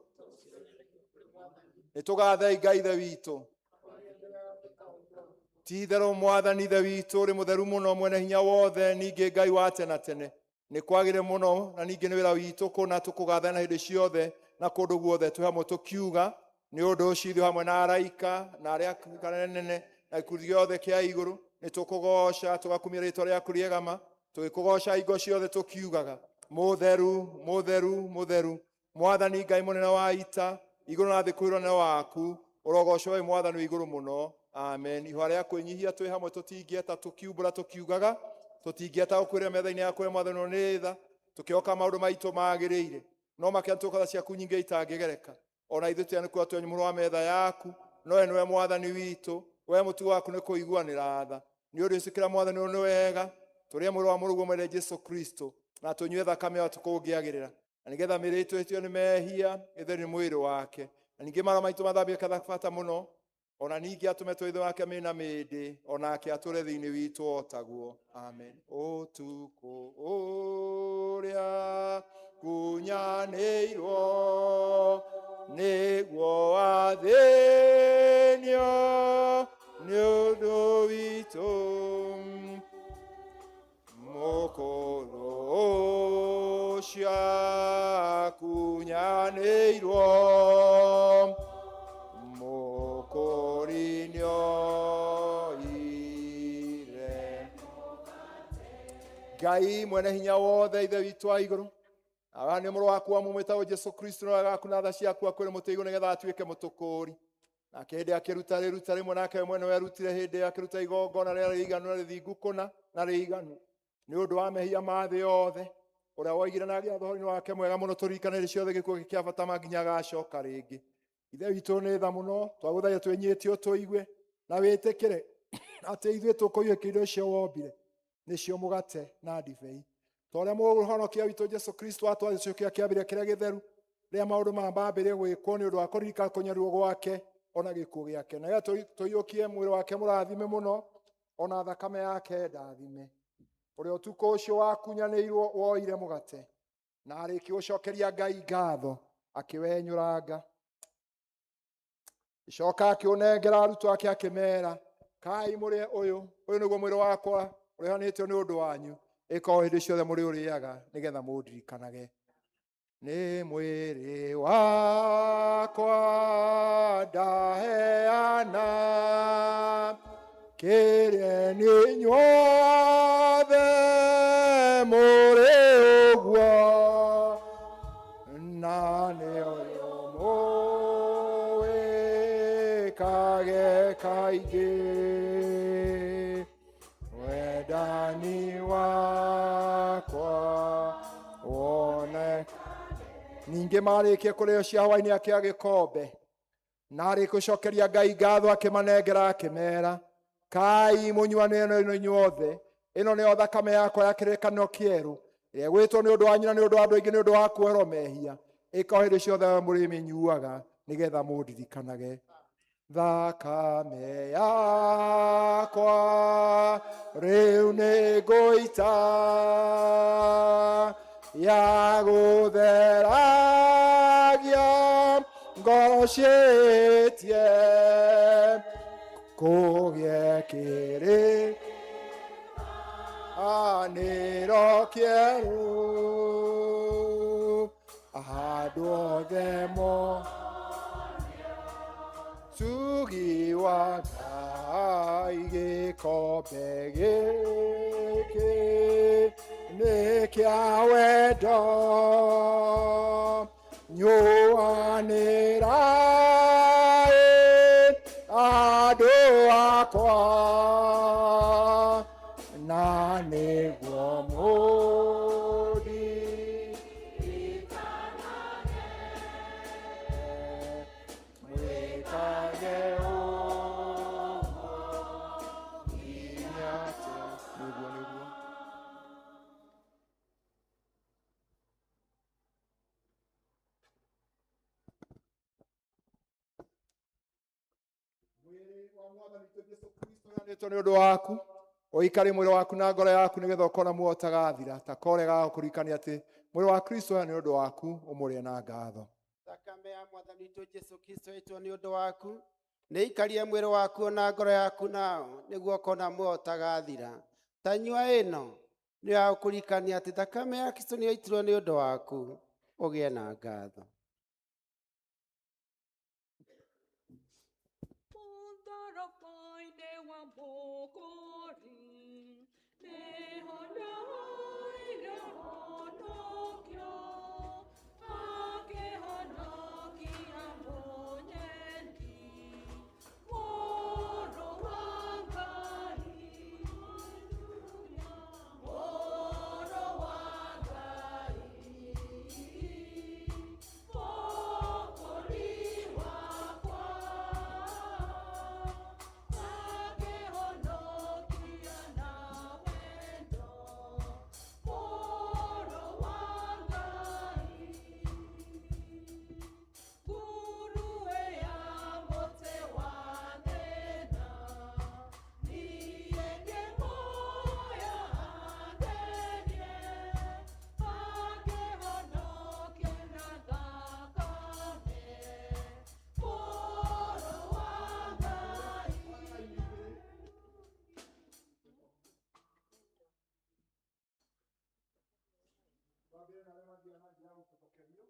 Nĩtũgathei Ngai Ithe witũ. Ti itherũ Mwathani Ithe witũ ũrĩ mũtheru mũno, mwene hinya wothe, ningĩ Ngai wa tene na tene. Nĩ kwagĩrĩire mũno na ningĩ nĩ wĩra witũ kũna tũkũgatha na hĩndĩ ciothe na kũndũ guothe twĩ hamwe tũkiuga, nĩ ũndũ ũcio ithuĩ hamwe na araika na arĩa anene na gĩkundi gĩothe kĩa igũrũ nĩ tũkũgoca tũgakumia rĩtwa rĩaku rĩega ma, tũgĩkũgoca hingo ciothe tũkiugaga mũtheru mũtheru mũtheru Mwathani Ngai mũnene wa ita, igũrũ na thĩ kwĩrwo nĩ waku, ũrogocwo wĩ Mwathani wĩ igũrũ mũno. Amen. Ihũa rĩa kwĩnyihia twĩ hamwe tũtingĩeta tũkiumbũra tũkiugaga, tũtingĩeta gũkwĩrĩra metha-inĩ yaku we Mwathani nĩ tha, tũkĩhoka maũndũ maitũ magĩrĩire, no makĩria tũkatha ciaku nyingĩ itangĩgereka. Ona ithuĩ tũtianĩkua twĩ mũhuro wa metha yaku, no we nĩwe Mwathani witũ, we mũtugo waku nĩ kũiguanĩra tha. Nĩ ũndũ ũcio kĩra Mwathani ũyũ nĩ wega, tũrĩe mwĩrĩ wa mũrũguo mwende Jesu Kristo, na tũnyue thakame yake tũkũngĩagĩrĩra, na nĩgetha mĩĩrĩ itũ ĩtio nĩ mehia ĩtherio nĩ mwĩrĩ wake, na ningĩ mara maitũ mathambie bata mũno, ona ningĩ atũme twĩthĩ wake mĩna mĩndĩ, onake atũre thĩinĩ witũ o taguo. Amen. Ũtukũ ũrĩa kunyanĩirwo nĩguo wathĩnio nĩ ũndũ witũ, mũkũrũ ũcio akunyanĩirwo Nĩariganĩirwo mũkũri nĩoire. Ngai mwene hinya wothe, ithe witũ wa igũrũ, awa nĩ mũrũ waku wa mũmwe wĩtagwo Jesu Kristo, na wega waku na tha ciaku akwĩre mũtĩ igũrũ nĩgetha atuĩke mũtũkũri. Nake hĩndĩ akĩruta rĩruta rĩmwe, nake we mwene werutire hĩndĩ ĩyo akĩruta igongona rĩrĩa rĩiganu na rĩthingu kũna na rĩiganu nĩ ũndũ wa mehia ma thĩ yothe, ũrĩa woigire na agĩatha ũhoro-inĩ wake mwega mũno tũririkane hĩndĩ ciothe gĩkuũ gĩkĩ kĩa bata ma nginya agacoka rĩngĩ. Ithe witũ, nĩ tha mũno, twagũthaitha twĩnyihĩtie ũtũigue na wĩtĩkĩre atĩ ithuĩ tũkũiyũkia indo icio wombire, nĩcio mũgate na ndibei, ta ũrĩa mũhonokia witũ Jesu Kristo atwathĩcokia kĩambĩrĩria kĩrĩa gĩtheru rĩrĩa maũndũ maya mambĩrĩrie gwĩkwo nĩ ũndũ wa kũririkana kũnyarirwo gwake ona gĩkuũ gĩake, na nĩgetha tũiyũkie mwĩrĩ wake mũrathime mũno ona thakame yake ndathime. Ũrĩa ũtukũ ũcio wakunyanĩirwo woire mũgate, na arĩkia gũcokeria Ngai ngatho, akĩwenyũranga, icoka akĩũnengera arutwo ake, akĩmera, "Kai mũrĩe ũyũ, ũyũ nĩguo mwĩrĩ wakwa ũrĩhanĩtio nĩ ũndũ wanyu. Ĩkorwo hĩndĩ ciothe mũrĩ ũrĩaga nĩgetha mũndirikanage." Nĩ mwĩrĩ wakwa ndaheana, kĩrĩe nĩ inyuothe mũrĩ ũguo, na nĩ ũyũ mũwĩkage kaingĩ wendani wakwa wone. Ningĩ marĩkia kũrĩo cia hwainĩ, akĩoya gĩkombe, na arĩ gũcokeria Ngai ngatho, akĩmanengera, akĩmera, "Kai mũnyuane ĩno inyuothe. Ĩno nĩyo thakame yakwa ya kĩrĩkanĩro kĩerũ, ĩrĩa ĩgwĩtwo nĩ ũndũ wanyu na nĩ ũndũ wa andũ aingĩ nĩ ũndũ wa kuoherwo mehia. Ĩka o hĩndĩ ciothe mũrĩmĩnyuaga nĩgetha mũndirikanage." Thakame yakwa rĩu nĩ ngũita ya gũtheragia ngoro ciĩtie kũgĩe kĩrĩ anĩro kĩerũ handũ othe mo tugi wa Ngai. Gĩkombe gĩkĩ nĩ kĩa wendo, nyuanĩrai andũ akwa, na nĩguo mũndi mwĩkage ũguo nginya tene. Nĩguo, nĩguo. Mwĩrĩ wa Mwathani witũ Jesu Kristo ũheanĩtwo nĩ ũndũ waku ũikare mwĩrĩ waku na ngoro yaku nĩgetha ũkorwo na muoyo ũtagathira, ta kore ga kũririkania atĩ mwĩrĩ wa Kristo ũheanĩtwo nĩ ũndũ waku, ũmũrĩe na ngatho. Thakame ya Mwathani witũ Jesu Kristo ĩtwo nĩ ũndũ waku nĩ ikarie mwĩrĩ waku na ngoro yaku nao nĩguo ũkona muoyo ũtagathira. Ta nyua, ĩno nĩ ya gũkũririkania atĩ thakame ya Kristo nĩ yaitirwo nĩ ũndũ waku, ũgĩe na ngatho. Mũtharaba-inĩ wa Mũkũri, nĩho ndoire ũhonokio, akĩhonokia mũnyendi, Mũrũ wa Ngai, Mũrũ wa Ngai, Mũkũri wakwa, akĩhonokia na wendo, Mũrũ wa Ngai. Nguruwe ya mũtĩ wa thĩna, niĩ ngĩmuoya anderie, akĩhonokia na thakame, Mũrũ wa Ngai. Twambĩrĩrie na arĩa mathiaga na njĩra ya gũtobokerio.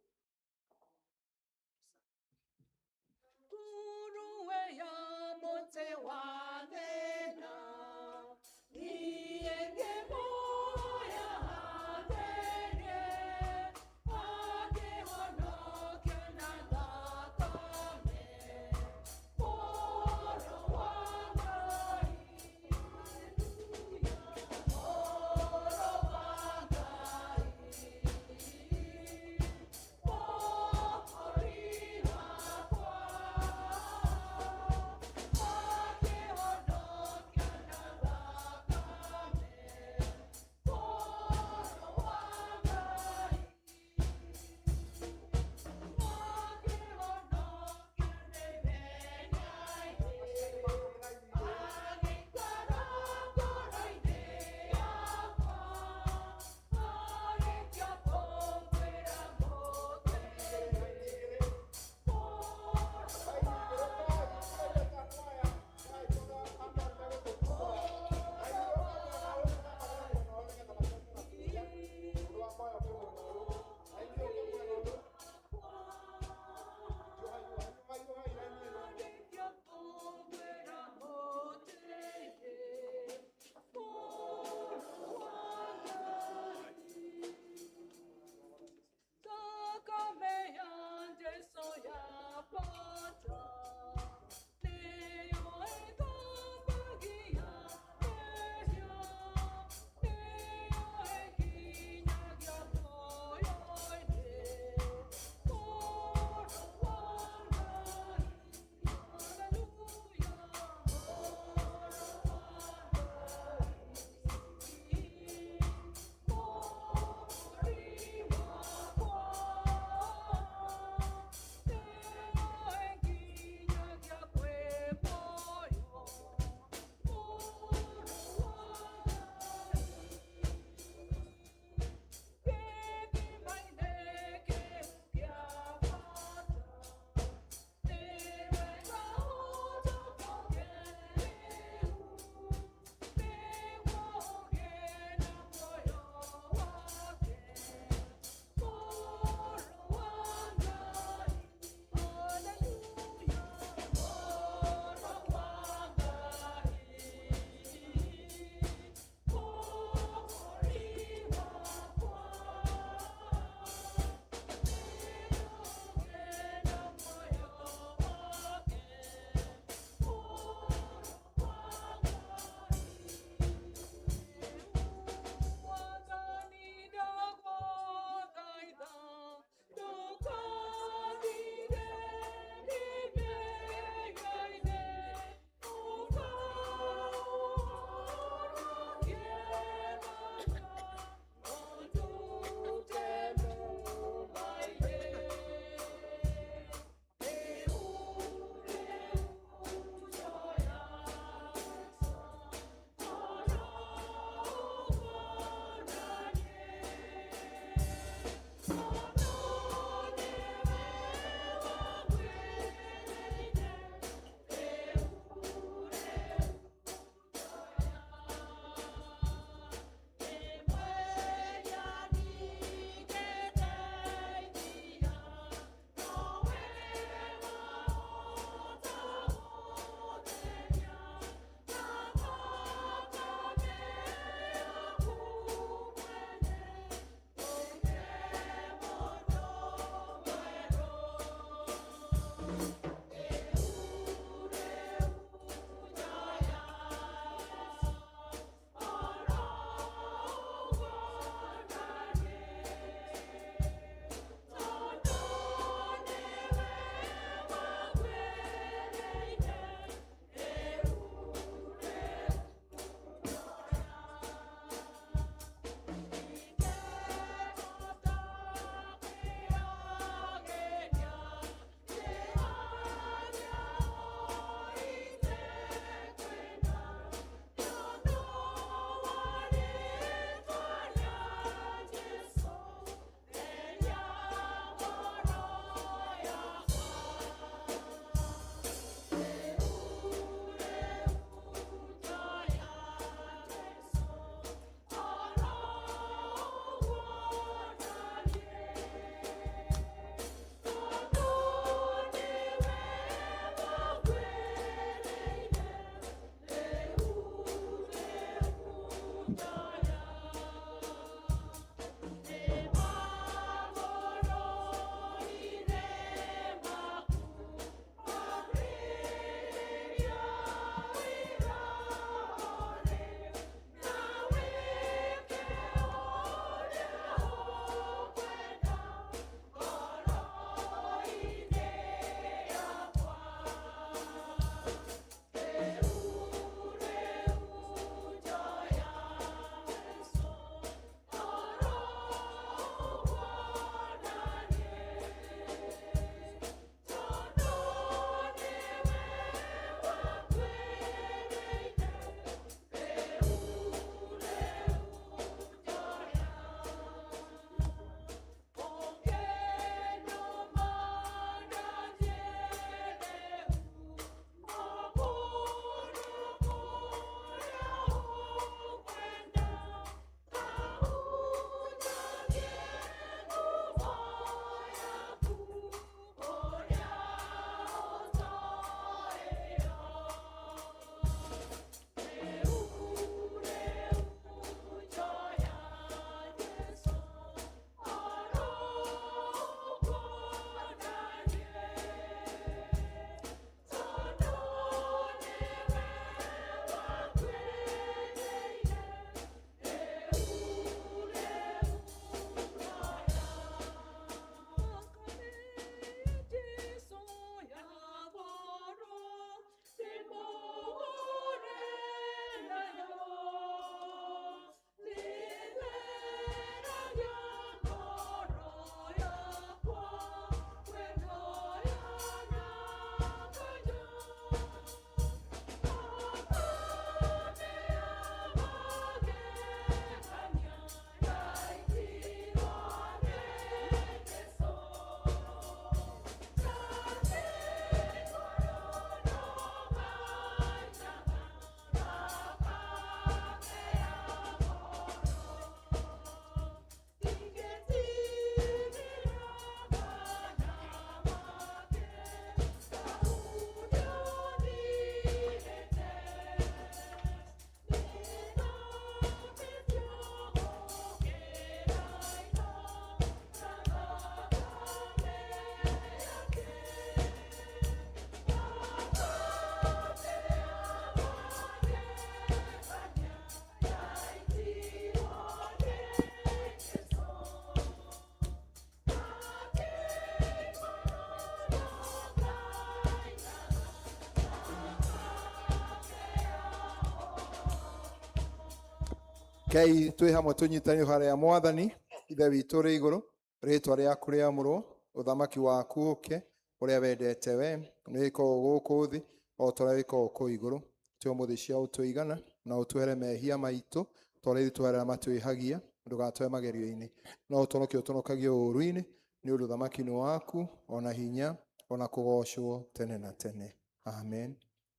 Kei twĩ hamwe tũnyitane harĩa Mwathani Ithe witũ ũrĩ igũrũ, rĩtwa rĩaku rĩamũrwo, ũthamaki waku ũke, ũrĩa wendete we nĩ wĩkagwo gũkũ thĩ o ta ũrĩa wĩkagwo kũu igũrũ. Tũhe ũmũthĩ cia ũtũigana, na ũtuohere mehia maitũ ta ũrĩa ithuĩ tuoheraga matwĩhagia, ndũgatũhe magerio-inĩ, no ũtũhonokie ũtũhonokagie ũũru-inĩ, nĩ ũndũ ũthamaki nĩ waku, ona hinya, ona kũgoocwo tene na tene. Amen.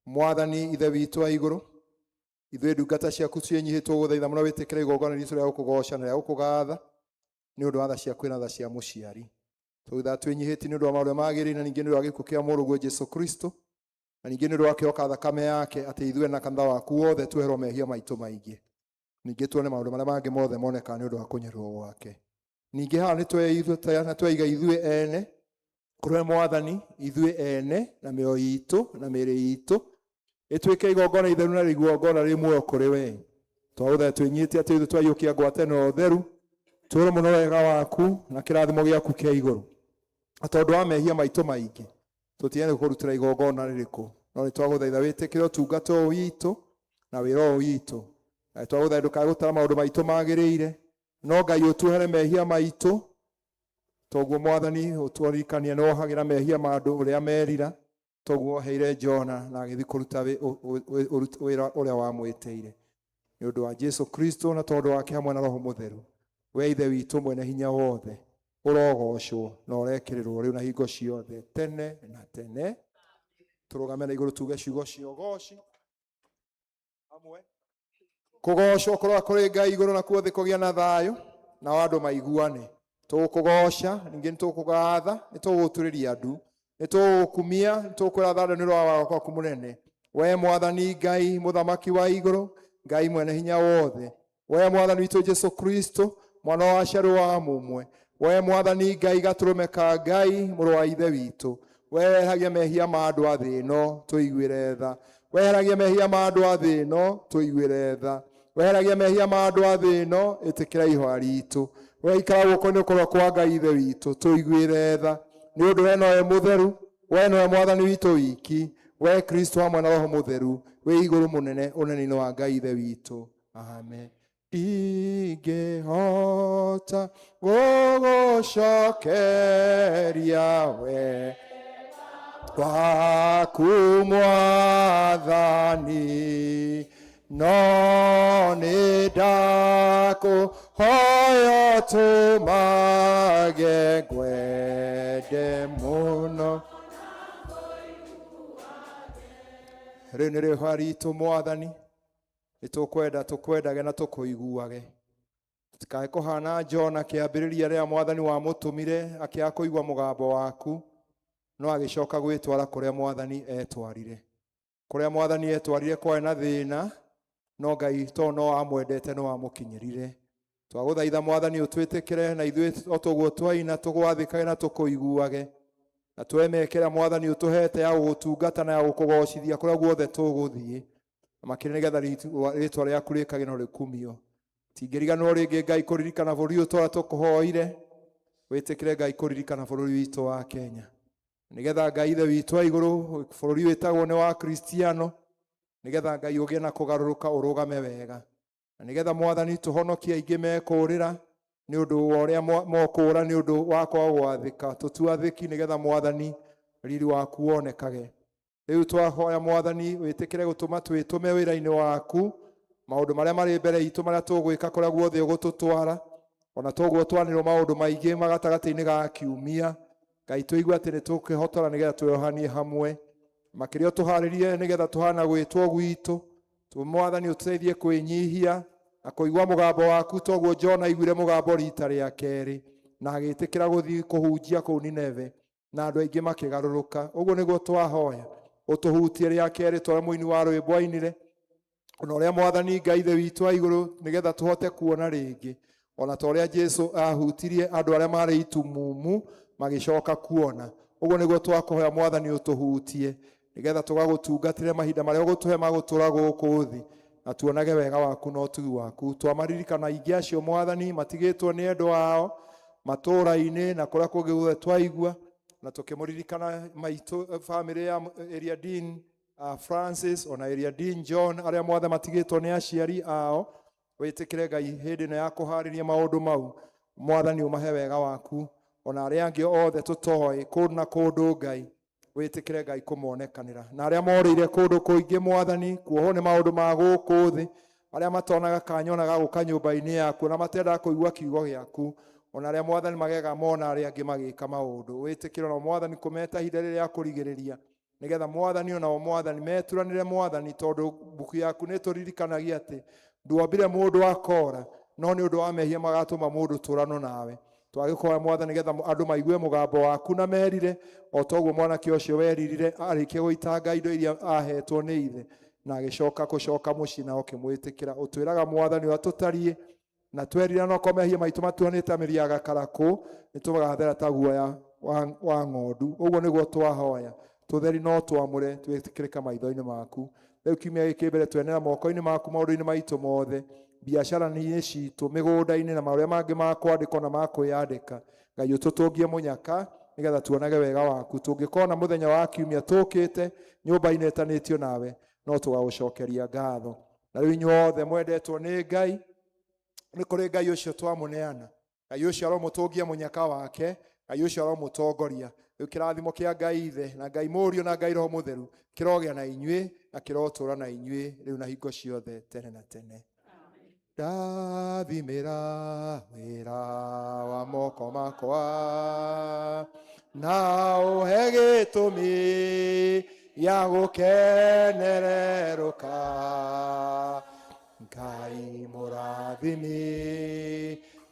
Mwathani Ithe witũ wa igũrũ, ithuĩ ndungata ciaku ciĩnyihĩtwo gũthaitha mũno wĩtĩkĩre igongona ritũ rĩa gũkũgoca na rĩa gũkũgatha nĩ ũndũ wa tha ciaku na tha cia mũciari. Tũgũthaitha twĩnyihĩtie nĩ ũndũ wa maũndũ magĩrĩire na ningĩ nĩ ũndũ wa gĩkuũ kĩa mũrũguo Jesu Kristo, na ningĩ nĩ ũndũ wa kĩhoka thakame yake atĩ ithuĩ na kanitha waku wothe tuoherwo mehia maitũ maingĩ, ningĩ tuone maũndũ marĩa mangĩ mothe monekaga nĩ ũndũ wa kũnyarĩrwo gwake. Ningĩ haha nĩ tweiga ithuĩ ene kũrĩ Mwathani, ithuĩ ene na mĩoyo itũ na mĩĩrĩ itũ ĩtuĩke igongona itheru na igongona rĩ muoyo kũrĩ we. Twagũthaitha twĩnyihĩtie atĩ ithuĩ twaiyũkia ngwatanĩro theru, tũũre mũno wega waku na kĩrathimo gĩaku kĩa igũrũ. Na tondũ wa mehia maitũ maingĩ tũtiende kũrutĩra igongona rĩrĩkũ, no nĩ twagũthaitha wĩtĩkĩre ũtungata ũyũ witũ na wĩra ũyũ witũ. Na nĩ twagũthaitha ndũkae gũtara maũndũ maitũ magĩrĩire, no Ngai ũtuohere mehia maitũ, toguo Mwathani ũtũririkanie nĩ wohagĩra mehia ma andũ ũrĩa merira, toguo woheire Jona na agĩthiĩ kũruta wĩra ũrĩa wamwĩtĩire. Nĩ ũndũ wa Jesu Kristo na tondũ wake hamwe na Roho Mũtheru, we Ithe witũ mwene hinya wothe, ũrogocwo na ũrekĩrĩrwo rĩu na hingo ciothe tene na tene. Tũrũgame na igũrũ tuge ciugo cia ũgoci hamwe. Kũgocwo kũroa kũrĩ Ngai igũrũ na kuo thĩ kũgĩa na thayũ, nao andũ maiguane. Tũgũkũgoca, ningĩ nĩtũgũkũgatha, nĩtũgũgũturĩria ndu, nĩtũgũgũkumia, nĩtũgũkwĩra thanda nĩ ũndũ wa wega waku mũnene. We Mwathani Ngai, mũthamaki wa igũrũ, Ngai mwene hinya wothe, we Mwathani witũ Jesu Kristo, mwana wa aciarwo wa mũmwe, we Mwathani Ngai gatũrũme ka Ngai, mũrũ wa Ithe witũ, we weheragia mehia ma andũ a thĩ ĩno, tũiguĩre tha. Weheragia mehia ma andũ a thĩ ĩno, tũiguĩre tha. Weheragia mehia ma andũ a thĩ ĩno, ĩtĩkĩra ihoya ritũ. We ikara guoko-inĩ kũrĩa kwa Ngai Ithe witũ, tũiguĩre tha. Nĩ ũndũ we nowe mũtheru, we nowe Mwathani witũ wiki, we Kristo hamwe na Roho Mũtheru, wĩ igũrũ mũnene ũnene-inĩ wa Ngai Ithe witũ. Amen. Ingĩhota gũgũcokeria we waku Mwathani, no nĩ ndakũhoya ũtũmage ngwende mũno. Rĩu nĩ rĩhoya ritũ Mwathani, nĩtũkwenda tũkwendage na tũkũiguage. Tũtikae kũhana Jona kĩambĩrĩria rĩrĩa Mwathani wamũtũmire akĩaga kũigua mũgambo waku, no agĩcoka gwĩtwara kũrĩa Mwathani etwarire. Kũrĩa Mwathani etwarire kwarĩ na thĩna, no Ngai tondũ no amwendete no amũkinyĩrire. Twagũthaitha Mwathani ũtwĩtĩkĩre na ithuĩ o toguo twaina tũgwathĩkage na tũkũiguage, na twemekera Mwathani ũtũhete ya gũgũtungata na ya gũkũgocithia kũrĩa guothe tũgũthiĩ, na makĩria nĩgetha rĩtwa rĩaku rĩkage no rĩkumio. Tingĩriganĩrwo rĩngĩ Ngai kũririkana bũrũri ũyũ tũrĩa tũkũhoire, wĩtĩkĩre Ngai kũririkana bũrũri witũ wa Kenya, nĩgetha Ngai Ithe witũ wa igũrũ, bũrũri wĩtagwo nĩ wa Kristiano, nĩgetha Ngai ũgĩe na kũgarũrũka ũrũgame wega, na nĩgetha Mwathani tũhonokie aingĩ mekũũrĩra nĩ ũndũ wa ũrĩa mokũũra nĩ ũndũ wa kwaga gwathĩka. Tũtuathĩki nĩgetha Mwathani riri waku wonekage. Rĩu twahoya Mwathani wĩtĩkĩre gũtũma twĩtũme wĩra-inĩ waku, maũndũ marĩa marĩ mbere itũ marĩa tũgwĩka kũrĩa guothe ũgũtũtwara, ona toguo twanĩrwo maũndũ maingĩ magatagatĩ-inĩ ga kiumia. Ngai tũigue atĩ nĩ tũkĩhotora nĩgetha twĩohanie hamwe, makĩria ũtũharĩrie nĩgetha tũhana gwĩtwo gwitũ. Mwathani ũtũteithie kwĩnyihia na kũigua mũgambo waku toguo Jona aiguire mũgambo rita rĩa kerĩ na agĩtĩkĩra gũthiĩ kũhunjia kũu Nineve, na andũ aingĩ makĩgarũrũka. Ũguo nĩguo twahoya ũtũhutie rĩa kerĩ twarĩa mũini wa rwĩmbo ainire, ona ũrĩa Mwathani Ngai Ithe witũ wa igũrũ, nĩgetha tũhote kuona rĩngĩ, ona ta ũrĩa Jesu ahutirie andũ arĩa marĩ itumumu magĩcoka kuona. Ũguo nĩguo twakũhoya Mwathani ũtũhutie nĩgetha tũgagũtungatĩre mahinda marĩa ũgũtũhe ma gũtũũra gũkũ thĩ, na tuonage wega waku na ũtugi waku. Twamaririkana aingĩ acio Mwathani matigĩtwo nĩ endwa ao matũũra-inĩ na kũrĩa kũngĩ guothe twaigua, na tũkĩmũririkana maitũ bamĩrĩ ya Area Dean Francis ona Area Dean John, arĩa mothe matigĩtwo nĩ aciari ao. Wĩtĩkĩre Ngai hĩndĩ ĩno ya kũharĩria maũndũ mau, Mwathani ũmahe wega waku, ona arĩa angĩ othe tũtoĩ kũndũ na kũndũ Ngai, wĩtĩkĩre Ngai kũmonekanĩra. Na arĩa morĩire kũndũ kũingĩ Mwathani, kuohwo nĩ maũndũ ma gũkũ thĩ, arĩa matonaga kanyona ga gũka nyũmba-inĩ yaku, na matendaga kũigua kiugo gĩaku, ona arĩa Mwathani magega mona arĩa angĩ magĩka maũndũ, wĩtĩkĩre ona Mwathani kũmeta ihinda rĩrĩa rĩa kũrigĩrĩria, nĩgetha Mwathani onao Mwathani meturanĩre Mwathani, tondũ mbuku yaku nĩ tũririkanagia atĩ ndwombire mũndũ akora, no nĩ ũndũ wa mehia magatũma mũndũ tũrano nawe. Twagĩkũhoya Mwathani nĩgetha andũ maigue mũgambo waku na merire, o toguo mwanake ũcio weririre arĩkia gũitanga indo iria ahetwo nĩ ithe, na agĩcoka gũcoka mũciĩ na ũkĩmwĩtĩkĩra. Ũtwĩraga Mwathani ũrĩa tũtariĩ, na twerira no mehia maitũ matuanĩte mĩri ya gakarakũ, nĩ tũgathera ta guoya wa ng'ondu. Ũguo nĩguo twahoya, tũtheri no twamũre twĩtĩkĩrĩka maitho-inĩ maku. Rĩu kiumia gĩkĩ mbere twenera moko-inĩ maku maũndũ-inĩ maitũ mothe, biacara-inĩ citũ, mĩgũnda-inĩ na marĩa mangĩ ma kwandĩkwo na ma kwĩyandĩka. Ngai ũtũtũngie mũnyaka nĩgetha tuonage wega waku. Tũngĩkona mũthenya wa kiumia tũkĩte nyũmba-inĩ ĩtanĩtio nawe, no tũgagũcokeria ngatho. Na rĩu inyuothe mwendetwo nĩ Ngai, nĩ kũrĩ Ngai ũcio twamũneana. Ngai ũcio aromũtũngia mũnyaka wake, Ngai ũcio aromũtongoria. Rĩu kĩrathimo kĩa Ngai Ithe na Ngai Mũriũ na Ngai Roho Mũtheru kĩrogĩa na inyuĩ na kĩrotũũra na inyuĩ rĩu na hingo ciothe tene na tene. Ndathimĩra wĩra wa moko makwa, na ũhe gĩtũmi gĩa gũkenererũka. Ngai mũrathimi,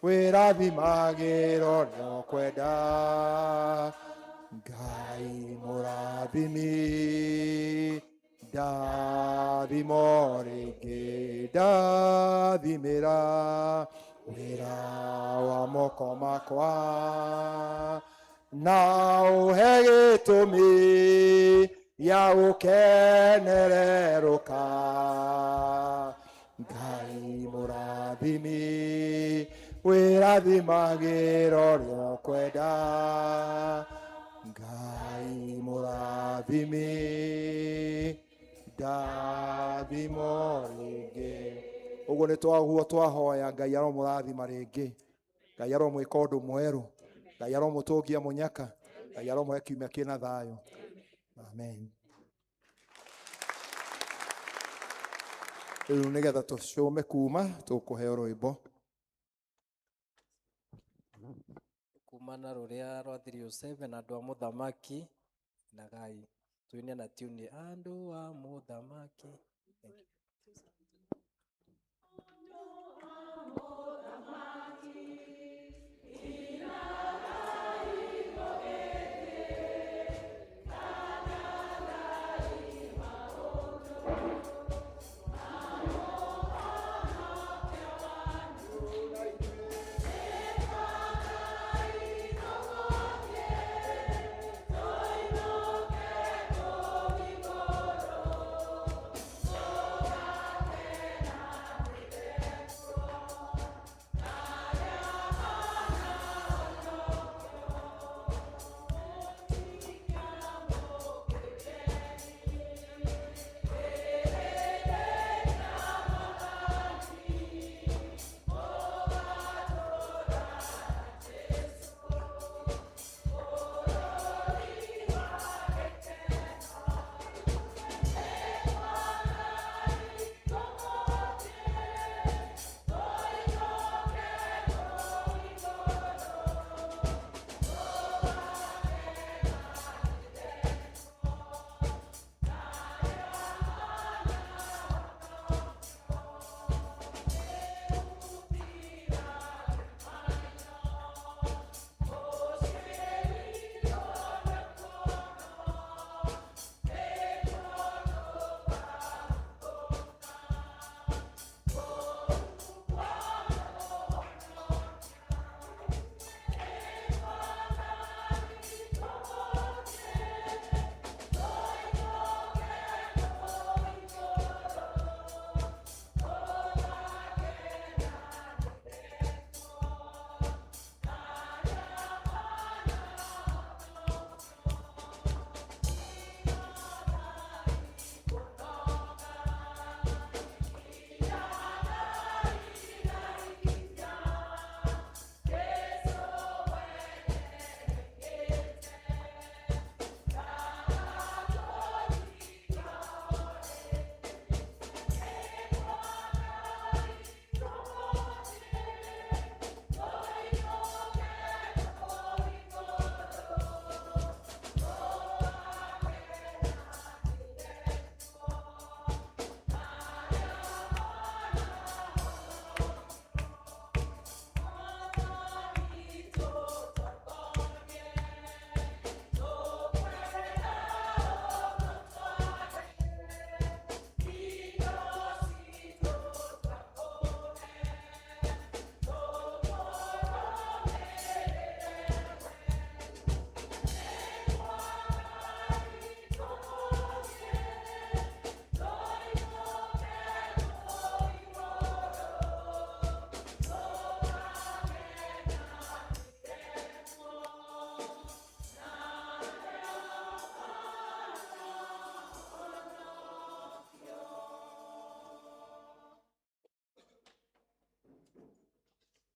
wĩrathimagĩro nĩũkwenda. Ngai mũrathimi, ndathimo rĩngĩ, ndathimĩra wĩra wa moko makwa, na ũhe gĩtũmi gĩa gũkenererũka. Ngai mũrathimi, wĩrathimagĩro rĩokwenda. Ngai mũrathimi, ndathimo rĩngĩ. Ũguo nĩ twaguo twahoya, Ngai aromũrathima rĩngĩ, Ngai aromwĩka ũndũ mwerũ, Ngai aromũtũngia mũnyaka, Ngai aromũhe kiumia kĩna thayũ. Amen. Rĩu nĩgetha tũcũme kuma tũkũheo rwĩmbo kuma na rũrĩa rwa 307 andũ a mũthamaki nagai tuine na tune andũ a mũthamaki. Thank you.